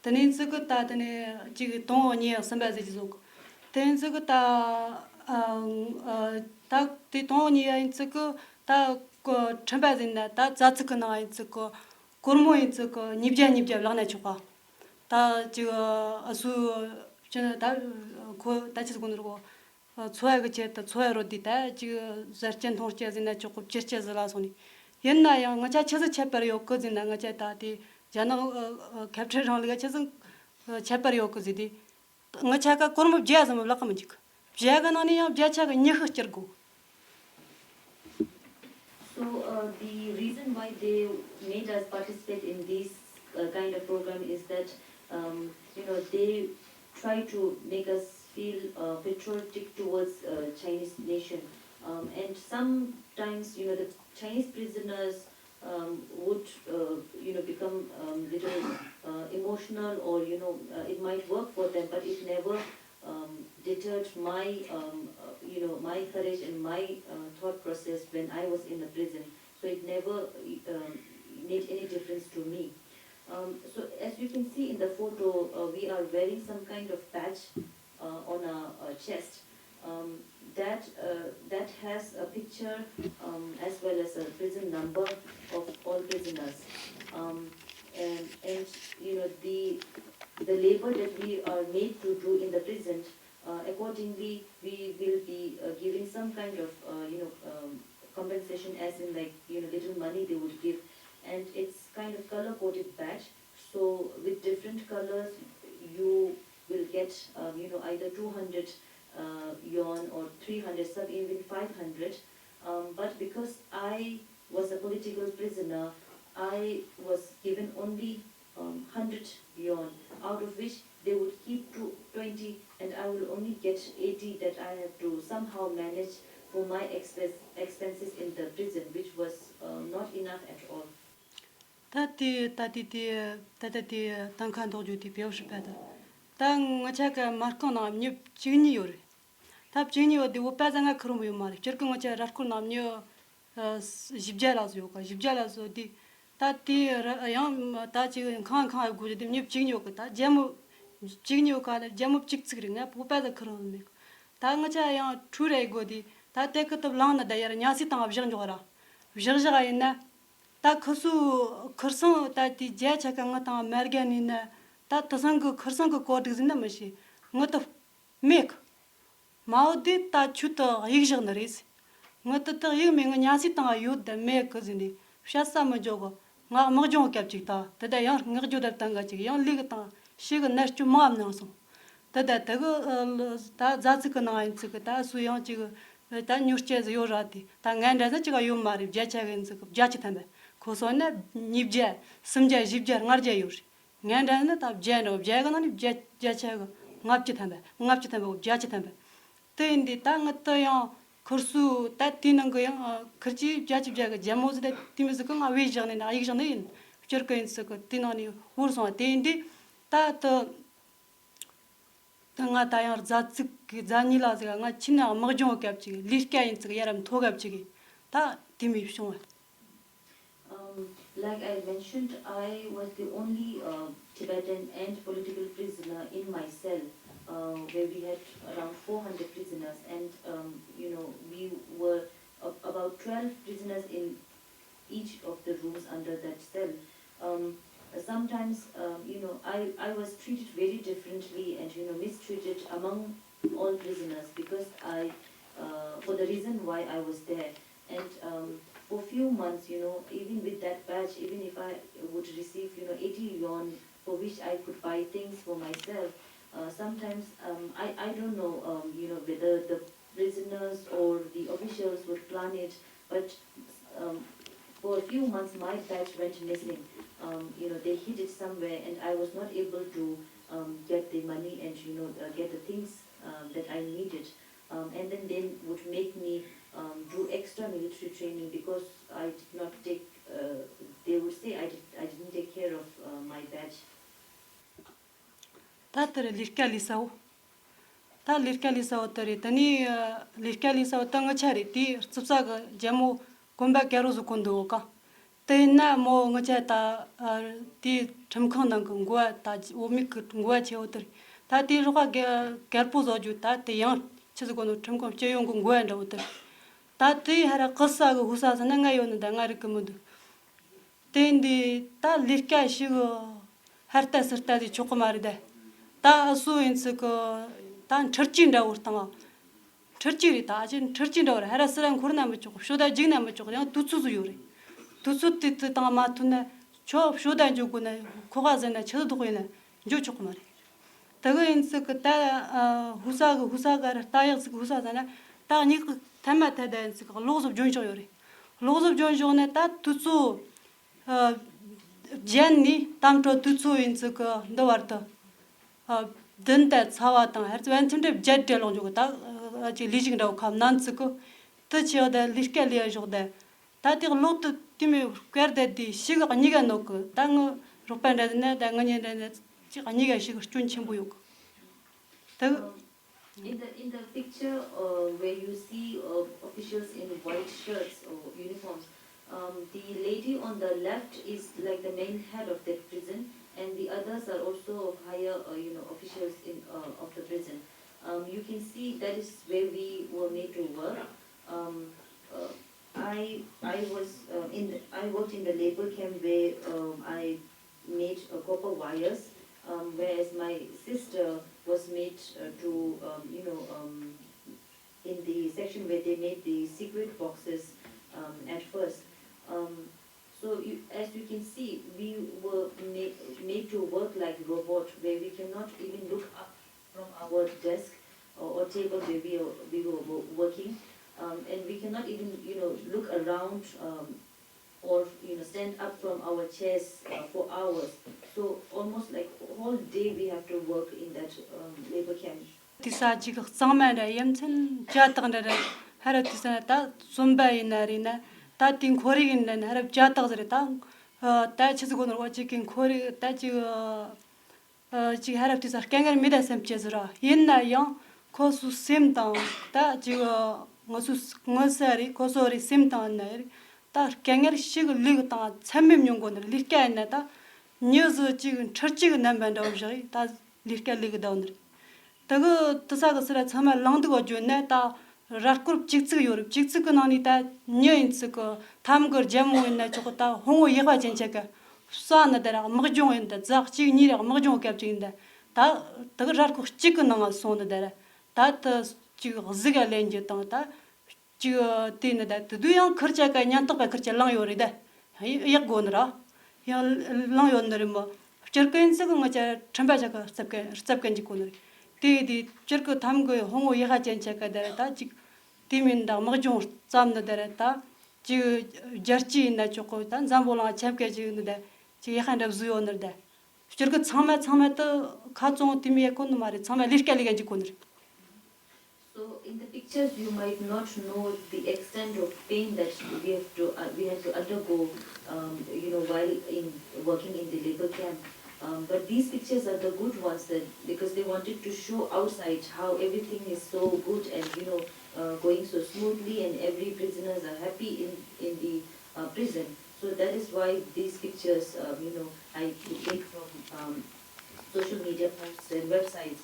དེ་ནས་ཚིག་གི་ད་དེ་ནས་གཅིག་དང་པོ་གཉིས་གསུམ་པ་ཟིག་ཟིག་དེ་ཚིག་གི་ད་ཨ་ཨ་ད་དེ་དང་པོ་གཉིས་ཡིན་ཚིག་གི་ད་ཁྲིམས་པ་ཟིག་ན་ད་རྩ་ཚིག་གི་ནང་ཡིན་ཚིག་གི་སྒོར་མོ་ཡིན་ཚིག་གི་ཉིས་བརྒྱ་ཉིས་བརྒྱ་བརླག་ན་ཆོག་ག་ད་ཅིག་ཨ་སུ་ཅི་ད་ཁོ་ད་ཅི་ཟེར་གོ་ནི་རེད་གོ། འཚོ་བ་གི་ཆེད་དུ་འཚོ་བ་རོལ་དུས་ད་ཅིག་ཟ་སྐྱེ་འཐུང་སྐྱེ་ཟེར་ན་ཆོག་གོ། བཅུ་སྐྱེ་ཟེར་ལ་སོང་ནི། ཡིན་ན་ཡང་ང་ཅག་ཆི་ཟིག་ཁྱད་པར་ཡོད་གི་ཟེར་ན། ང་ཅག་ད་དེ་རྒྱ་ནག་ཨ་ཨ་ཁ་བྲལ་རིང་ལུགས་ཆི་ཟིག་ཁྱད་པར་ཡོད་གི་ཟེར་དུས། ང་ཅག་ག་སྒོར་མོ་བརྒྱ་ཙམ་བརླག་གི་མི་འཇུག་བརྒྱ་གི་ནང་ནས་ཡང་བརྒྱ་ཆ་གི་ཉི་ཤུ་སྐྱུར་དགོས། So uh, the reason why they made us participate in this uh, kind of program is that um, you know they try to make us feel uh, patriotic towards uh, Chinese nation. Um, and sometimes, you know, the Chinese prisoners um, would, uh, you know, become um, little uh, emotional, or you know, uh, it might work for them, but it never um, deterred my, um, uh, you know, my courage and my uh, thought process when I was in the prison. So it never um, made any difference to me. Um, so as you can see in the photo, uh, we are wearing some kind of patch uh, on our uh, chest. Um, that uh, that has a picture um, as well as a prison number of all prisoners. Um, and, and you know the the labor that we are made to do in the prison, uh, accordingly, we will be uh, giving some kind of uh, you know um, compensation, as in like you know little money they would give, and it's kind of color coded badge. So with different colors, you will get um, you know either two hundred uh, yuan or three hundred, some even five hundred. Um, but because I was a political prisoner, I was given only um, hundred yuan, out of which they would keep to twenty, and I will only get eighty that I have to somehow manage for my expense, expenses in the prison, which was uh, not enough at all. ད་དེ་ད་དེ་དེ་ད་ད་དེ་ཏང་ཁ་འདོགས་རྒྱུ་དེ་བེའུ་ཧྲི་པ་ད། ད་ང་ཆ་ག་མ་རྐང་ནང་མྱི་བཅུ་གཉིས་ཡོད་རེད། ད་བཅུ་གཉིས་ཡོད་དེ་བོད་པ་ཟ་ང་ཁུར་མོ་ཡོད་མ་རེད། སྤྱིར་གི་ང་ཆ་ར་སྐོར་ནང་མྱི་བཞི་བརྒྱ་ལ་སོ་ཡོད་ག་བཞི་བརྒྱ་ལ་སོ་དེ། ད་དེ་ར་ཡང་ད་ཅིག་ཁང་ཁང་ཡོད་དགོས་རེད་དེ་མྱི་བཅུ་གཉིས་ཡོད་གི་ད་རྒྱལ་མོ་བཅུ་གཉིས་ཡོད་ག་ལ་རྒྱལ་མོ་བཅུ་གཅིག་རེད། ང་བོད་པ་ཟ་ཁུར་མོ་མེད་གི་ད་ང་ཆ་ཡང་ཁྲུ་རེ་དགོས་དེ་ད་དེ་གི་ད་ལང་ན་ད་ཡར་ཉ་སི་དང་བཞག་འཇོག་ར་བཞག་བཞག་ཡིན་ན། ད་ཁུ་སུ་ཁུར་སང་ད་དེ་རྒྱ་ཆ་ག་ང་དང་མ་རྒན་ནི་ན། ད་དེ་སང་གི་ཁུར་སང་གི་གོ་སྒྲིག་ཟིན་ན་མི་ཤེས། ངི་ཏི་མེད་གི་མའོ་དེ་ད་ཆུ་ཏི་གཡུག་བཞག་ནི་རེད། ངི་ཏི་ཏི་གཡུག་མེད། ངི་ཉ་སི་དང་ཡོད་ད་མེད་གི་ཟིན་ནི་བཤད་ས་མི་འཇོག་གི་ང་དམག་སྦྱོང་སྐབས་ཅིག་ད་དེ་ད་ཡང་ངག་རྒྱུ་དར་དང་ག་ཅིག་ཡང་ལུག་དང་ཤི་གི་ནར་སྐྱུ་མང་ནང་སོང་། དེ་ད་དེ་གི་ད་རྫ་ཚིག་གི་ནང་ཡིན་ཚིག་གི་ད་སུ་ཡང་ཅིག་ད་ཉོ་སྐྱེ་ཟི་ཡོད་ར་དེ་ད་ངན་འདྲ་ཟ་ཅིག་ག་ཡོད་མ་རེད། བརྒྱ་ཆ་གི་ཡིན་ཚིག་གི་བརྒྱ་ཆ་ཐམ་པ་ཁོ་སོང་ན་ཉིས་བརྒྱ་སུམ་བརྒྱ་བཞི་བརྒྱ་ལྔ་བརྒྱ་ཡོད་རེད། ངན་འདྲ་ནི་ད་བརྒྱ་འདྲ་བོ་བརྒྱ་གི་ནང་ནས་བརྒྱ་བརྒྱ་ཆ་གི་ལྔ་བཅུ་ཐམ་པ་ལྔ་བཅུ་ཐམ་པ་བོ་བརྒྱ་ཆ་ཐམ་པ། དེ་ཡིན་དུས་ད་ངི་ཏི་ཡང་ཁུར་སུ་ད་དེའི་ནང་གི་ཡང་ཁུར་གྱིས་བརྒྱ་ཆ་བརྒྱ་གི་རྒྱལ་མོ་ཟི་ད་དེ་མི་ཟི་གི་ང་བས་བཞག་ནས་ན་གཡུག་བཞག་ནས་ཡིན། སྤྱིར་གི་ཡིན་ཚིག་གི་དེའི་ནང་ནས་བོར་སོང་བ་དེ་ཡིན་དུས་ད་དི། ད་ང་ད་ཡང་རྫ་ཚིག་གི་རྫ་ཉིད་ལ་ཟིག་ང་ཕྱི་ནས་དམག་སྦྱོང་སྐབས་ཅིག་ལས་ཀ་ཡིན་ཚིག་ཡར་མཐོ་སྐབས་ཅིག་ད་དེ་མི་བྱུང་བ། Um, like I mentioned, I was the only uh, Tibetan and political prisoner in my cell, uh, where we had around four hundred prisoners, and um, you know, we were a- about twelve prisoners in each of the rooms under that cell. Um, sometimes, um, you know, I, I was treated very differently and, you know, mistreated among all prisoners because I, uh, for the reason why I was there. And um, for few months, you know, even with that badge, even if I would receive, you know, eighty yuan for which I could buy things for myself, uh, sometimes um, I, I don't know, um, you know, whether the prisoners or the officials would plan it, but um, for a few months my badge went missing. Um, you know, they hid it somewhere, and I was not able to um, get the money and you know uh, get the things um, that I needed. Um, and then they would make me um, do extra military training because I did not take. Uh, they would say I did. I didn't take care of uh, my badge. ད་དེར་ལས་ཀ་ལས་ས་བོ། ད་ལས་ཀ་ལས་ས་བོ་དེ་རེད། དེ་ནས་ལས་ཀ་ལས་ས་བོ་ད་ངི་ཆ་རེད། དེའི་རྩིབ་ས་གི་རྒྱལ་མོ་གོན་པ་དཀར་རོ་ཟིག་གོན་འདུག་ག་དེ་ཡིན་ན་མོ་ངི་ཆ་ད་དེའི་ཁྲིམས་ཁང་ནང་གི་འགོ་བ་ད་འོ་མིག་གི་འགོ་བ་ཆེ་བོ་དེ་རེད། ད་དེའི་རོགས་པ་དཀར་པོ་བཟོ་རྒྱུ་ད་དེ་ཡང་ཆི་ཟིག་གོན་འདུག་ཁྲིམས་ཁང་སྤྱི་ཡོངས་གི་འགོ་བ་འདྲ་བོ་དེ་རེད། ད་དེའི་ཧ་ར་ཀི་ས་གི་ཧུ་ས་ཟེར་ན་ང་ཡོད་ནི་ད་ང་རིག་གི་མི་འདུག་དེ་འདི་ད་ལས་ཀ་ཞིག་ཧར་ལྟ་ཚུར་ལྟ་དེ་ཆོག་གི་མ་རེད་དེ། ད་ཨ་སུ་ཡིན་ཚུལ་གི་ད་འཕྲུལ་ཆས་འདྲ་བོ་བཏང་། འཕྲུལ་ཆས་རེད། ད་ཨ་ཅེ་འཕྲུལ་ཆས་འདྲ་བོ་རེད། ཧར་ར་སི་ར་འཁོར་ན་མི་ཆོག་ཤོ་ད་རྒྱུག་ན་མི་ཆོག་ཡང་དུས་ཚོད་སུ་ཡོད་རེད། དུས་ཚོད་དེ་དུ་བཏང་མ་ཐུབ་ན་ཁྱོད་ཤོ་ད་འཇུག་དགོས་ན་ཁོ་ག་ཟེར་ན་ཆི་ཟིག་དོགས་ཡིན་ན་འཇུག་ཆོག་གི་མ་རེད། དེ་གི་ཡིན་ཚུལ་གི་ད་ཧུ་ས་གི་ཧུ་ས་ག་ར་ལྟ་ཡག་ཚིག་ཧུ་ས་ཟེར་ན་ད་གཉིས་ཀི་ཐ་མ་ཐ་ད་ཡིན་ཚུལ་གི་ལོག་བཟོ་བྱུང་ཆོག་ཡོད་རེད། ལོག་བཟོ་བྱུང་ཆོག་ན་ད་དུས་ཚོད། ཨ། རྒྱན་ནི་དམ་གྲོ་དུས་ཚོད་ཡིན་ཚུལ་གི་འདི་བར་དུ། ཨ། བདུན་དང་ཚ་བ་དང་ཧར་ཚ་བན་ཚིམ་འདྲེ་བརྒྱད་འདྲེ་ལོག་འཇོག་གི་ད་ཅིག་ལས་ཞིག་འདྲ་བོ་ཁམ་ནན་ཚིག་གི་དུ་ཆེ་བ་ད་ལས་ཀ་ལས་ཞོག་ད་ད་དེ་ལོག་ཏུ་དེ་མི་སྐར་ད་དེ་ཞིག་གཉིས་ཀ་ནོག་གི་ད་ངི་རོགས་པ་འདྲ་ན་ད་ངི་ཉེ་འདྲ་ན་ཅིག་གཉིས་ཀ་ཞིག་སྐྱོན་ཆེན་པོ་ཡོད་གི་ད། In the in the picture uh, where you see uh, officials in white shirts or uniforms, um, the lady on the left is like the main head of that prison, and the others are also of higher, uh, you know, officials in uh, of the prison. Um, you can see that is where we were made to work. Um, uh, I I was uh, in the, I worked in the labor camp where um, I made uh, copper wires, um, whereas my sister was made uh, to, um, you know, um, in the section where they made the cigarette boxes um, at first. Um, so you, as you can see, we were made, made to work like robot, where we cannot even look up from our desk or, or table where we, are, we were wo- working, um, and we cannot even, you know, look around um, or you know stand up from our chairs uh, for hours. So almost like whole day we have to work in that um, labor camp. དེ་ས་ཅིག་གཙང་མ་འདྲ་ཡ་མཚན་ཇ་དག་འདྲ་ར་ཧ་ར་དེ་ས་ན་ད་བཙོན་པ་ཡིན་ན་རེད་ན་ད་དེ་ཁོར་ཡུག་ཡིན་ན་ཧ་ར་ཇ་དག་ཟེར་ད་ད་ཆི་ཟིག་གོ་ནོར་བ་ཅིག་གི་ཁོར་ཡུག་ད་ཅིག་ཨ་ཅིག་ཧ་ར་དེ་ས་དཀའ་ངལ་མི་ད་སེམས་ཅེ་ཟེར་ར་ཡིན་ན་ཡང་ཁོ་སུ་སེམས་དང་ད་ཅིག་ངོ་སུ་ངོ་ས་རེད་ཁོ་སོ་རེད་སེམས་དང་ཡིན་ན་རེད་ད་དཀའ་ངལ་ཞིག་ལུག་དང་ཚད་མེད་མྱོང་གོ་ནོར་ལས་ཀ་ཡིན་ན་ད་མྱི་ཟིག་ཅིག་འཕྲུལ་གཅིག་རྣམ་པ་འདྲ་བོ་བཞག་ཡིན་ད་ལས་ཀ་ལས་གི་ཟླ་བ་འདིར། དེ་གི་དེ་ས་གི་སི་ར་ཚང་མ་ལངས་འདུག་བ་བརྗོད་ན་ད་ར་སྐོར་གཅིག་ཚིག་ཡོད་རེད། གཅིག་ཚིག་གི་ནང་ནས་ད་མྱི་ཡིན་ཚིག་གི་ཐམ་གི་རྒྱལ་མོ་ཡིན་ན་ཆོག་གི་ད་ཧོང་བོ་ཡག་པ་ཅན་ཆག་གི་ས་ནི་ད་ར་དམག་སྦྱོང་ཡིན་ད་རྫ་གཅིག་གཉིས་ར་དམག་སྦྱོང་སྐབས་ཅིག་ཡིན་ད་ད་དེ་གི་ར་སྐོར་གཅིག་གི་ནང་ང་སོང་ནི་ད་ར་ད་དེ་གཅིག་གཟིག་ག་ལེན་རྒྱུ་དང་ད། ཅིག་དེ་ནི་ད་དེ་དུས་ཡང་ཁུར་ཆ་ཀ་ཉན་ཐག་པའི་ཁུར་ཆ་ལངས་ཡོད་རེད་ད། ཡག་དགོ་ནི་ར། ཡང་ལངས་ཡོད་ནི་རེད་མོ། སྤྱིར་ཀན་ཚིག་ང་ཅག་ཁྲིམས་པ་ཆ་ཀ་རྩབ་ཀན་རྩབ་ཀན་གྱི་གོ་ནི་རེད། དེ་དེ་སྤྱིར་ཀི་ཐམ་གི་ཧོང་བོ་ཡག་ཧ་ཅན་ཆ་ཀ་ད་རེད་ད་ཅིག་དེ་མིན་ད་དམག་སྦྱོང་རྩམ་ནི་ད་རེད་ད། ཅིག་རྒྱལ་སྤྱི་ཡིན་ན་ཆོག་གོ་ད་འཛམ་བུ་གླིང་ཆབ་ཀ་ཅིག་ནི་ད་ཅིག་ཡག་ཧ་འདྲ་བཟོ་ཡོད་ནི་རེད་ད། སྤྱིར་ཀི་ཚང་མ་ཚང་མ་དུ་ཁ་ཚོང་དེ་མི་ཡག་གོ་ནི་མ་རེད། ཚང་མ་ལས་ཀ་ལས་ཀ་གྱི་གོ་ནི་རེད། So in the pictures, you might not know the extent of pain that we have to uh, we had to undergo, um, you know, while in working in the labor camp. Um, but these pictures are the good ones that because they wanted to show outside how everything is so good and you know uh, going so smoothly and every prisoners are happy in in the uh, prison. So that is why these pictures, um, you know, I take from um, social media posts and websites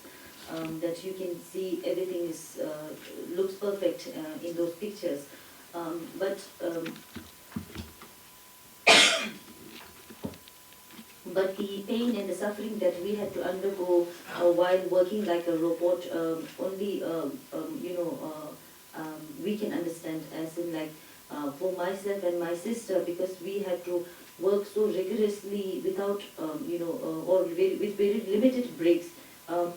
um, that you can see everything is uh, looks perfect uh, in those pictures. Um, but um, but the pain and the suffering that we had to undergo uh, while working like a robot um, only um, um, you know uh, um, we can understand as in like uh, for myself and my sister because we had to work so rigorously without um, you know uh, or very, with very limited breaks um,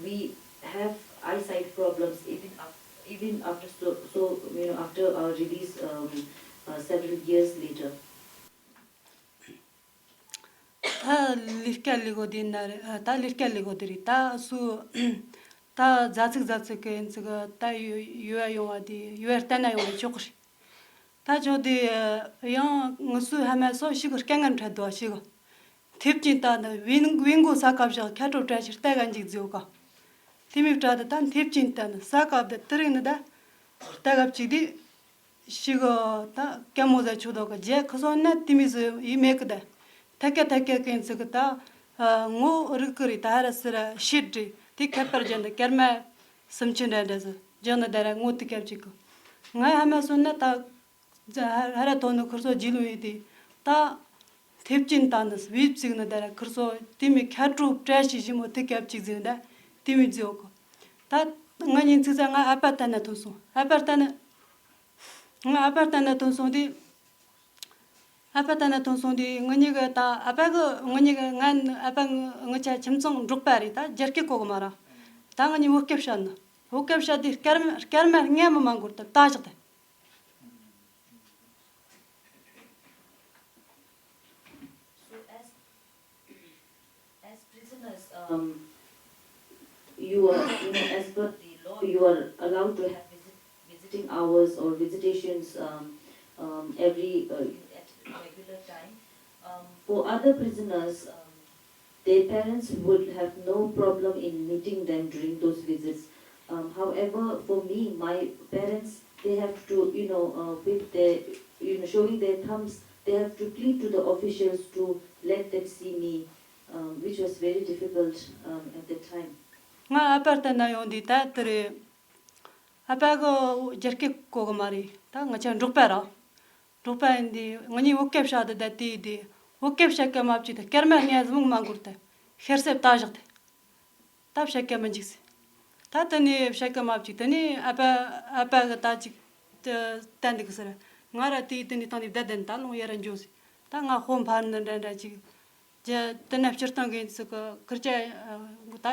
we have eyesight problems even after, even after so, so you know after our release um, uh, several years later. ད་ལས་ཀ་ལས་གོ་དེ་ན་རེད། ད་ལས་ཀ་ལས་གོ་དེ་རེད། ད་སུ་ད་རྫ་ཚིག་རྫ་ཚིག་གི་ཡིན་ཚིག་ད་ཡོ་ཡོ་ཡོང་བ་དེ་ཡོ་བལྟས་ན་ཡོང་བ་ཆོག་གི་རེད། ད་ཅོག་དེ་ཡང་ངུ་སུ་ཧ་མ་སོ་ཞིག་གི་དཀའ་ངལ་འཕྲད་འདུག་ཞིག་གི་ཐེབས་ཀྱིན་ད་ནི་བིན་བིན་གོ་ས་ཀ་བཞག་ཁ་དྲོ་བཀྲ་ཤིས་ལྟ་ག་འཇིག་རྫིའོ་ག་དེ་མི་བཀྲ་ད་ད་ཐེབས་ཀྱིན་ད་ནི་ས་ཀ་བ་ད་དི་རིང་ནི་ད་ལྟ་ག་བཅུག་དེ། ཤི་གི་ད་ཀན་མོ་ཟེར་ཆུ་དོ་གི་རྗེས་ཁུ་སོ་ན་ཏི་མི་ཟི་ཡི་མེད་གི་ད། ཐད་ཀ་ཐད་ཀ་ཀན་ཚི་གི་ད་ངོ་རིག་གི་རི་ད་ཧ་ར་སི་ར་ཤི་དྲི་དེ་ཁ་པར་ཇན་ད་ཀར་མ་སུམ་ཆི་འདྲ་འདྲ་ཟི་ཇན་ན་ད་ར་ངོ་ཏི་ཀ་བཅུག་གི། ང་ཧ་མ་སོ་ན་ད་ཧ་ར་ཐོ་ནི་ཁུར་སོ་ཇི་ལུ་ཡི་དེ་ད་ཐེབས་ཀྱིན་ད་ནི་བིབ་ཅིག་ནི་ད་ར་ཁུར་སོ་ཏི་མི་ཁ་དྲུག་བཀྲ་ཤིས་ཞི་མོ་ཏི་ཀ་བཅུག་ཟི་ནི་ད་ཏི་མི་ཛི་འོ་གི། ད་ང་ཉིན་ཚིག་ཚ་ང་ཨ་ཕ་ལྟ་ན་ཐོན་སོང་། ཨ་ཕ་ལྟ་ན། ང་ཨ་ཕ་ལྟ་ན་ཐོན་སོང་དུས། ཨ་ཕ་ལྟ་ན་ཐོན་སོང་དུས་ངུ་གཉིས་ཀྱི་ད་ཨ་ཕ་གི་ངུ་གཉིས་ཀྱི་ང་ཨ་ཕ་ངུ་ཆ་ཁྱིམ་ཚང་འབྲོག་པ་རེད། ད་རྒྱ་སྐད་གོ་གི་མ་ར། ད་ངུ་གཉིས་བོད་སྐད་བཤད་ནི། བོད་སྐད་བཤད་དུས་སྐར་མ་སྐར་མ་ལྔ་མི་མང་གོར་ད་ལྟ་བཞག་ད། So as as prisoners, um, You are, you know, as per the law, you are allowed to have visit, visiting hours or visitations um, um, every uh, at regular time. Um, for other prisoners, um, their parents would have no problem in meeting them during those visits. Um, however, for me, my parents, they have to, you know, uh, with their, you know, showing their thumbs, they have to plead to the officials to let them see me, um, which was very difficult um, at the time. ང་ཨ་ཕར་བལྟས་ན་ཡོང་དུས་ད་དེ་རེད། ཨ་ཕ་གི་རྒྱ་སྐད་གོ་གི་མ་རེད། ད་ང་ཆ་འབྲོག་པ་ར། འབྲོག་པ་ཡིན་དུས་ང་གཉིས་བོད་སྐད་བཤད་དུ་བསྡད་དུས་དེ། བོད་སྐད་བཤད་གི་མ་བཅུག་དེ། སྐར་མ་ལྔ་ཟིན་མ་འགོར་ཏེ་ཤེར་སེབ་ལྟ་བཞག་དེ། ད་བཤད་གི་མི་འཇུག་ཟེར། ད་དེ་ནས་བཤད་གི་མ་བཅུག་དེ་ནས་ཨ་ཕ། ཨ་ཕ་གི་ད་ཅིག་བསྟན་འདུག་ཟེར། ང་ར་དེ་དེ་ནས་བཏང་ནས་བསྡད་བསྡད་ནས་ད་ལོང་ཡར་འགྱོ་ཟེར། ད་ང་དཔོན་ཕར་ནི་འདྲ་འདྲ་ཅིག་རྒྱ་དེ་ནས་སྤྱིར་བཏང་གི་ཚིག་གི་ཁུར་ཆ་ད་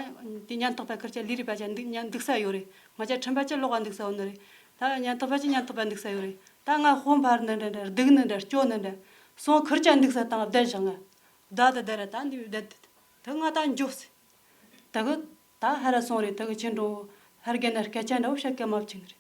དེ་ཉན་ཐག་པ་ཁུར་ཆ་ལི་རི་པ་ཆ་འདུག་ཉན་འདུག་ས་ཡོད་རེད། ང་ཆ་ཁྲིམས་པ་ཆ་ལོག་ག་འདུག་ས་ཡོད་ནི་རེད། ད་ཉན་ཐག་པ་ཆ་ཉན་ཐག་པ་འདུག་ས་ཡོད་རེད། ད་ང་དཔོན་ཕར་ནི་འདྲ་འདྲ་སྡུག་ནི་འདྲ་སྐྱོ་ནི་འདྲ་སོང་ཁུར་ཆ་འདུག་ས་དང་བསྡད་བཞག་ང་བདག་ད་དེ་ར་ད་འདི་བསྡད་དེ་ད་ང་ད་འགྱོ་ཟེར། ད་གི་ད་ཧ་ར་སོང་རེད། ད་གི་ཁྱེད་འགྲོ་ཧར་རྒན་ན་སྐད་ཆ་འདྲ་བོ་བཤད་གི་མ་བཅུག་ནི་རེད།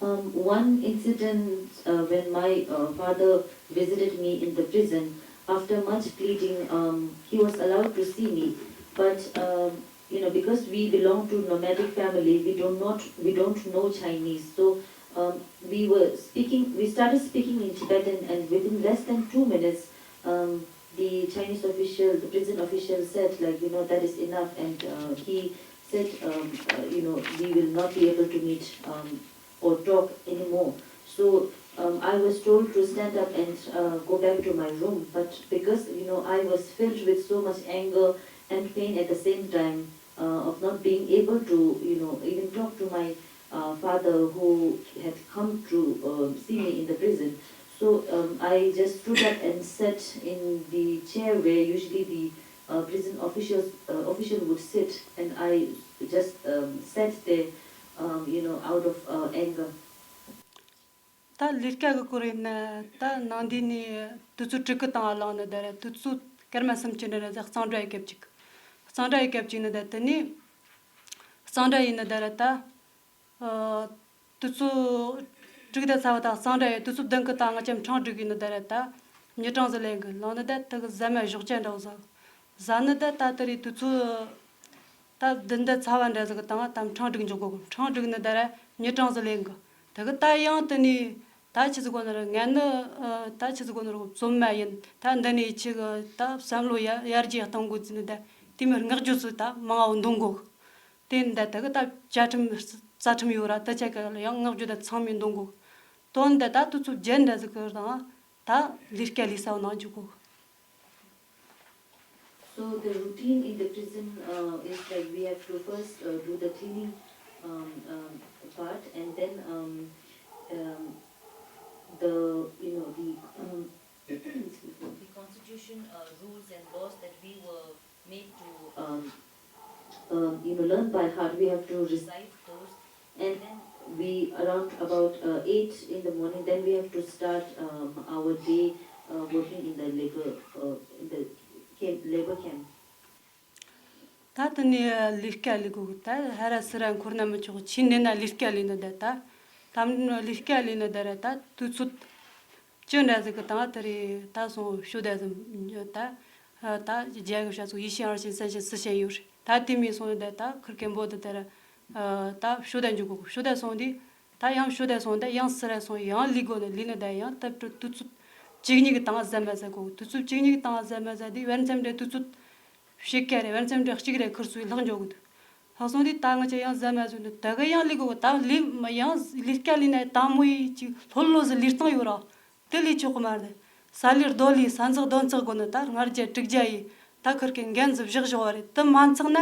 Um, one incident uh, when my uh, father visited me in the prison, after much pleading, um, he was allowed to see me. But um, you know, because we belong to nomadic family, we do not, we don't know Chinese. So um, we were speaking, we started speaking in Tibetan, and within less than two minutes, um, the Chinese official, the prison official said, like, you know, that is enough, and uh, he said, um, uh, you know, we will not be able to meet um, or talk anymore. So um, I was told to stand up and uh, go back to my room. But because, you know, I was filled with so much anger and pain at the same time uh, of not being able to, you know, even talk to my uh, father who had come to uh, see me in the prison. So um, I just stood up and sat in the chair where usually the uh, prison officials uh, official would sit, and I just um, sat there, um, you know, out of uh, anger. ད་ལས་ཀ་གི་སྐོར་ཡིན་ན་ད་ནང་འདི་ནས་དུས་ཚོད་དྲུག་གི་སྟེང་ལངས་ནི་དེ་རེད། དུས་ཚོད་སྐར་མ་སུམ་ཅུ་འདྲ་རེད། གཙང་སྦྲ་ཡི་སྐབས་ཅིག་གཙང་སྦྲ་ཡི་སྐབས་ཅིག་ནི་ད་དེ་ནས་གཙང་སྦྲ་ཡིན་ནི་དེ་རེད་ད། ཨ། དུས་ཚོད་དྲུག་དང་ཚ་བ་དང་གཙང་སྦྲ་ཡི་དུས་ཚོད་བདུན་གི་སྟེང་ང་ཅམ་ཕྲེང་དྲུག་ཡིན་ནི་དེ་རེད་ད། མྱི་གྲངས་སུ་ལེན་གི་ལངས་ནི་ད་དེ་གི་ཟ་མ་ཞོགས་ཇ་འདྲ་བོ་ཟ། ཟ་ནི་ད་ད་དེ་རེད། དུས་ཚོད་ད་བདུན་དང་ཚ་བ་འདྲ་ཟིག་གི་སྟེང་ད་ཕྲེང་དྲུག་འཇོག་གོ་གི་ཕྲེང་དྲུག་ནི་ད་ར་མྱི་གྲངས་སུ་ལེན་གི་དེ་གི་ད་ཡང་དེ་ནས་ད་ཆི་ཟིག་གོ་ནི་རེད། ང་ནི་ད་ཆི་ཟིག་གོ་ནི་རེད། བཙོན་མ་ཡིན། ད་འདི་ནས་ཆི་གི་ད་བསམ་བློ་ཡར་ཡར་རྒྱས་གཏོང་དགོས་ཟིན་ནི་ད་དེ་མི་ངག་རྒྱུ་ཚོ་ད་མང་བོ་འདོན་གོ་གི་དེ་ནི་ད་དེ་གི་ད་བཅའ་ཁྲིམས་རྩ་ཁྲིམས་ཡོད་ར། དེ་ཆ་ག་ལ་ཡང་ངག་རྒྱུ་ད་ཚང་མས་འདོན་གོ་གི་དོན་ད་ད་དུས་ཚོད་བརྒྱད་འདྲ་ཟིག་གི་དང་ད་ལས་ཀ་ལས་ས་བོ་ནང་འཇུག་གོ་གི So the routine in the prison uh, is like we have to first uh, do the cleaning um, um, part, and then um, um, the you know the um, excuse me, the constitution uh, rules and laws that we were made to um, um, you know learn by heart. We have to recite those, and then we around about uh, eight in the morning. Then we have to start um, our day uh, working in the labor uh, in the camp, labor camp. ད་དེ་ནས་ལས་ཀ་ལས་དགོས་གི་ད་ཧ་ར་སི་ར་འཁོར་ན་མི་ཆོག་ཆི་འདི་ན་ལས་ཀ་ལས་ནི་ད་ད་ད་ལས་ཀ་ལས་ནི་ད་ར་ད་དུས་ཚོད་ཅི་འདྲ་ཟིག་གི་དང་དེ་རེད། ད་སོང་ཤོ་ད་ཟིན་ད་ད་རྒྱ་གི་བཤད་ཚོ་ཡི་ཤེས་ཨར་ཤེས་སན་ཤེས་སི་ཤེས་ཡོད་རེད། ད་དེ་མི་སོང་ད་ད་ཁིར་ཀེ་འབོ་ད་ད་ར་ད་ཤོ་ད་འཇུག་གོ་ཤོ་ད་སོང་དུས། ད་ཡང་ཤོ་ད་སོང་ད་ཡང་སི་ར་སོང་ཡང་ལི་གོ་ནི་ལི་ནི་ད་ཡང་ད་དུས་ཚོད་གཅིག་གཉིས་གི་དང་ཟ་མ་ཟ་གོ་དུས་ཚོད་གཅིག་གཉིས་གི་དང་ཟ་མ་ཟ་དུས་བར་མཚམས་འདྲ་དུས་ཚོད་ཕྱེད་ཀ་རེ་བར་མཚམས་འདྲ་གཅིག་རེ་ཁུར་སོང་ལྷག་འཇོག་གི་འདུག་ལྷག་སོང་དུས་ད་ང་ཅག་ཡང་ཟ་མ་ཟོས་འདུག་ད་གི་ཡང་ལི་གོ་ད་ལི་ཡང་ལི་ཀ་ལི་ན་དང་མོ་ཡི་ཅིག་ལྷོད་ལྷོད་ཟི་ལི་སྟངས་ཡོད་ར། དེ་ལས་ཆོག་གི་མ་རེད། ས་ལེར་རྡོ་ལས་ས་འཛག་རྡོ་འཛག་དགོས་ནི་ད་ལྔ་བརྒྱ་དྲུག་བརྒྱ་ཡིས་ད་ཁུར་གི་འགན་ཟིག་བཞག་བཞག་བ་རེད། དེ་མ་འཚག་ན་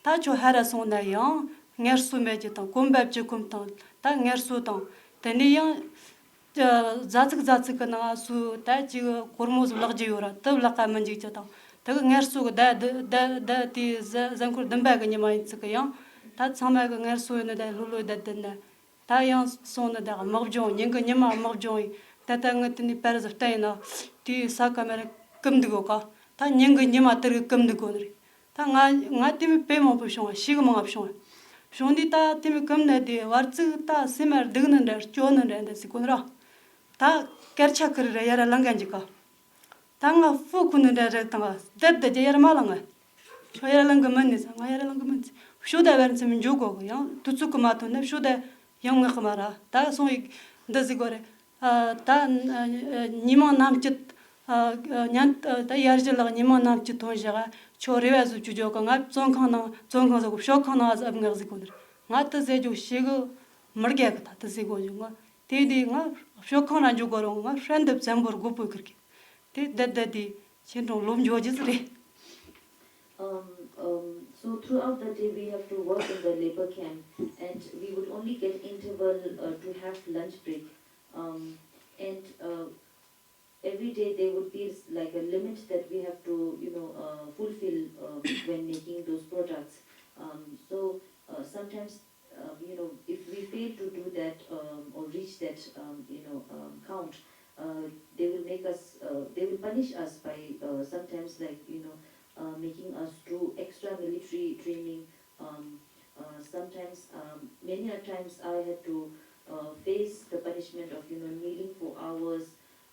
ད་ཁྱོད་ཧ་ར་སོང་ན་ཡང་ངལ་གསོ་མེད་རྒྱུ་དང་གོམ་པ་བཅུ་གོམ་དང་ད་ངལ་གསོ་དང་དེ་ནས་ཡང་ཛ་ཚིག་ཛ་ཚིག་གི་ནང་སུ་ད་ཅིག་སྒོར་མོ་ཟིག་བརླག་རྒྱུ་ཡོད་ར། དེ་བརླག་ག་མི་འཇུག་རྒྱུ་དང་དེ་གི་ངལ་གསོ་གི་ད་ད་ད་དེ་གཟའ་འཁོར་བདུན་པ་གི་ཉི་མ་ཡིན་ཚིག་གི་ཡང་ད་ཚང་མ་གི་ངལ་གསོ་ཡོད་ནི་ད་ལྷོད་ལྷོད་ད་དེ་ན། ད་ཡང་སོང་ནི་ད་དམག་སྦྱོང་ཉིན་གི་ཉི་མ་དམག་སྦྱོང་ཡིན། ད་ལྟ་ངི་དེ་ནས་པར་ཟིག་བལྟས་ཡིན་ན་དེའི་ས་ཀ་མེ་ར་ཀུམ་འདུག་གོ་ཀ་ད་ཉིན་གི་ཉི་མ་དེ་རིག་ཀུམ་འདུག་གོ་ནི་རེད། ད་ང་ང་དེ་མོ་དཔེ་མང་པོ་བྱུང་བ། ཞེ་གི་མང་བ་བྱུང་བ། བྱུང་དུས་ད་དེ་མོ་གོམས་ནས་དེ་བར་ཚིག་ད་སེམས་མ་སྡུག་ནི་འདྲ་སྐྱོ་ནི་འདྲ་འདི་ཟིག་གོ་ནི་ར། ད་སྐད་ཆ་ཁིར་ར་ཡར་ལངས་ག་འཇིག་ག། ད་ང་ཧྥུ་ཁུ་ནི་འདྲ་རེད། ད་ང་བསྡད་བསྡད་རྒྱ་ཡར་མ་ལངས་ང་། ཁྱོད་ཡར་ལངས་གི་མིན་ནི་ཟེར། ང་ཡར་ལངས་གི་མིན་ཟེར། ཕྱོགས་ད་བར་མཚམས་འཇོག་གོ་གི། ཡང་དུས་ཚོད་གི་མ་ཐོན་ན་ཕྱོགས་ད་ཡང་ངག་གི་མ་ར། ད་སོང་ཡིག་འདི་ཟིག་གོ་རེད། ཨ། ད་ཉི་མ་ནམ་སྐྱིད། ཨ། ཉན། ད་ཡར་ཞུ་ལགས་ཉི་མ་ནམ་སྐྱིད་ཐོན་བཞག་ཁྱོད་རེ་བ་བཟོ་བཅུག་རྒྱུ་གི། ང་བཙོན་ཁང་ནང་བཙོན་ཁང་ཟེར་གོ། ཤོག་ཁང་ནང་ཨ་ཟབ་ངག་ཟིག་གོ་ནི་ར། ང་དེ་ཟེར་རྒྱུ་ཞེ་གི་མི་དགའ་གི། ད་དེ་ཟེར་གོ་རྒྱུ་ང་དེ་དེ་ང་ཤོག་ཁང་ནང་འཇུག་གོ་རུང་ང་ཧྲན་དུ་བཙན་པོར་དགོས་པོ་ཁིར་གི། དེ་བསྡད་བསྡད་དེ་ཁྱེད་རང་ལོབས་འཇོག་རྒྱུ་ཟིག་རེད། Um, um, so throughout the day, we have to work in the labor camp, and we would only get interval uh, to have lunch break. Um, and uh, every day, there would be s- like a limit that we have to, you know, uh, fulfill uh, when making those products. Um, so uh, sometimes, um, you know, if we fail to do that um, or reach that, um, you know, um, count, uh, they will make us, uh, they will punish us by uh, sometimes, like, you know, uh, making us do extra military training. Um, uh, sometimes, um, many a times I had to uh, face the punishment of, you know, kneeling for hours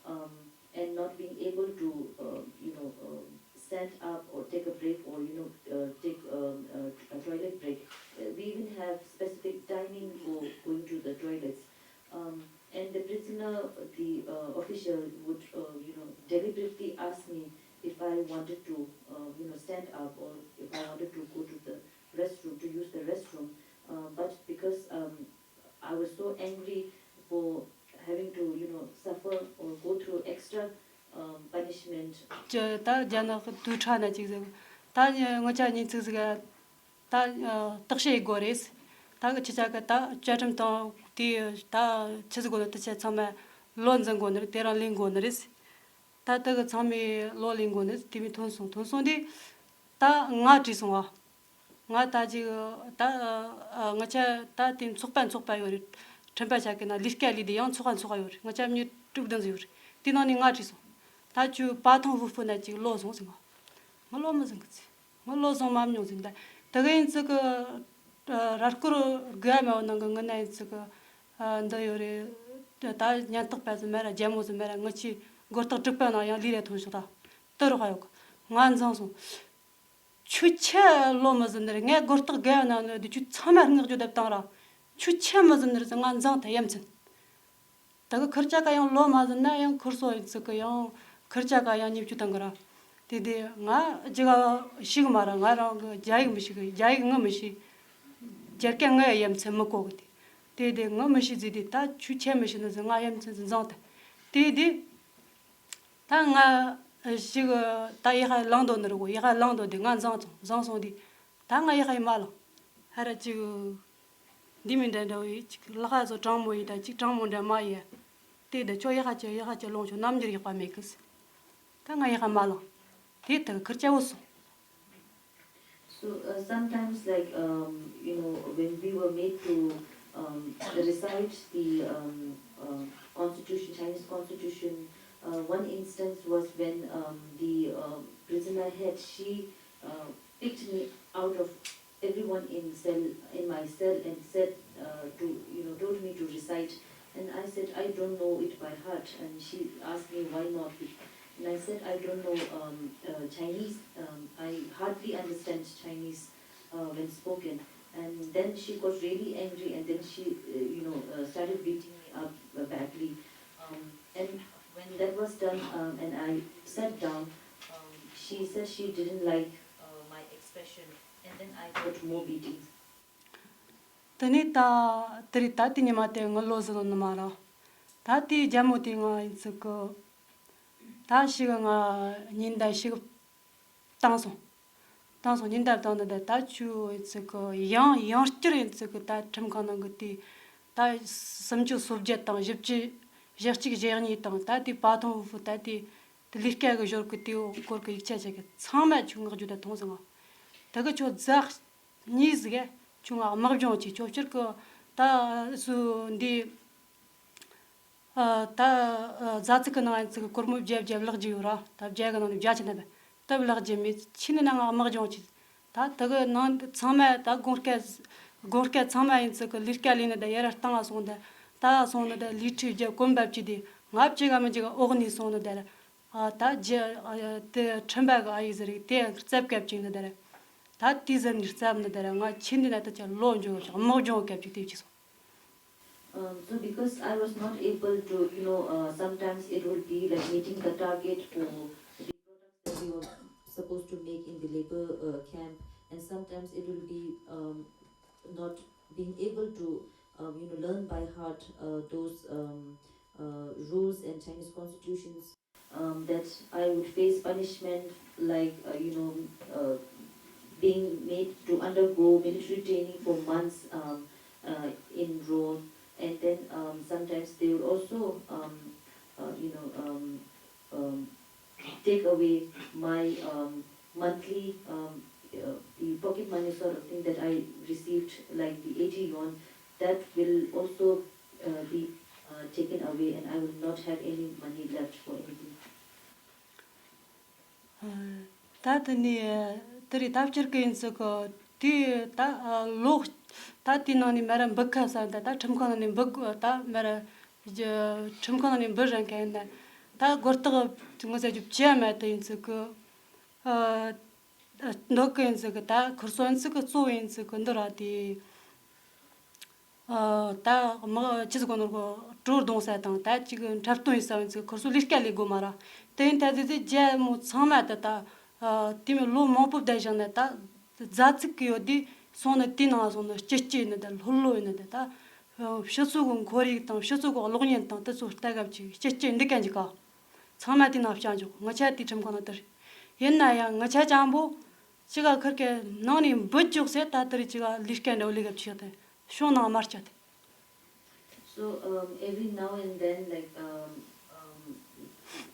um, and not being able to, uh, you know, um, stand up or take a break or, you know, uh, take um, a, a toilet break. Uh, we even have specific timing for going to the toilets. Um, and the prisoner, the uh, official would, uh, you know, deliberately ask me if I wanted to, uh, you know, stand up or if I wanted to go to the restroom, to use the restroom. Uh, but because um, I was so angry for having to, you know, suffer or go through extra um, punishment. ཅི་ད་རྒྱ་ནག་གི་དུས་ཁྲ་ན་ཅིག་ཟེར། ད་ངོ་ཅག་ཉིན་ཚིག་ཟིག་ད་བརྟག་དཔྱད་དགོས་རེད། ད་གི་ཁྱེད་ཅག་གི་ད་བཅའ་ཁྲིམས་དང་དེ་ད་ཆི་ཟིག་དགོས་ནི་དེ་ཆ་ཚང་མ་ལོ་འཛིན་དགོས་ནི་རེད། དེ་རང་ལེན་དགོས་ནི་རེད། ད་དེ་གི་ཚང་མས་ལོ་ལེན་དགོས་ནི་དེ་མོ་ཐོན་སོང་། ཐོན་སོང་དུས་ད་ང་བྲིས་སོང་བ། ང་ད་ཅིག་ད་ང་ཅག་ད་དེ་ཚོགས་པ་ཚོགས་པ་ཡོད་རེད། ཁྲིམས་པ་ཆ་གི་ན་ལས་ཀ་ལས་དེ་ཡང་ཚོགས་པ་ཚོགས་པ་ཡོད་རེད། ང་ཅག་མི་དྲུག་བདུན་ཟིག་ཡོད་རེད། དེ་ནང་ནས་ང་བྲིས་སོང་། ད་ཁྱོད་པ་ཐང་ཧུ་ཧྥུ་ན་ཅིག་ལོ་སོང་ཟེར། ང་ང་ལོ་མི་ཟིན་གི་ཚེ། ང་ལོ་སོང་མ་མྱོང་ཟིན། ད་དེ་གི་ཡིན་ཚིག་གི་ར་སྐོར་དགོས་མེད་པ་ནང་གི་ངི་ན་ཡིན་ཚིག་གི་འདི་ཡོད་རེད། ད་ཉན་རྟོག་པ་ཟིག་མེད་ར་རྒྱལ་མོ་ཟིག་མེད་ར་ངི་ཆི་སྒོར་རྟགས་དྲུག་པ་ནང་ཡང་ལས་རེ་ཐོན་ཤོག་ད་དུ་རོགས་ཡོད་གི། ང་འཛིང་སོང་། ཁྱོད་ཆི་ལོ་མི་ཟིན་ནི་རེད། ངས་སྒོར་རྟགས་བརྒལ་ཡོད་ན་ནི་འདི་ཁྱོད་ཚང་མ་བསྔགས་བརྗོད་བཏང་ར། ཁྱོད་ཆི་མི་ཟིན་ནི་རེད་ཟེར་ང་འཛིང་ཐལ་ཡ་མཚན། ད་གི་ཁིར་ཅག་ག་ཡང་ལོ་མ་ཟིན་ན་ཡང་ཁིར་སོ་ཡིན་ཚིག་གི་ཡང་ཁིར་ཅག་ག་ཡང་ཉེས་བཅུ་བཏང་གི་ར། དེ་དེ་ང་ཅི་ག་ཤི་གི་མ་ར། ང་རང་གི་རྒྱ་ཡིག་མི་ཤེས་གི། རྒྱ་ཡིག་ངི་མི་ཤེས། རྒྱ་སྐད་ངི་ཡ་ཡ་མཚན་མི་གོ་གི། དེ་དེ་དེ་ངི་མི་ཤེས་ཟེར་དེ་ད་ཁྱོད་ཆི་མི་ཤེས་ནི་ཟེར་ང་ཡ་མཚན་ཟིན་འཛིང་ཐལ། དེ་དེ། ད་ང་ཞིག་ད་ཡི་ཧ་ལངས་འདོད་ནི་རེད་གོ། ཡི་ཧ་ལངས་འདོད་དེ་ང་འཛིང་སོང་འཛིང་སོང་དེ། ད་ང་ཡི་ཧ་ཡི་མ་ལངས། ཧ་ར་ཅིག་འདི་མི་འདྲ་འདྲ་བོ་ཡི་ཅིག་ལག་ཧ་བཟོ་གྲང་མོ་ཡི་ད་ཅིག་གྲང་མོ་འདྲ་མ་ཡི། དེ་ད་ཁྱོད་ཡི་ཧ་ཅི་ཡི་ཧ་ཅི་ལོངས་ཆོག་རྣམ་འགྱུར་ཡག་པ་མེད་གི། ད་ང་ཡི་ཧ་མ་ལངས། དེ་ད་ཁིར་ཅི་བོ་སོང་། So uh, sometimes, like um, you know, when we were made to um, recite the um, uh, constitution, Chinese constitution, uh, one instance was when um, the uh, prisoner head, she uh, picked me out of everyone in cell, in my cell, and said uh, to, you know, told me to recite. And I said, "I don't know it by heart." And she asked me, "Why not?" And I said, "I don't know um, uh, Chinese. Um, I hardly understand Chinese uh, when spoken." And then she got really angry, and then she, uh, you know, uh, started beating me up uh, badly. Um, and when that was done, um, and I sat down, um, she said she didn't like uh, my expression, and then I got more beatings. དེ་ནས་ད་དེ་རེད། ད་དེ་ཉི་མ་དེ་ང་ལོ་ཟིན་ནི་མ་རེད། ད་དེའི་རྒྱལ་མོ་དེ་ང་ཡིན་ཚིག་གི། ད་ཞིག་ང་ཉིན་ད་ཞིག་བཏང་སོང་། བཏང་སོང་། ཉིན་ད་བཏང་ནི་ད་ད་ཆུ་ཡིན་ཚིག་གི་ཡང་ཡང་བསྐྱར་ཡིན་ཚིག་གི། ད་ཁྲིམས་ཁང་ནང་གི་དེ་ད་སུམ་ཅུ་སོ་བརྒྱད་དང་བཞི་བཅུ་ཞེ་གཅིག་ཞེ་གཉིས་དང་ད་དེ་པ་ཐོང་ཧུ་ཧྥུ་ད་དེ་དེ་ལས་ཀ་གི་ཞོར་གི་དེའི་སྐོར་གི་ཡིག་ཆ་ཆ་གི་ཚང་མ་ཆུ་ངག་རྒྱུ་ད་མཐོང་སོང་ང་། ད་གི་ཆུ་རྫ་གཉིས་ཟིག་ག་ཆུ་ང་དམག་སྦྱོང་ཆེ་ཆོ་ཕྱིར་གི་ད་སུ་འདི། ཨ། ད་ཨ་རྫ་ཚིག་གི་ནང་ཡིན་ཚིག་གི་སྒོར་མོ་བརྒྱད་བརྒྱད་ལག་རྒྱུ་ཡོད་ར། ད་བརྒྱད་གི་ནང་ནས་བརྒྱད་ཅི་ན་བ་སྟབས་ལག་རྒྱུ་མེད། ཆི་ནི་ན་ང་དམག་སྦྱོང་ཆི་ ད་དེ་གི་ནང་ཚང་མ་ད་དགོངས་སྐལ་དགོངས་སྐལ་ཚང་མ་ཡིན་ཚུལ་གི་ལས་ཀ་ལས་ནི་ད་ཡར་བཏང་ང་སོང་ད། ད་སོང་ནི་ད་ལས་ཁྲི་བརྒྱ་གོམ་པ་བཅུ་དེ་ང་བཅུ་ག་མི་འཇིག་འོག་ནས་སོང་ནི་ད། ཨ་ད་རྒྱ་ཨ་དེ་ཁྲིམས་པ་གི་ཨ་ཡིག་ཟེར་རིགས་དེ་རྩབ་སྐབས་ཅིག་ནི་ད། ད་དེ་ཟེར་ནི་རྩབ་ནི་ད་ང་ཆེ་འདི་ན་ད་ཆ་ལོ་འཇོག་ཆོག་དམག་སྦྱོང་སྐབས་ཅིག་དེ་བྱས་སོང་། Um, so because I was not able to, you know, uh, sometimes it will be like meeting the target for the products that we were supposed to make in the labor uh, camp, and sometimes it will be um, not being able to, um, you know, learn by heart uh, those um, uh, rules and Chinese constitutions. Um, that I would face punishment like, uh, you know, uh, being made to undergo military training for months um, uh, in row, and then um, sometimes they would also, um, uh, you know, um, um, take away my um, monthly, um, uh, the pocket money sort of thing that I received, like the eighty yuan, that will also uh, be uh, taken away, and I will not have any money left for anything. ད་དེ་ནས་དེ་རེད། ད་སྤྱིར་གི་ཡིན་ཚུལ་གི་དེ་ད་ལོ་ད་དེའི་ནང་ནས་མ་ར་འབུ་ཁ་ས་ད་ད་ཁྲིམས་ཁང་ནང་ནས་འབུ་ད་མ་ར་ཁྲིམས་ཁང་ནང་ནས་འབུ་རན་མཁན་ཡིན་ན། ད་སྒོར་རྟགས་ངོ་ཚ་རྒྱུ་བཅུ་མ་དེ་ཡིན་ཚུལ་གི་འདོད་གི་ཡིན་ཚུལ་གི་ད་ཁུར་སོ་ཡིན་ཚུལ་གི་གཙོ་བོ་ཡིན་ཚུལ་གི་འདི་ར་དེ། ད་དམག་ཅི་ཟིག་གོ་ནོར་གོ་བྲོ་རྡུང་ས་དང་ད་ཅིག་འཁྲབ་སྟོན་ཡིན་ས་ཡིན་ཚུལ་ཁོ་ཚོ་ལས་ཀ་ལས་དགོས་མ་ར། དེ་ཡིན་ད་དེ་དེ་རྒྱལ་མོ་ཚང་མ་ད་ད་དེ་མི་ལོ་མང་པོ་བསྡད་བཞག་ནས་ད་རྫ་ཚིག་གི་ཡོད་དེ་སོང་ནས་དེ་ནང་སོང་ནས་སྐྱིད་སྐྱིད་ཡིན་ནས་ད་ལྷོད་ལྷོད་ཡིན་ནས་ད་ད་ཕྱི་ཚུལ་གི་ཁོར་ཡུག་དང་ཕྱི་ཚུལ་གི་གློག་བརྙན་དང་དེ་ཚོ་ལྟ་སྐབས་ཅིག་སྐྱིད་སྐྱིད་འདི་ག་འཇིག་ག་ཚང་མ་དེ་ནང་བཅར་འཇོག་ངི་ཆ་དེ་ཁྲིམས་ཁང་ནང་དེར་ཡིན་ན་ཡང་ངི་ཆ་ཅང་པོ་ཅི་ག་ཁུར་གི་ནང་ནས་འབུད་འཇོག་ཟེར་ད་དེར་ཅི་ག་ལས་ཀ་འདྲ་བོ་ལས་ཀ་བྱེད་དེ། ཤོང་ནང་མར་བཅད་དེ། So um, every now and then, like um, um,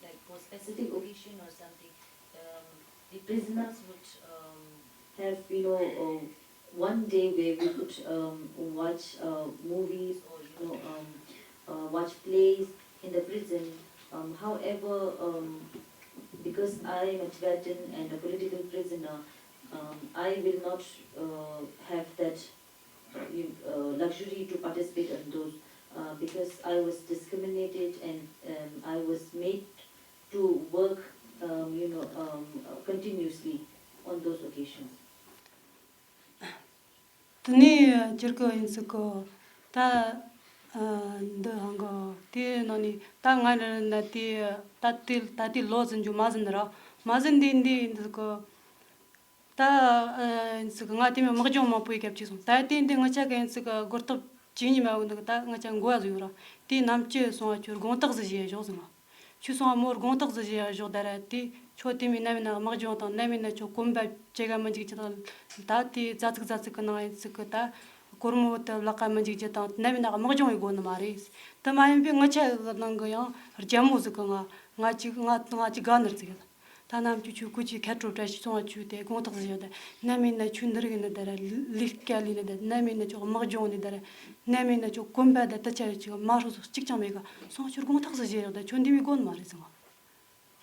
like for specific occasion or something, um, the prisoners would um, have you know uh, one day where we could um, watch uh, movies or you know um, uh, watch plays in the prison. Um, however, um, because I am a Tibetan and a political prisoner, um, I will not uh, have that uh, luxury to participate in those uh, because I was discriminated and um, I was made to work, um, you know, um, uh, continuously on those occasions. དེ་ནས་སྤྱིར་གི་ཡིན་ཚུལ་གི་ད་འདི་ཧང་གི་དེ་ནང་ནས་ད་ང་ན་དེ་ད་དེ་ད་དེ་ལོ་ཟིན་རྒྱུ་མ་ཟིན་ར་མ་ཟིན་དེ་འདི་ཡིན་ཚུལ་གི་ད་ཡིན་ཚུལ་གི་ང་དེ་མི་དམག་སྦྱོང་མང་པོ་ཡི་སྐབས་ཅིག་སོང་ད་དེ་འདི་ང་ཅག་གི་ཡིན་ཚུལ་གི་སྒོར་རྟགས་བཅུ་གཉིས་མ་འོང་འདུག་ད་ང་ཅག་འགོ་བ་ཟིག་ཡོད་ར་དེ་ནམ་ཅི་སོང་བ་ཁྱོད་དགོངས་དག་ཟིག་བཞེས་ཞོག་ཟིན་ང་། ཁྱོད་སོང་བ་མོར་དགོངས་དག་ཟིག་བཞེས་ཡ་ཞོག་ད་ར་དེ་ཁྱོད་དེ་མི་ནམ་ཡིན་ན་དམག་སྦྱོང་དང་ནམ་ཡིན་ན་ཁྱོད་གོམ་པ་བཅད་ག་མི་འཇུག་རྒྱུ་དང་ད་དེ་རྫ་ཚིག་རྫ་ཚིག་གི་ནང་ཡིན་ཚུལ་གི་ད་སྒོར་མོ་དེ་ལག་ག་མི་འཇུག་རྒྱུ་དང་ནམ་ཡིན་ན་དམག་སྦྱོང་ཡི་དགོས་ནི་མ་རེད། དེ་མ་ཡིན་པའི་ངི་ཆ་གི་ནང་གི་ཡང་རྒྱལ་མོ་ཟིག་གི་ང་ང་ཅིག་ང་ང་ཅིག་དགའ་ནི་རེད་ཟིག་གི་ད་ནམ་ཁྱོད་ཁྱོད་ཁོ་ཅིག་ཁ་དྲོ་བཀྲ་ཤིས་སོང་བ་ཁྱོད་དེ་དགོངས་དག་ཟིག་ཡོད་དེ། ནམ་ཡིན་ན་ཁྱོད་འདི་རིག་ནི་དེ་ར་ལས་ཀ་ལས་ནི་དེ་ནམ་ཡིན་ན་ཁྱོད་དམག་སྦྱོང་ནི་དེ་ར་ནམ་ཡིན་ན་ཁྱོད་གོམ་པ་དེ་དེ་ཆ་ཡོད་ཅིག་མ་ཧྲོ་སོ་གཅིག་ཀྱང་མེད་ག་སོང་ཁྱོད་དགོངས་དག་ཟིག་བཞེས་ཡོད་དེ་ཁྱོད་འདི་མི་དགོས་ནི་མ་རེད་ཟེར་ང་།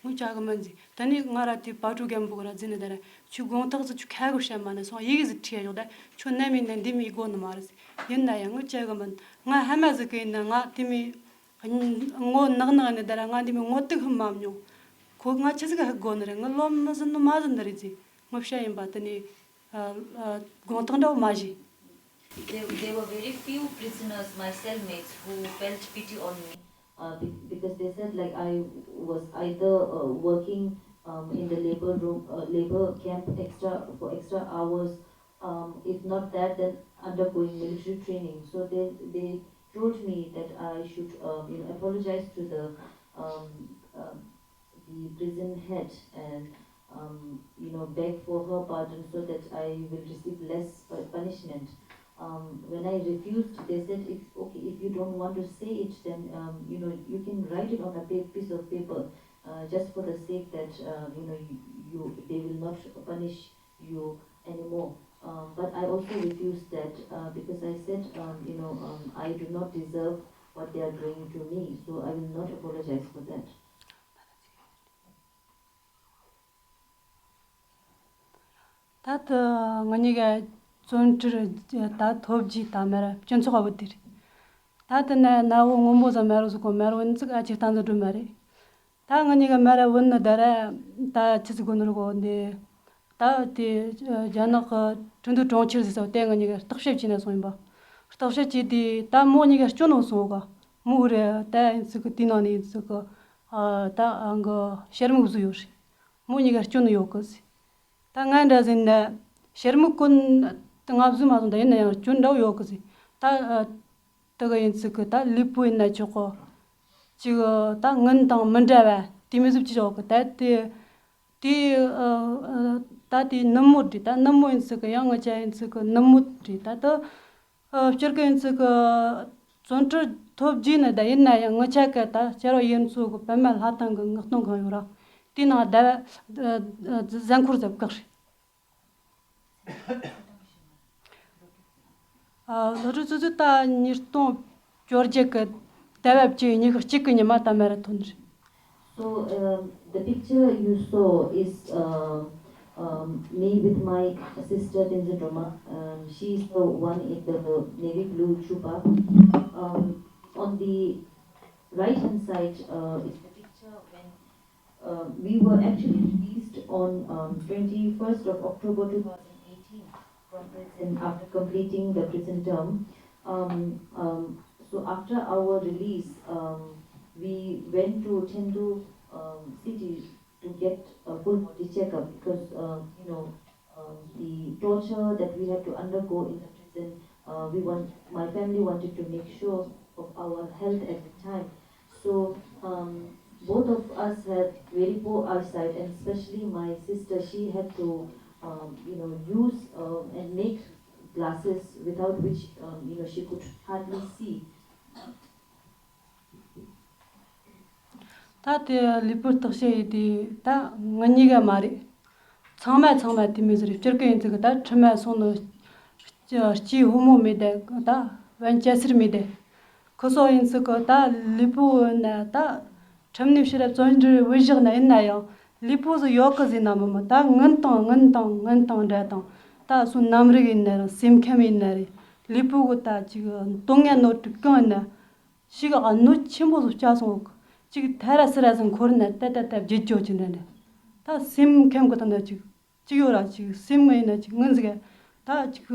ངུ་ཅག་གི་མི་འཛིན་དེ་ནི་ང་ར་དེ་བ་ཕྲུག་རྒན་པོ་གི་ར་འཛིན་ནི་དེ་ར་ཁྱོད་དགོངས་དག་ཟིག་ཁྱོད་ཁ་གི་བཤད་མ་ནི་སོང་ཡི་གེ་ཟིག་ཁྲིད་ཡོད་དེ་ཁྱོད་ནམ་ཡིན་ན་འདི་མི་དགོས་ནི་མ་རེད་ཟེར། ཡིན་ན་ཡང་ངུ་ཅག་གི་མི་ང་ཧ་མ་ཟིག་གི་ཡིན་ན་ང་དེ་མི། ངོ་ནག་ནག་ནི་ད་ར་ང་འདི་མི་ངོ་ཏིག་ཧུམ་མ་མྱོང་། ཁོ་ང་ཆི་ཟིག་ཧ་གོ་ནི་རེད། ང་ལོ་མི་ཟིན་ནི་མ་ཟིན་ནི་རེད་ཟེ། ངོ་བཤད་ཡིན་པ་དེ་ནི་དགོངས་དག་འདྲ་བོ་མ་བཞེས། There, there were very few prisoners, my cellmates, who felt pity on me. Uh, be- because they said like I was either uh, working um, in the labor room, uh, labor camp extra for extra hours, um, if not that, then undergoing military training. So they they told me that I should, um, you know, apologize to the um, um, the prison head and um, you know, beg for her pardon so that I will receive less pu- punishment. Um, when I refused, they said, if okay, if you don't want to say it, then um, you know, you can write it on a pa- piece of paper, uh, just for the sake that uh, you know you, you they will not punish you anymore. Um, but I also refused that uh, because I said, um, you know, um, I do not deserve what they are doing to me, so I will not apologize for that. ད་ལྟ་ང་གཉིས་ཀ་བཙོན་ཁྲིར་ད་ཐོབ་རྗེས་ད་མར་སྤྱི་ཚོགས་བུད་དེ་རེད། ད་ལྟ་ན་གནའ་བོ་སྔོན་པོ་ཙམ་མེད་རུ་ཟིག་གོ་མེད་རུ་ཡིན་ཙིག་ཨ་ཅིག་ལྟ་འཛིན་འགྲོ་མ་རེད། ད་ང་གཉིས་ཀ་མར་བུད་ནི་ད་ར་ད་ཆི་ཟིག་གོ་ནི་རུ་གོ་འདི། ད་དེ་རྒྱ་ནག་གི་ཁྲིན་ཏུའུ་གྲོང་ཁྱེར་ཟིག་ས་དེ་ང་གཉིས་ཀ་བརྟག་དཔྱད་བྱས་ནས་སོང་ཡིན་པ། བརྟག་དཔྱད་བྱས་དུས་ད་མོ་གཉིས་ཀ་སྐྱོན་ནོ་སོང་ག་མོ་རེད་ད་ཡིན་ཙིག་གི་དེའི་ནང་ནས་ཡིན་ཙིག་གི་ཨ་ད་ཨང་གི་ཤེར་མིག་བཟོ་ཡོད་རེད། མོ་གཉིས་ཀ་སྐྱོན་ནོ་ཡོད་གི་ཟིག་ད་ང་འདྲ་ཟིན་ན་ཤེར་མིག་གོན་ང་བཟོས་མ་སོང་ད་ཡིན་ན་ཡང་སྐྱོན་འདྲ་བོ་ཡོད་གི་ཟིག་ད་ཨ་དེ་གི་ཡིན་ཙིག་གི་ད་ལུས་པོ་ཡིན་ན་ཆོག་གི་ཅིག་ད་སྔོན་དང་མི་འདྲ་བ་དེ་མི་ཟིག་ཅི་ཆོག་གི་ད་དེ་དེ་ཨ་ཨ་ད་དེ་ནུབ་མོ་རེད། ད་ནུབ་མོ་ཡིན་ཙིག་གི་ཡང་ང་ཅག་ཡིན་ཙིག་གི་ནུབ་མོ་རེད། ད་དེ་ཨ་སྤྱིར་གི་ཡིན་ཙིག་གི་བཙོན་ཁྲིར་ཐོབ་རྗེས་ནི་ད་ཡིན་ན་ཡང་ང་ཅག་གི་ད་ཕྱི་རོལ་ཡུལ་ཚོ་གི་པད་མ་ལྷ་ཐང་གི་མངགས་གཏོང་ཁང་ཡོད་ར། དེའི་ནང་ད་ཨ་ཨ་གཟའ་འཁོར་ཟིག་བཀག་རེད། ཨ་སློབ་ཕྲུག་ཚོ་ཚོ་ད་ཉིས་སྟོང་བཅོ་བརྒྱད་གི་ཟླ་བ་བཅུ་ཉི་ཤུ་གཅིག་གི་ཉི་མ་ད་མར་ཐོན་རེད། So, um, the picture you saw is, uh, um, me with my sister Tenzin Roma. Um, she is the one in the navy blue chupa. Um, on the right hand side, uh, is the picture when Uh, we were actually released on, um, twenty-first of October two thousand eighteen from prison after completing the prison term. Um, um, so after our release, um, we went to Chengdu, um, city to get a full body checkup because, uh, you know, um, the torture that we had to undergo in the prison, uh, we want, my family wanted to make sure of our health at the time. So, um, both of us had very poor eyesight, and especially my sister, she had to, um, you know, use, um, and make glasses without which, um, you know, she could hardly see. ད་དེ་ལུས་པོ་བརྟག་དཔྱད་ཡིན་དུས་ད་ང་གཉིས་ཀ་མ་རེད། ཚང་མ་ཚང་མ་དེ་མོ་ཟིག་རེད། སྤྱིར་གི་ཡིན་ཙིག་གི་ད་ཁྲིམས་མ་སོང་ནོ། སྐྱེས་ཕོ་མོ་མེད་དེ་ད་བན་སྐྱ་སེར་མེད་དེ། ཁོ་སོགས་ཡིན་ཙིག་གི་ད་ལུས་པོ་ན་ད་ཁྲིམས་ནས་ཕྱིར་བཙོན་འཇུག་བུད་བཞག་ན་ཡིན་ན་ཡང་ལུས་པོ་ཟིག་ཡོད་གི་ཟིན་ན་མི་མི་ད་ངན་དང་ངན་དང་ངན་དང་འདྲ་དང་ད་སོ་ནམ་རིགས་ཡིན་ན་རང་སེམས་ཁམས་ཡིན་ན་རེད། ལུས་པོ་གི་ད་ཅིག་སྡུག་བསྔལ་གནོད་གྲིབ་གང་ཡིན་ན། ཞིག་ག་གནོད་ཆེན་པོ་ཟིག་བསྐྱལ་སོང་ཡོད་གི་ཅིག་ཐ་ར་སི་ར་ཟིག་འཁོར་ན་ཏ་ཏ་ཏ་བརྗེད་འགྲོ་ཅིག་འདྲ་འདྲ། ད་སེམས་ཁམས་གི་སྟེང་ན་ཅིག་ཅིག་ཡོད་ར་ཅིག་སེམས་ང་ཡིན་ན་ཅིག་ངན་ཟིག་ག་ད་ཅིག་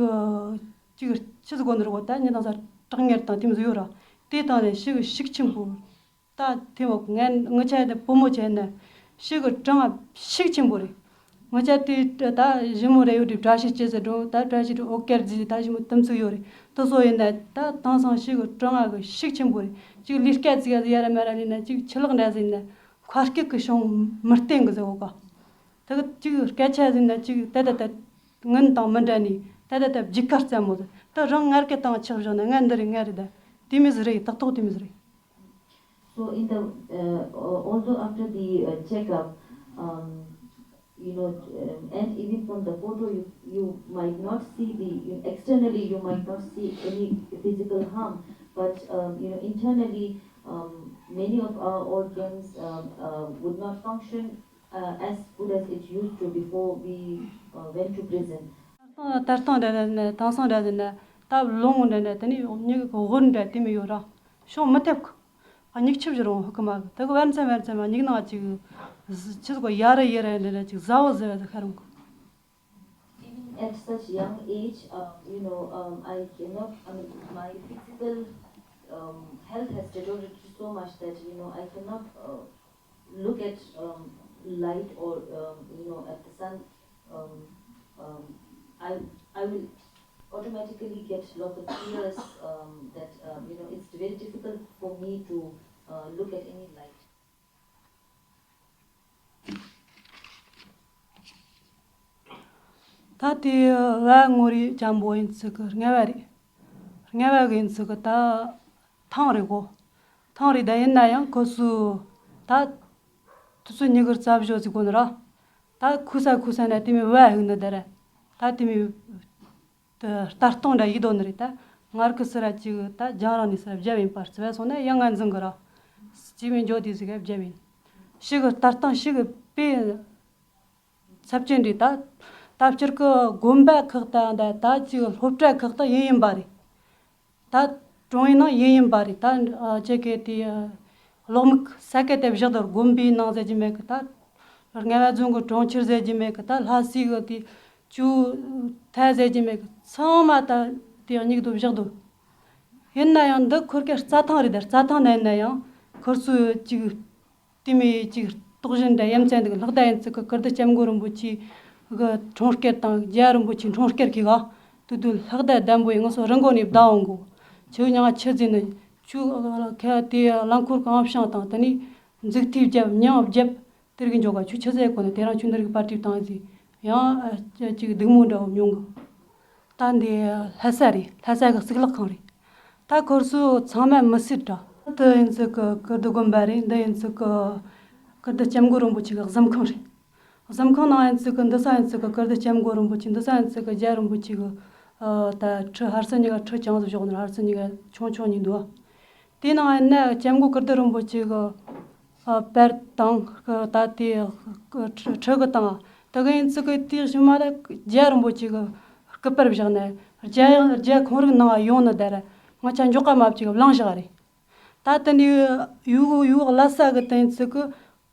ཅིག་ཆི་ཟིག་གོ་ནི་རེད་གོ་ད་ཉི་དང་ས་གྲང་ངར་དང་དེ་མོ་ཟིག་ཡོད་ར། དེ་དང་ནས་ཞིག་ཤུགས་ཆེན་པོ། ད་དེ་མོ་ངན་ངི་ཆ་དེ་བུ་མོ་བྱས་ན་ཞིག་གྲང་ང་ཤུགས་ཆེན་པོ་རེད། ང་ཅག་དེ་ད་ཞི་མོ་རེ་ཡོད་དེ་བཀྲ་ཤིས་སྐྱིད་ཟེར་འགྲོ་ད་བཀྲ་ཤིས་དེ་ཨོ་ཀེར་ཟེར་ད་ཞི་མོ་དུམ་ཚིག་ཡོད་རེད། དེ་ཚོ་ཡིན་ན་ད་དེང་སང་ཞིག་གྲང་ང་གི་ཤུགས་ཆེན་པོ་རེད། ཅིག་ལས་ཀ་ཙིག་ག་ཡ་ར་མ་ར་ལས་ན་ཅིག་ཆུ་ལོག་འདྲ་ཟིན་ན་མཁར་སྐེད་གི་བྱུང་མི་བརྟན་གི་ཟེར་འོ་ག་ད་གི་ཅིག་སྐད་ཆ་ཟིན་ན་ཅིག་ད་ད་ད་ངན་དང་མི་འདྲ་ནི་ད་ད་ད་བརྗིད་ཁ་རྩེད་མོ་ཟེར་ད་རང་ངར་སྐད་དང་ཆགས་བཞག་ན་ང་འདི་རེད་ང་རེད་ད་དེ་མི་ཟེར་རེད། ཏག་ཏག་དེ་མི་ཟེར་རེད། So in the, uh, al- although after the, uh, checkup, um, you know, um, and even from the photo, you, you might not see the, you, externally you might not see any physical harm, but, um, you know, internally, um, many of our organs, um, uh, would not function, uh, as good as it used to before we, uh, went to prison. ད་ལྟ་འདྲ་ནས་དེང་སང་འདྲ་ནས་ད་ལོང་འདྲ་ནས་དེ་ནས་མྱིག་གི་དབུར་འདྲ་དེ་མི་ཡོད་ར། ཤོང་མི་ཐེབས་གི་མྱིག་ཆུ་བཞུར་འོང་ཧུ་ཀི་མ་གི་དེ་གི་བར་མཚམས་བར་མཚམས་མ་མྱིག་ནང་ཅིག་ཟི་ཆི་ཟིག་གོ་ཡ་ར་ཡེ་ར་འདྲ་ཅིག་ཟ་བོ་ཟེར་བ་ཟིག་ཤར་འོང་གི Even at such young age, um, you know, um, I cannot, I mean, my physical, um, health has deteriorated so much that, you know, I cannot, uh, look at, um, light or, um, you know, at the sun. Um, um, I, I will automatically get lots of tears, um, that, um, you know, it's very difficult for me to, uh, look at any light. ད་དེ་བ་ངོ་རིས་འཇམ་པོ་ཡིན་ཚིག་གི་རྔ་བ་རེད། རྔ་བ་གི་ཡིན་ཚིག་གི་ད་ཐང་རེད་གོ་ཐང་རེད་ད་ཡིན་ན་ཡང་ཁོ་སུ་ད་དུ་སུ་ཉི་གུར་རྩ་བཞོ་ཟིག་གོ་ནི་ར། ད་ཁུ་ས་ཁུ་ས་ན་དེ་མི་བ་ཧིག་ནི་ད་ར། ད་དེ་མི་ད་ལྟ་སྟོང་འདྲ་ཡིད་དོ་ནི་རེད་ད། ངར་ཁུ་སི་ར་ཅིག་ད་རྒྱང་རིང་ནས་སི་ར་བརྒྱབ་ཡིན་པར་རྩི་བ་སོང་ན་ཡང་ང་འཛིན་གི་ར། སྐྱེ་བའི་འཇོ་དེ་ཟིག་ག་བརྒྱབ་ཡིན། ཤི་གི་ལྟ་སྟངས་ཤི་གི་པའི་ཚབས་ཆེན་རེད་ད། ད་སྤྱིར་གི་དགོན་པ་ཁག་ད་འདི་ད་ཅིག་སློབ་གྲྭ་ཁག་ད་ཡིན་ཡིན་པ་རེད། ད་ཀྲུང་དབྱང་ནང་ཡིན་ཡིན་པ་རེད། ད་ཨ་ཅེ་གེ་དེ་ཨ་གློག་མིག་ས་ཀ་དེ་བཞག་དོ། དགོན་པའི་ནང་ཟེར་གྱི་མེད་གི། ད་རྔ་བ་རྫོང་གི་གྲོང་ཁྱེར་ཟེར་གྱི་མེད་གི། ད་ལྷ་སའི་གི་དེ་ཅུའུ་ཐའེ་ཟེར་གྱི་མེད་གི། ཚང་མ་ད་དེ་སྙིགས་དོ་བཞག་དོ། ཡིན་ན་ཡང་འདི་ཁུར་གེ་རྩྭ་ཐང་རེད། ད་རྩྭ་ཐང་ན་ཡིན་ན་ཡང་ཁུར་ཚོས་ཅིག་དེ་མོ་ཅིག་རྟོག་ཞིབ་འདྲ་ཡ་མཚན་འདུག། ལྷག་ད་ཡིན་ཚིག་གི་ཀིརྟི་སྐྱབས་མགོན་རིན་པོ་ཆེ་གི་འཁྲུངས་སྐར་དང་རྒྱལ་བ་རིན་པོ་ཆེའི་འཁྲུངས་སྐར་གི་ག་དུ་དུ་ལྷག་ད་ལྡན་པོ་ཡིན། ང་ཚོ་རི་མགོ་ནས་བདའ་འོང་གོ། ཆུ་མྱང་ཆུ་འཛིན་ནི་ཆུ་ཁ་དེ་རླངས་འཁོར་གང་བཤང་དང་དེ་ནས་མཛུབ་ཐེལ་རྒྱབ་མྱང་རྒྱབ། དེ་རིགས་འཇོག་ག་ཆུ་ཆུ་ཟེར་གོ་ནི་དེ་རང་ཆུ་འདི་རིགས་པར་ཏིབ་བཏང་ཟིག་ཡང་ཨ་ཅིག་སྡུག་མོ་འདྲ་བོ་མྱོང་གི། ད་འདི་ལྷ་ས་རེད། ལྷ་ས་གི་གཙུག་ལག་ཁང་རེད། ད་ཁོར་སུ་ཚང་མ་མི་སྲིད་འདྲ། འདི་ཡིན་ཚིག་གི་ཀིརྟི་དགོན་པ་རེད། འདི་ཡིན་ཚིག་གི་ཀིརྟི་སྐྱབས་མགོན་རིན་པོ་ཆེ་གི་གཟིམ་ཁང་རེད། གཟིམ་ཁང་ནང་ཡིན་ཚིག་གི་འདི་ས་ཡིན་ཚིག་གི་ཀིརྟི་སྐྱབས་མགོན་རིན་པོ་ཆེ། འདི་ས་ཡིན་ཚིག་གི་རྒྱལ་བ་རིན་པོ་ཆེ་གི་ཨ་ད་ཁྲི་ཧར་སི་གཉིས་ཀ་ཁྲི་བྱང་དུ་བཞག་ནི། ཧར་སི་གཉིས་ཀ་ཆུང་ཆུང་གཉིས་འདུག། དེའི་ནང་ཡིན་ན་སྐྱབས་མགོན་ཀིརྟི་རིན་པོ་ཆེ་གི་ཨ་པར་དང་ད་དེ་ཁྲི་གི་དང་དེ་གི་ཡིན་ཚིག་གི་དེའི་གཞུག་མ་ལ་རྒྱལ་བ་རིན་པོ་ཆེ་གི་སྐུ་པར་བཞག་ནས་རྒྱལ་རྒྱལ་ཁོང་རིགས་ནང་ཡོང་ནི་དེར་ང་ཆ་འཇོག་ག་མ་བཅུག་གི་བླངས་བཞག་རེད། ད་དེ་འདི་ཡུ་གུ་ཡུ་གུ་ལ་ས་གི་དེ་ཡིན་ཚིག་གི་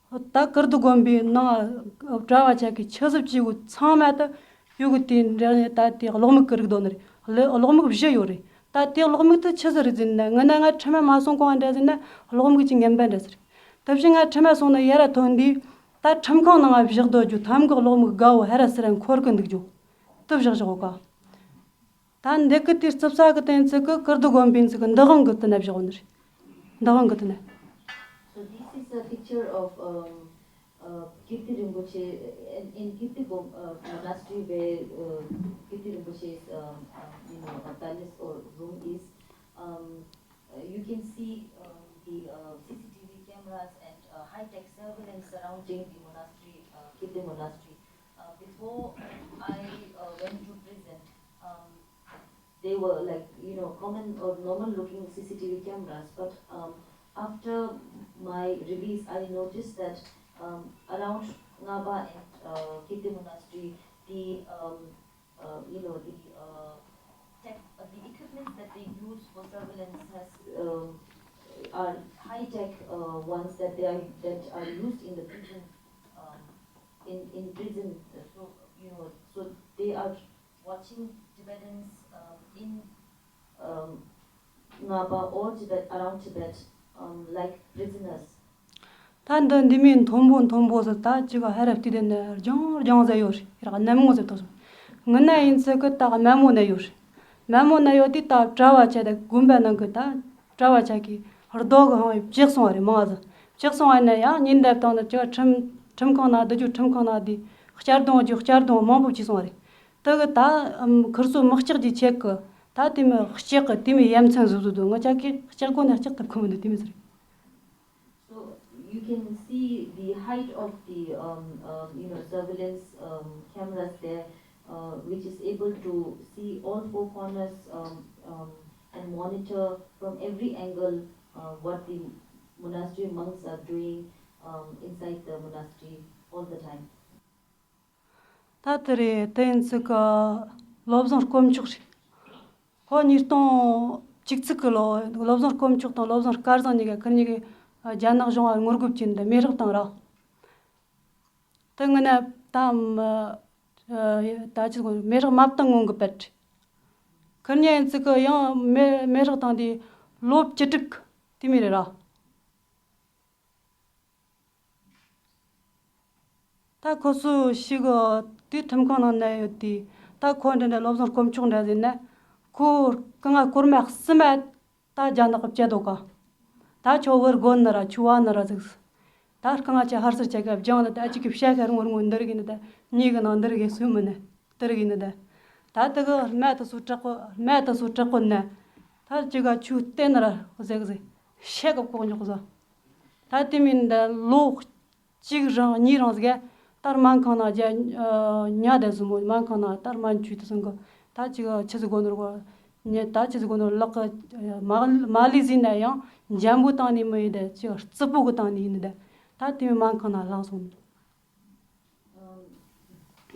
ད་ཀིརྟི་དགོན་པའི་ནང་གྲྭ་བ་ཆ་གི་ཆུ་ཟིབ་ཅིག་གུ་ཚང་མ་ད་ཡུ་གུ་དེ་འདྲ་ནས་ད་དེ་གློག་མིག་གི་རིག་དོ་ནི་རེད། གློག་མིག་བཞི་ཡོད་རེད། ད་དེ་གློག་མིག་དེ་ཆི་ཟིག་རེད་ཟེར་ན། ངི་ན་ང་ཁྲི་མ་མ་སོང་གོང་འདྲ་ཟེར་ན་གློག་མིག་ཅིག་ངན་པ་འདྲ་ཟེར། དེ་བཞིན་ང་ཁྲི་མ་སོང་ན་ཡར་ཐོན་དུས་ད་ཁྲིམས་ཁང་ནང་བཞག་སྡོད་རྒྱུ་ཐམ་གི་གློག་མིག་དགའ་བོ་ཧ་ར་སི་ར་འཁོར་གི་འདུག་རྒྱུ་དེ་བཞག་བཞག་གོ་ག། ད་འདི་གི་དེ་རྩིབ་ས་གི་དེ་ཚིག་གི་ཀིརྟི་དགོན་པའི་ཚིག་གི་འདི་དབང་གི་དེ་ན་བཞག་ནི་རེད། འདི་དབང་གི་དེ་ན། So this is a picture of, um, uh, Kirti Rinpoche in, in Kirti Go- uh, Monastery, where uh, Kirti Rinpoche's, um, um, you know, uh, palace or room is. Um, uh, you can see um, the uh, C C T V cameras and uh, high-tech surveillance surrounding the monastery, uh, Kirti Monastery. Uh, before I uh, went to prison, um, they were like, you know, common or normal looking C C T V cameras, but um, after my release, I noticed that um, around Ngaba and uh, Kirti Monastery, the um, uh, you know, the uh, tech, uh, the equipments that they use for surveillance has um, are high tech uh, ones that they are that are used in the prison, um, in in prison. Uh, so you know, so they are watching Tibetans um, in um, Ngaba or Tibet, around Tibet, um, like prisoners. ད་འདི་འདི་མོའི་མཐོན་པོ་མཐོན་པོ་ཟེར། ད་ཅི་ག་ཧ་ར་བལྟས་དེ་ནས་རྒྱང་རྒྱང་ཟེར་ཡོད་རེད། རག་ནན་མོ་ཟེར་ཐོག་སོང་། ངི་ན་ཡིན་ཚེ་གི་ད་དམའ་མོ་ན་ཡོད་རེད། དམའ་མོ་ན་ཡོད་དུས་ད་གྲྭ་བ་ཆ་དང་དགོན་པ་ནང་གི་ད་གྲྭ་བ་ཆ་གི་རྡོ་གི་ཧང་བཅག་སོང་བ་རེད། མང་ཟེར་བཅག་སོང་བ་ན་ཡང་ཉིན་འདབ་དང་ན་ཅི་ག་ཁྲིམས་ཁྲིམས་ཁང་ན་བསྡུ་རྒྱུ། ཁྲིམས་ཁང་ན་དེ་གཅར་རྡུང་རྒྱུ་གཅར་རྡུང་མང་པོ་བྱས་སོང་བ་རེད། དེ་གི་ད་ཁུར་ཚོ་མི་ལྕགས་ཀྱི་ཆེད་གི་ད་དེ་མི་ལྕགས་གི་དེ་མི་ཡ་མཚན་བཟོ་བཟོ་འདུག། ང་ཅག་གི་ལྕགས་སྒོ་ནས་ལྕགས་ཐབ་ཁུ་མི་འདུག། དེ་མི་ཟེར། So you can see the height of the um, um, you know surveillance um, cameras there, uh, which is able to see all four corners um, um, and monitor from every angle uh, what the monastery monks are doing um, inside the monastery all the time. ད་དེ་རེད། དེ་ཡིན་ཚིག་གི་བློ་བཟང་དཀོན་མཆོག་རེད། ཁོ་ཉིས་སྟོང་གཅིག་ཚིག་གི་ལོ། བློ་བཟང་དཀོན་མཆོག་དང་བློ་བཟང་སྐལ་བཟང་གཉིས་ཀ་ཁིར་གཉིས་ཀྱི་རྒྱ་ནག་གཞུང་ལ་ངོ་རྒོལ་བྱས་འདི་མེ་རག་བཏང་ར། དེ་ངི་ན་ད་ད་ཅི་མེ་རག་མ་བཏང་ངོ་གི་པད། ཁིར་གཉིས་ཡིན་ཚིག་གི་ཡང་མེ་མེ་རག་བཏང་དེ་ལོ་བཅུ་དྲུག་དེ་མི་རེད་ར། ད་ཁོ་ཚོ་ཞིག་དེ་ཁྲིམས་ཁང་ནང་ན་ཡོད་དེ། ད་ཁོ་འདྲ་འདྲ་བློ་བཟང་དཀོན་མཆོག་འདྲ་ཟེར་ན། ཁོ་རྐང་ང་སྐོར་མ་གསུམ་མ་ད་རྒྱ་ནག་གི་བཅད་དོ་ག། ད་ཁྱོད་བུ་དགོན་ནི་ར་ཆུ་བ་ནི་ར་ཟིག། ད་རྐང་ང་ཆ་ཧར་སར་ཆ་ག་སྦྱང་ལ་ད་ཅིག་གི་བཤད་ཤར་ངོར་ངོ་འདི་རིག་ཡིན་ད། གཉིས་གི་ནང་འདི་རིག་གི་སུ་མི་ནི་འདི་རིག་ཡིན་ད། ད་དེ་གི་སྨད་དུ་སུ་དྲག་གོ། སྨད་དུ་སུ་དྲག་གོ་ན། ད་ཅིག་ག་ཆུ་བསྟན་ནི་ར་ཟིག་ཟིག་བཤད་གི་ལྐོག་འཇོག་ཟ། ད་དེ་མིན་ད་ལོ་གཅིག་རང་གཉིས་རང་ཟིག་ག་ད་སྨན་ཁང་ནང་རྒྱ་ཉ་དེ་སུ་མོ་སྨན་ཁང་ནང་ད་སྨན་བཅོས་དེ་སོང་གི། ད་ཅིག་ཆི་ཟིག་གོ་ནོར་གོ། ཉ་ད་ཆི་ཟིག་གོ་ནོར་ལག་གི་མ་མ་ལི་ཟིན་ན་ཡང་འཇམ་པོ་བཏང་ནི་མི་ཡིན་ད། ཅིག་རྩི་པོ་གི་བཏང་ནི་ཡིན་ད། ད་དེ་མིན་སྨན་ཁང་ནང་ལངས་སོང་། Um,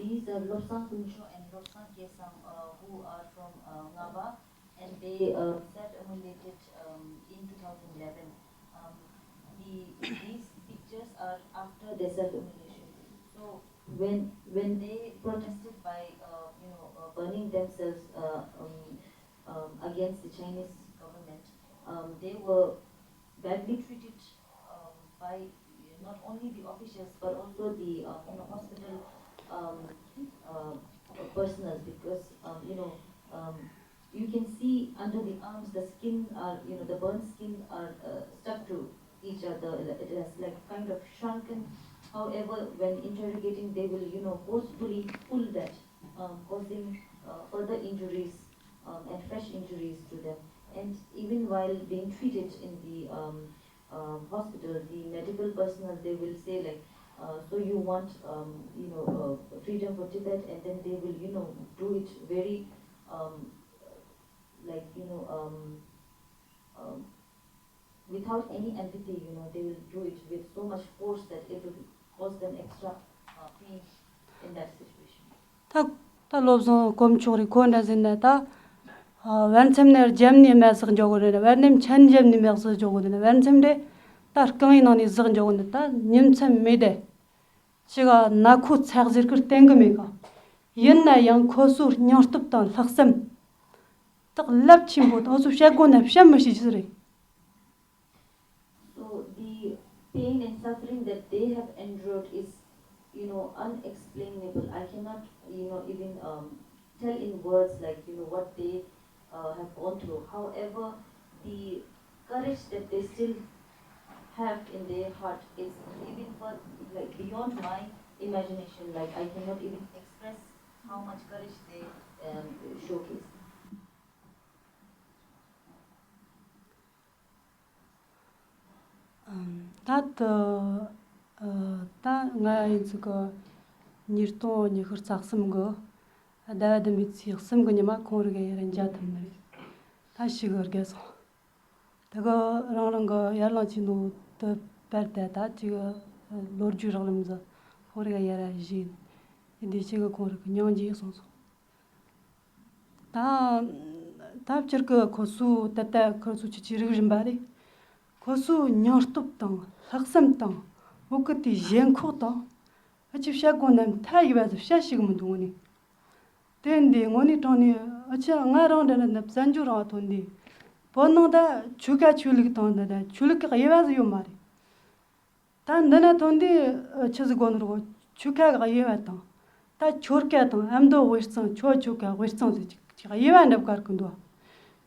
These are Lobsang Kuncho and Lobsang Kesang, uh, who are from uh, Ngaba, and they uh, self-immolated um, in two thousand eleven. Um, the, these pictures are after their self-immolation. So when when they protested by uh, you know uh, burning themselves uh, um, um, against the Chinese government, um, they were badly treated um, by not only the officials but also the uh, you know hospital um, uh, personnel because um, you know um, you can see under the arms the skin are you know the burnt skin are uh, stuck to each other. It has like kind of shrunken. However, when interrogating, they will you know forcefully pull that, um, causing uh, further injuries um, and fresh injuries to them. And even while being treated in the um, um, hospital, the medical personnel they will say like, uh, so you want um, you know uh, freedom for Tibet, and then they will you know do it very um, like you know um, um, without any empathy. You know they will do it with so much force that it will cause them extra uh, pain in that situation. ད་ད་བློ་བཟང་དཀོན་མཆོག་རེད། ཁོ་འདྲ་ཟེར་ན་ད་བར་མཚམས་ནས་རྒྱབ་ནས་མེ་ཟག་འཇོག་གི་རེད། བར་ནས་མཆན་རྒྱབ་ནས་མེ་ཟག་འཇོག་གི་རེད། བར་མཚམས་རེད་ད་རྐང་བའི་ནང་ནས་ཟག་འཇོག་གི་འདུག་ད་ཉིན་མཚན་མེད་དེ་ཅི་ག་ན་ཁོ་ཚ་ཟེར་གི་བསྟན་གི་མེད་གི་ཡིན་ན་ཡང་ཁོ་ཚོའི་སྙིང་སྟོབས་དང་ལྷག་བསམ་དག་རླབས་ཆེན་པོ་དང་ཚོ་བཤད་དགོས་ན་བཤད་མི་ཤེས་ཀྱི་རེད། So the pain and suffering that they have endured is, you know, unexplainable. I cannot, you know, even um, tell in words like, you know, what they uh, have gone through. However, the courage that they still have in their heart is even for like beyond my imagination. Like I cannot even express how much courage they um, showcase. ད་ད་ད་ང་ཡིན་ཚུལ་གི་ཉིས་སྟོང་ཉི་ཤུ་རྩ་གསུམ་གི་ཟླ་བ་བདུན་པའི་ཚེས་གསུམ་གི་ཉི་མ་ཁོང་རིག་ཡར་མཇལ་ཐུབ་ནི་རེད། ད་ཞིག་གི་རྒས་སོང་། དེ་གི་རང་རང་གི་ཡར་ལངས་ཆེན་ནོ་དུ་བར་དེ་ད་ཅིག་ལོ་རྒྱུས་རགས་རིམ་ཟིག་ཁོང་རིག་ཡར་བཞེས་ནི་འདི་ཞིག་གི་ཁོང་རིག་གི་སྙིང་རྗེ་སོང་སོང་། ད་ད་སྤྱིར་གི་ཁོ་ཚོའི་ད་ལྟ་ཁོ་ཚོའི་ཁྱེད་ཀྱི་རིགས་རིམ་པ་རེད། ཁོ་ཚོའི་སྙིང་སྟོབས་དང་ལྷག་བསམ་དང་བོད་ཀྱི་དེའི་ཞེན་ཁོག་དང་ཨ་ཅེ་བཤད་དགོས་ན་མཐའ་ཡས་པ་ཟིག་བཤད་ཤེས་གི་མི་འདུག་ངོ་ནས། དེ་འདི་དངོས་གནས་དྲང་ནས་ཨ་ཅེ་ང་རང་འདྲ་ན་ནི་བཙན་བྱོལ་རང་ཐོན་འདི་བོད་ནང་ད་ཆོལ་ཁ་ཆོས་ལུགས་དང་འདི་ད་ཆོས་ལུགས་ཀྱི་དབྱེ་བ་ཟིག་ཡོད་མ་རེད། ད་འདི་ན་ཐོན་དུས་ཆི་ཟིག་གོ་ནོར་གོ་ཆོལ་ཁ་གི་དབྱེ་བ་དང་། ད་ཆོལ་ཁ་དང་ཨ་མདོ་དབུས་གཙང་ཆོལ་ཆོལ་ཁ་དབུས་གཙང་ཟེར་ཅིག་ཅིག་དབྱེ་བ་འདྲ་བཀར་གི་འདུག་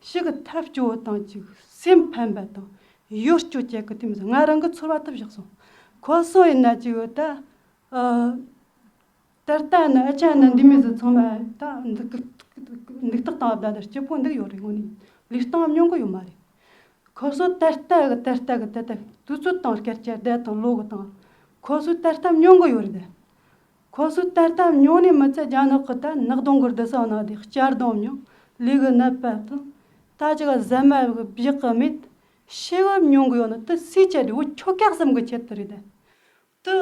ཞིག་གི་ཐབས་སྐྱོ་བོ་དང་ཅིག་སེམས་ཕམ་པ་དང་ཡོ་སྐྱོ་བྱེད་གི་དེ་མི་ཟིག་ང་རང་གི་ཚོར་བ་ཐོབ་བཞག་སོང་། ཁོ་སོ་ཡིན་ན་ཅིག་ད་ཨ། ད་ལྟ་ནི་ཨ་ཅག་ནི་འདི་མི་ཟིག་ཚང་མ་ད་འདུག་འདུག་སྟེགས་དང་བསྡད་དེ་སྐྱིད་པོ་འདུག་ཡོད་རེད། དངོས་ནས་ལུས་སྟེང་མྱོང་གི་ཡོད་མ་རེད། ཁོ་ཚོ་ད་ལྟ་གི་ད་ལྟ་གི་ད་ལྟ་དུས་ཚོད་དང་སྐད་ཆ་བསྡད་དང་ལོ་གི་དང་། ཁོ་ཚོ་ད་ལྟ་མྱོང་གི་ཡོད་རེད། ཁོ་ཚོ་ད་ལྟ་མྱོང་ནས་མི་ཚད་རྒྱ་ནག་གི་ད་ནག་དོང་གི་བསྡད་ས་ན་དེ་གཅར་རྡུང་མྱོང་། ལུས་གི་ནད་པ་དང་། ད་ཅི་ག་ཟ་མ་གི་བཞག་གི་མེད། ཤི་བ་མྱོང་གི་ཡོད་ན་དེ་སུས་བྱས་དེ་བུ་ཁྱོ་ག་བསམ་གི་ཆེད་དུ་རེད་ད། དུ་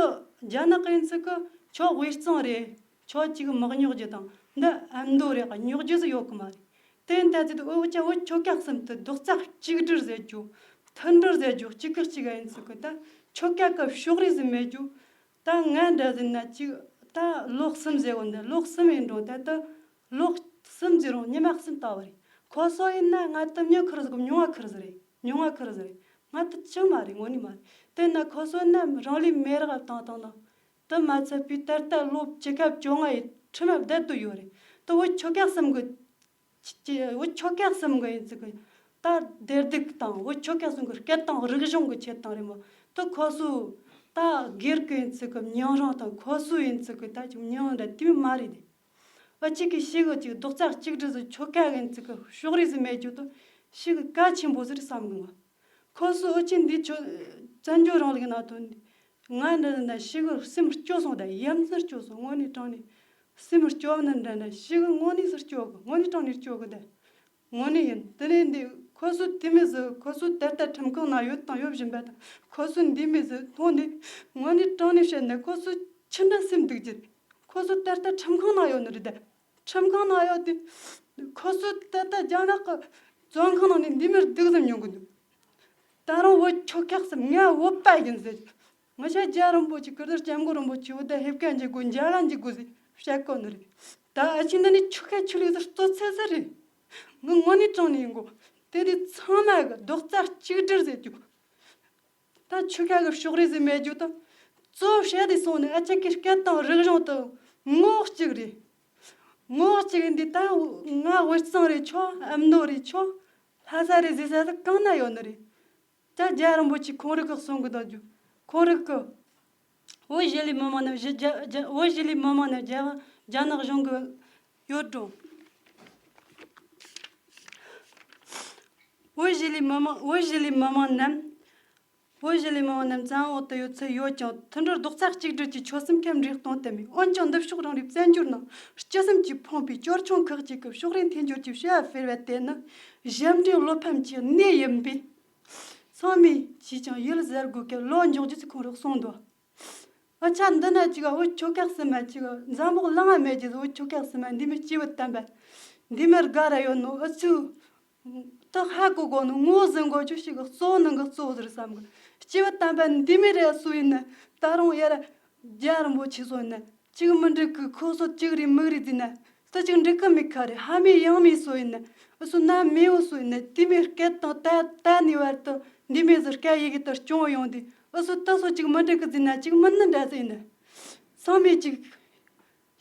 རྒྱ་ནག་གི་ཡིན་ཚུལ་གི་ཁྱོད་དབུས་གཙང་རེད། ཁྱོད་ཅིག་མི་རྙོག་རྒྱུ་དང་འདི་ཨ་མདོ་རེད། རྙོག་རྒྱུ་ཟིག་ཡོད་གི་མ་རེད། དེ་ཡིན་ད་ཚེ་དུ་འུ་ཅག་བུ་ཁྱོ་ག་གསུམ་དུ་རྡོག་རྩ་གཅིག་སྒྲིལ་ཟེར་རྒྱུ། མཐུན་སྒྲིལ་ཟེར་རྒྱུ་གཅིག་གི་གཅིག་ག་ཡིན་ཚུལ་གི་ད་ཁྱོ་ག་གི་ཕྱོགས་རིས་ཟིག་མེད་རྒྱུ། ད་ང་འདྲ་ཟིག་ན་ཅིག་ད་ལོ་གསུམ་ཟེར་གོ་འདི་ལོ་གསུམ་ཡིན་རུང་ད་ད་ལོ་གསུམ་ཟེར་རུང་ཉི་མ་གསུམ་ལྟ་བུ་རེད། ཁོ་སོ་ཡིན་ན་ང་དུ་མྱི་ཁུར་ཟིག་མྱོང་བ་ཁུར་ཟིག་རེད། མྱོང་བ་ཁུར་ཟིག་རེད། ང་དུ་ཅི་མ་རེད། དངོས་གནས་མ་རེད། དེ་ན་ཁོ་ཚོ་ན་རང་ལུས་མེ་རག་བཏང་བཏང་ན། དུ་མ་ཚད་པའི་ད་ལྟ་ལོ་བཅུ་ཁ་བཅོ་ལྔ་ཡི་ཁྲིམས་བསྡད་དུ་ཡོད་རེད། དུ་བུ་ཁྱོ་ག་གསུམ་གི་ཅི་བུ་ཁྱོ་ག་གསུམ་གི་ཡིན་ཚུལ་གི་ད་བདེ་སྡུག་དང་བུ་ཁྱོ་ག་གསུམ་གི་སྐད་དང་རིག་གཞུང་གི་ཆེད་དང་རེད་མོ། དུ་ཁོ་ཚོ་ད་སྒེར་གི་ཡིན་ཚུལ་གི་མྱིང་རང་དང་ཁོ་ཚོ་ཡིན་ཚུལ་གི་ད་ཅིག་མྱིང་འདྲ་དེ་མི་མ་རེད་དེ། ཨ་ཅིག་གིས་ཤི་གི་ཅིག་རྡོག་རྩ་གཅིག་སྒྲིལ་ཟིག་ཆོལ་ཁ་གི་ཡིན་ཚུལ་གི་ཕྱོགས་རིས་ཟིག་མེད་རྒྱུ་དུ་ཤི་གི་གལ་ཆེན་པོ་ཟིག་རེད་བསམ་གི་ང་། ཁོ་ཚོ་ཨ་ཅིག་འདི་ཆོ་བཙན་བྱོལ་རིང་ལུགས་ནང་དོན་འདི་ང་འདི་ན་ཤི་གི་སེམས་སྐྱོ་སོང་ད་ཡ་མཚན་སྐྱོ་སོང་། དངོས་གནས་དྲང་ནས་སེམས་སྐྱོ་ནི་འདྲ་ན་ཤི་གི་དངོས་གནས་སུ་སྐྱོ་གི་དངོས་གནས་དྲང་ནས་སྐྱོ་གི་ད། དངོས་གནས་ཡིན། དེ་ནས་འདི་ཁོ་ཚོ་དེ་མི་ཟིག་ཁོ་ཚོ་ད་ལྟ་ཁྲིམས་ཁང་ནང་ཡོད་དང་ཡོད་བཞིན་པ་དང་ཁོ་ཚོ་འདི་མི་ཟིག་མཐོང་ནས་དངོས་གནས་དྲང་ནས་བཤད་ན་ཁོ་ཚོ་ཅི་འདྲ་སེམས་སྡུག་རྒྱུ་རེད། ཁོ་ཚོ་ད་ལྟ་ཁྲིམས་ཁང་ནང་ཡོད་ནི་རེད་དེ། ཁྲིམས་ཁང་ནང་ཡོད་དེ། ཁོ་ཚོ་ད་ལྟ་རྒྱ་ནག་གི་བཙོན་ཁང་ནང་ནས་འདི་མིར་སྡུག་ཟམ་མྱོང་གི་འདུག་ད་རུང་བོད་ཆོལ་ཁ་གསུམ་ང་བོད་པ་ཡིན་ཟེར། ང་ཆ་རྒྱལ་བ་རིན་པོ་ཆེ་ཀིརྟི་སྐྱབས་མགོན་རིན་པོ་ཆེ་འུ་ད་ཧེབ་ཀ་འཇིག་དགོས་འཇའ་ལ་འཇིག་དགོས་ཟེར་བཤད་གོ་ནི་རེད། ད་ཨ་ཆི་འདི་ནི་ཆོལ་ཁ་ཆོས་ལུགས་ཟེར་གཙོ་ཚད་ཟེར་རེད། ང་དངོས་གནས་དྲང་ནས་ཡིན་གོ། དེ་དུས་ཚང་མ་གི་རྡོག་རྩ་གཅིག་སྒྲིལ་ཟེར་རྒྱུ། ད་ཆོལ་ཁ་གི་ཕྱོགས་རིས་ཟིག་མེད་རྒྱུ་དང་། གཙོ་བོ་བཤད་དེ་སོང་ནས་ཨ་ཅག་གི་སྐད་དང་རིག་གཞུང་དང་ངོ་བོ་གཅིག་རེད། ངོ་བོ་གཅིག་ཡིན་དུས་ད་ང་དབུས་གཙང་རེད་ཆོག་ཨ་མདོ་རེད་ཆོག་ལྷ་ས་རེད་ཟེར་ས་ཟིག་གང་ན་ཡོད་ནི་རེད། ད་རྒྱལ་བ་རིན་པོ་ཆེ་ཁོང་རང་གི་གསུང་གི་འདུག་རྒྱུ། ཁོང་རང་གི་བོད་གཞིས་ལུས་མི་མང་ནི་རྒྱ་རྒྱ་བོད་གཞིས་ལུས་མི་མང་ནི་རྒྱ་རྒྱ་ནག་གཞུང་གི་ཡོད་འགྲོ། བོད་གཞིས་ལུས་མི་མང་བོད་གཞིས་ལུས་མི་མང་རྣམས། བོད་གཞིས་ལུས་མི་མང་རྣམས་བཙན་འོག་ཏུ་ཡོད་ཚུལ་ཡོད་ཀྱང་མཐུན་སྒྲིལ་རྡོག་རྩ་གཅིག་སྒྲིལ་གྱིས་ཆོལ་གསུམ་ཁྱབ་འབྲེལ་གཏོང་ཐུབ་མེད། འོན་ཀྱང་འདི་ཕྱོགས་རང་རེའི་བཙན་བྱོལ་ནང་སྤྱི་སེམས་ཀྱིས་ཕོངས་པའི་སྐྱོར་ཆུང་ཁག་ཅིག་གིས་ཕྱོགས་རིས་འཐེན་འཁྱེར་གྱི་བྱ་བ་སྤེལ་བ་དེ་ནི་ཞབས་འདྲེན་བློ་ཕམ་གྱི་གནས་ཡིན་པས། ཚང་མས་ཅིས་ཀྱང་ཡིད་གཟབ་དགོས་སྐད་ལོ་མགྱོགས་རྒྱུ་ཚིག་ཁོང་རང་གསུངས་འདུག་ཨ་ཅག་འདི་ན་ཅིག་བོད་ཆོལ་ཁ་གསུམ་མ་ཅིག་འཛམ་བུ་གླིང་ང་མེད་ཀྱི་བོད་ཆོལ་ཁ་གསུམ་མ་འདི་མི་སྐྱེས་བུ་དམ་པ། འདི་མི་དགའ་ར་ཡོད་ནོ་ཨུ་ཚུགས། ཏག་ཧ་གོ་གོ་ནོ་ངོ་ཟིན་གོ་ཆུ་ཞིག་གཙོ་བོ་ནང་གི་གཙོ་བོ་ཟེར་བསམ་གི། སྐྱེས་བུ་དམ་པ་འདི་མི་རེ་སུ་ཡིན་ན་ད་རུང་ཡར་རྒྱལ་རིན་པོ་ཆེ་སོ་ཡིན་ན་ཅིག་མི་འགྲིག་གི། ཁོ་སོ་ཅིག་རེ་མིག་རེ་ཟིན་ན། ད་ཅིག་འགྲིག་གི་མེད་ཁ་རེ། ཧ་མི་ཡང་མི་སོ་ཡིན་ན། ཨུ་སུ་ན་མེ་འུ་སོ་ཡིན་ན། དེ་མི་སྐད་དང་ད་ད་ནི་བར་དུ་འདི་མི་ཟེར་སྐད་ཡི་གེ་ལྟར་སྐྱོང་ཡོང་དུས་ཨུ་སུ་ད་སོ་ཅིག་མི་འགྲིག་གི་ཟིན་ན་ཅིག་མི་ནི་འདྲ་ཟིན་ན། ཚང་མས་ཅིག་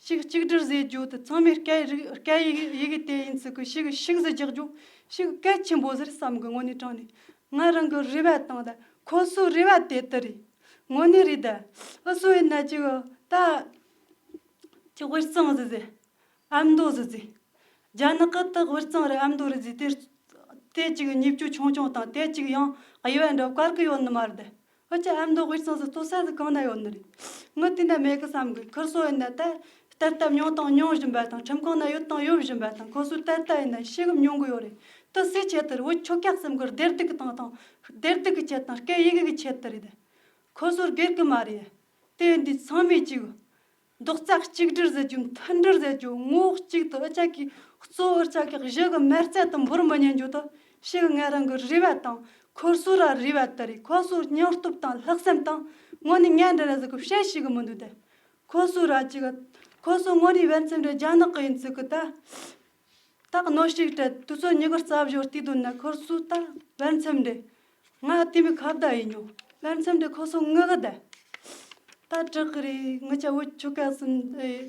ཤིག་གཅིག་སྒྲིལ་ཟེར་རྒྱུ་དེ་ཚང་མས་སྐད་རིགས་སྐད་ཡི་གེ་ཡི་གེ་དེ་ཡིན་ཚུལ་གི་ཤིག་ཤིག་ཟེར་རྒྱག་རྒྱུ་ཤིག་གལ་ཆེན་པོ་ཟེར་བསམ་གི། དངོས་གནས་དྲང་ནས་ང་རང་གི་རེ་བ་དང་ད་ཁོ་སོའི་རེ་བ་དེ་ལྟར་རེད། དངོས་གནས་རེད་ད། ཨུ་སུ་ཡིན་ན་ཅིག་ད་ཅིག་དབུས་གཙང་ཟེར་ཟེར། ཨ་མདོ་ཟེར་ཟེར། རྒྱ་ནག་གི་ད་དབུས་གཙང་རེད་ཨ་མདོ་རེད་ཟེར་དེ། དེ་གཅིག་གཉིས་བཅུ་ཆུང་ཆུང་དང་དེ་གཅིག་ཡང་དབྱེ་བ་འདྲ་བཀར་གི་ཡོད་ནི་མ་རེད། ཨོ་ཅེ་ཨ་མདོ་དབུས་གཙང་ཟེར་ལྟོ་ས་ཟིག་གང་ན་ཡོད་ནི་རེད། ངི་དེ་འདྲ་མེད་གི་བསམ་གི། ཁུར་སོ་ཡིན་ན་ད་ལྟ་ལྟ་མྱོང་དང་མྱོང་བཞིན་པ་དང་ཁྲིམས་ཁང་ན་ཡོད་དང་ཡོད་བཞིན་པ་དང་ཁོ་སོ་ད་ལྟ་ཡིན་ན་ཤེས་གི་མྱོང་གི་ཡོད་རེད། ད་སུའི་ཆེད་དུ་རེད། བོད་ཆོལ་ཁ་གསུམ་གི་བདེ་སྡུག་གི་དང་དང་བདེ་སྡུག་གི་ཆེད་དང་སྐད་ཡི་གེ་གི་ཆེད་དུ་རེད། ཁོ་སོར་སྒེར་གི་མ་རེད། དེ་ཡིན་དུས་ཚང་མས་ཅིག་རྡོག་རྩ་གཅིག་སྒྲིལ་ཟེར་རྒྱུ་མཐུན་སྒྲིལ་ཟེར་རྒྱུ་ངོ་བོ་གཅིག་ཏུ་ཨུ་ཅག་གི་གཙོ་བོ་ཨུ་ཅག་གི་གཞི་གི་མ་རྩ་དུ་འབོར་མི་ཉན་རྒྱུ་དུ་ཞིག་ང་རང་གི་རེ་བ་དང་ཁོ་སོ་ར་རེ་བ་དེ་རེད། ཁོ་སོ་སྙིང་སྟོབས་དང་ལྷག་བསམ་དང་དངོས་གནས་ཉན་འདྲ་ར་ཟིག་གི་བཤད་ཤེས་གི་མི་འདུག་སྟེ། ཁོ་སོ་ར་ཅིག་ཁོ་སོ་དངོས་གནས་བར་མཚམས་རེ་རྒྱ་ནག་གི་ཡིན་ཚུལ་གི་ད། ད་གནོད་ཤུགས་སྤྲད་དུས་ཚོད་ཉི་ཤུ་རྩ་བཞི་བལྟས་དོན་ན་ཁོར་སུ་ད་བར་མཚམས་འདྲེ། ང་དེ་མི་ཁ་བརྡ་ཡིན་ཉོ་བར་མཚམས་འདྲེ་ཁོ་སོ་ངུ་གི་ད། ད་དྲག་གི་རེད། ངི་ཆ་བོད་ཆོལ་ཁ་གསུམ་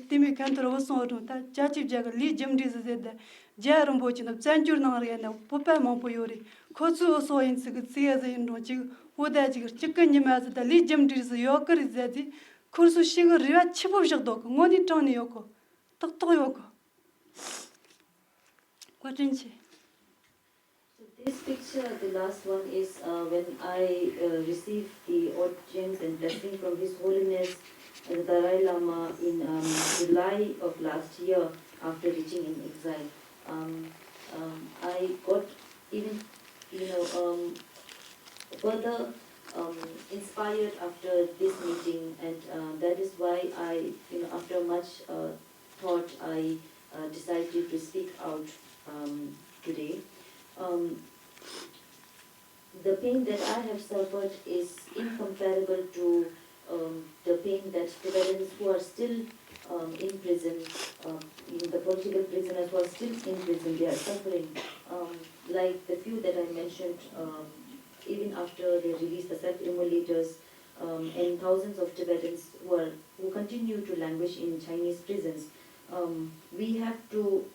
དེ་མི་ཁ་འཐོར་བུད་སོང་རུང་ད་ཅ་ཅིབ་ཅ་གི་ལས་རྒྱུ་འབྲས་ཟི་ཟེར་ད་རྒྱལ་རིན་པོ་ཆེ་ན་བཙན་བྱོལ་ནང་རེད་ན་བོད་པ་མང་པོ་ཡོད་རེད། ཁོ་ཚོའི་བུ་སོ་ཡིན་ཚིག་གི་ཚིག་ཡ་ཟི་ཡིན་རུང་ཅིག་བོད་ད་ཅིག་གཅིག་གི་ཉི་མ་ཟི་ད་ལས་རྒྱུ་འབྲས་ཟི་ཡོད་གི་རེད་ཟེར་ཚེ་ཁོར་སུ་ཤི་གི་རེ་བ་ཆེ་པོ་བཞག་འདུག་གི། དངོས་གནས་དྲང་ནས་ཡོད་གི། ཏག་ཏག་ཡོད་གི། བཀའ་དྲིན་ཆེ། So this picture, the last one, is uh, when I uh, received the audience and blessing from His Holiness uh, the Dalai Lama in um, July of last year after reaching in exile. Um, um, I got even, you know, um, further um, inspired after this meeting, and uh, that is why I, you know, after much uh, thought, I uh, decided to speak out um, today. Um, the pain that I have suffered is incomparable to um, the pain that Tibetans who are still um, in prison, um, in the political prisoners who are still in prison, they are suffering. Um, like the few that I mentioned, um, even after they released the self-immolators, um, and thousands of Tibetans who are who continue to languish in Chinese prisons. Um, we have to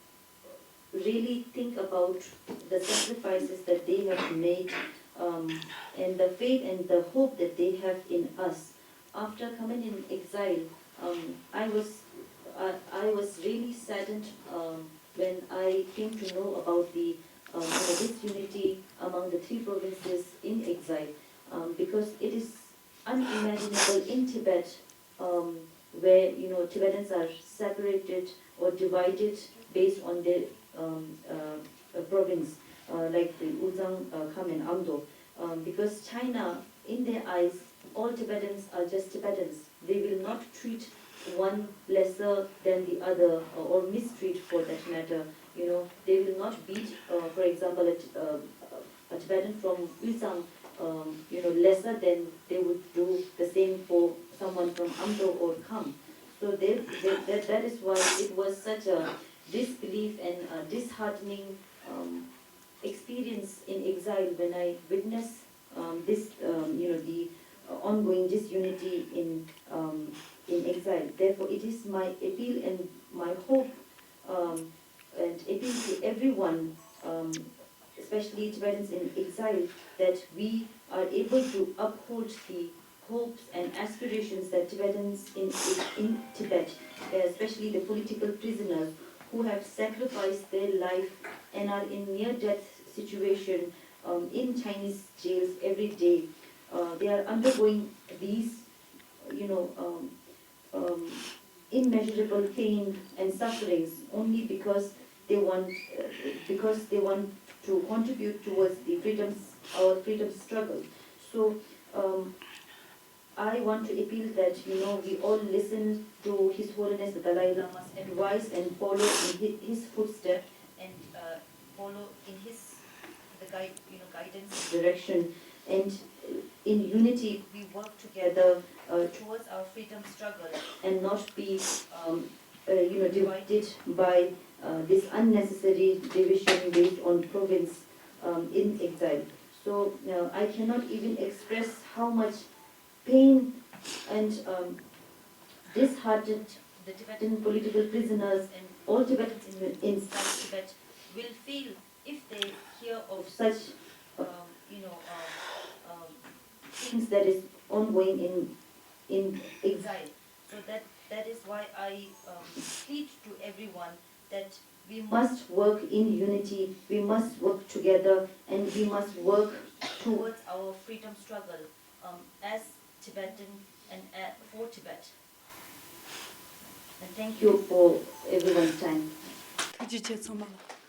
really think about the sacrifices that they have made um, and the faith and the hope that they have in us. After coming in exile, um, I was I, I was really saddened um, when I came to know about the um, you know, disunity among the three provinces in exile um, because it is unimaginable in Tibet um, where you know Tibetans are separated or divided based on their um, uh, uh, province, uh, like the Urzang, uh, Kham and Amdo. Um, because China, in their eyes, all Tibetans are just Tibetans. They will not treat one lesser than the other, uh, or mistreat for that matter. You know, they will not beat, uh, for example, a, T- uh, a Tibetan from Uiseong, um, you know, lesser than they would do the same for someone from Amdo or Kham. So they, they, that, that is why it was such a disbelief and a disheartening, um, experience in exile when I witnessed, um, this, um, you know, the, uh, ongoing disunity in, um, in exile. Therefore, it is my appeal and my hope, um, and appeal to everyone, um, especially Tibetans in exile, that we are able to uphold the hopes and aspirations that Tibetans in, in Tibet, especially the political prisoners who have sacrificed their life and are in near death situation, um, in Chinese jails every day. Uh, they are undergoing these, you know, um, um, immeasurable pain and sufferings only because they want, uh, because they want to contribute towards the freedoms, our freedom struggle. So, um, I want to appeal that, you know, we all listen to His Holiness the Dalai Lama's advice and follow in his, his footstep and, uh, follow in his, the guide, you know, guidance and direction. And, uh, in unity, we work together, uh, towards our freedom struggle and not be, um, uh, you know, divided by, uh, this unnecessary division based on province, um, in exile. So, uh, I cannot even express how much pain and, um, disheartened the Tibetan political prisoners and all Tibetans in, in South Tibet will feel if they hear of such, um, you know, um, um, things that is ongoing in, in exile. So that, that is why I, um, plead to everyone that we must work in unity, we must work together, and we must work towards our freedom struggle, um, as Tibetan and, uh, for Tibet. And thank you for everyone's time. ཐུགས་རྗེ་ཆེ་ཚང་མ་ལ།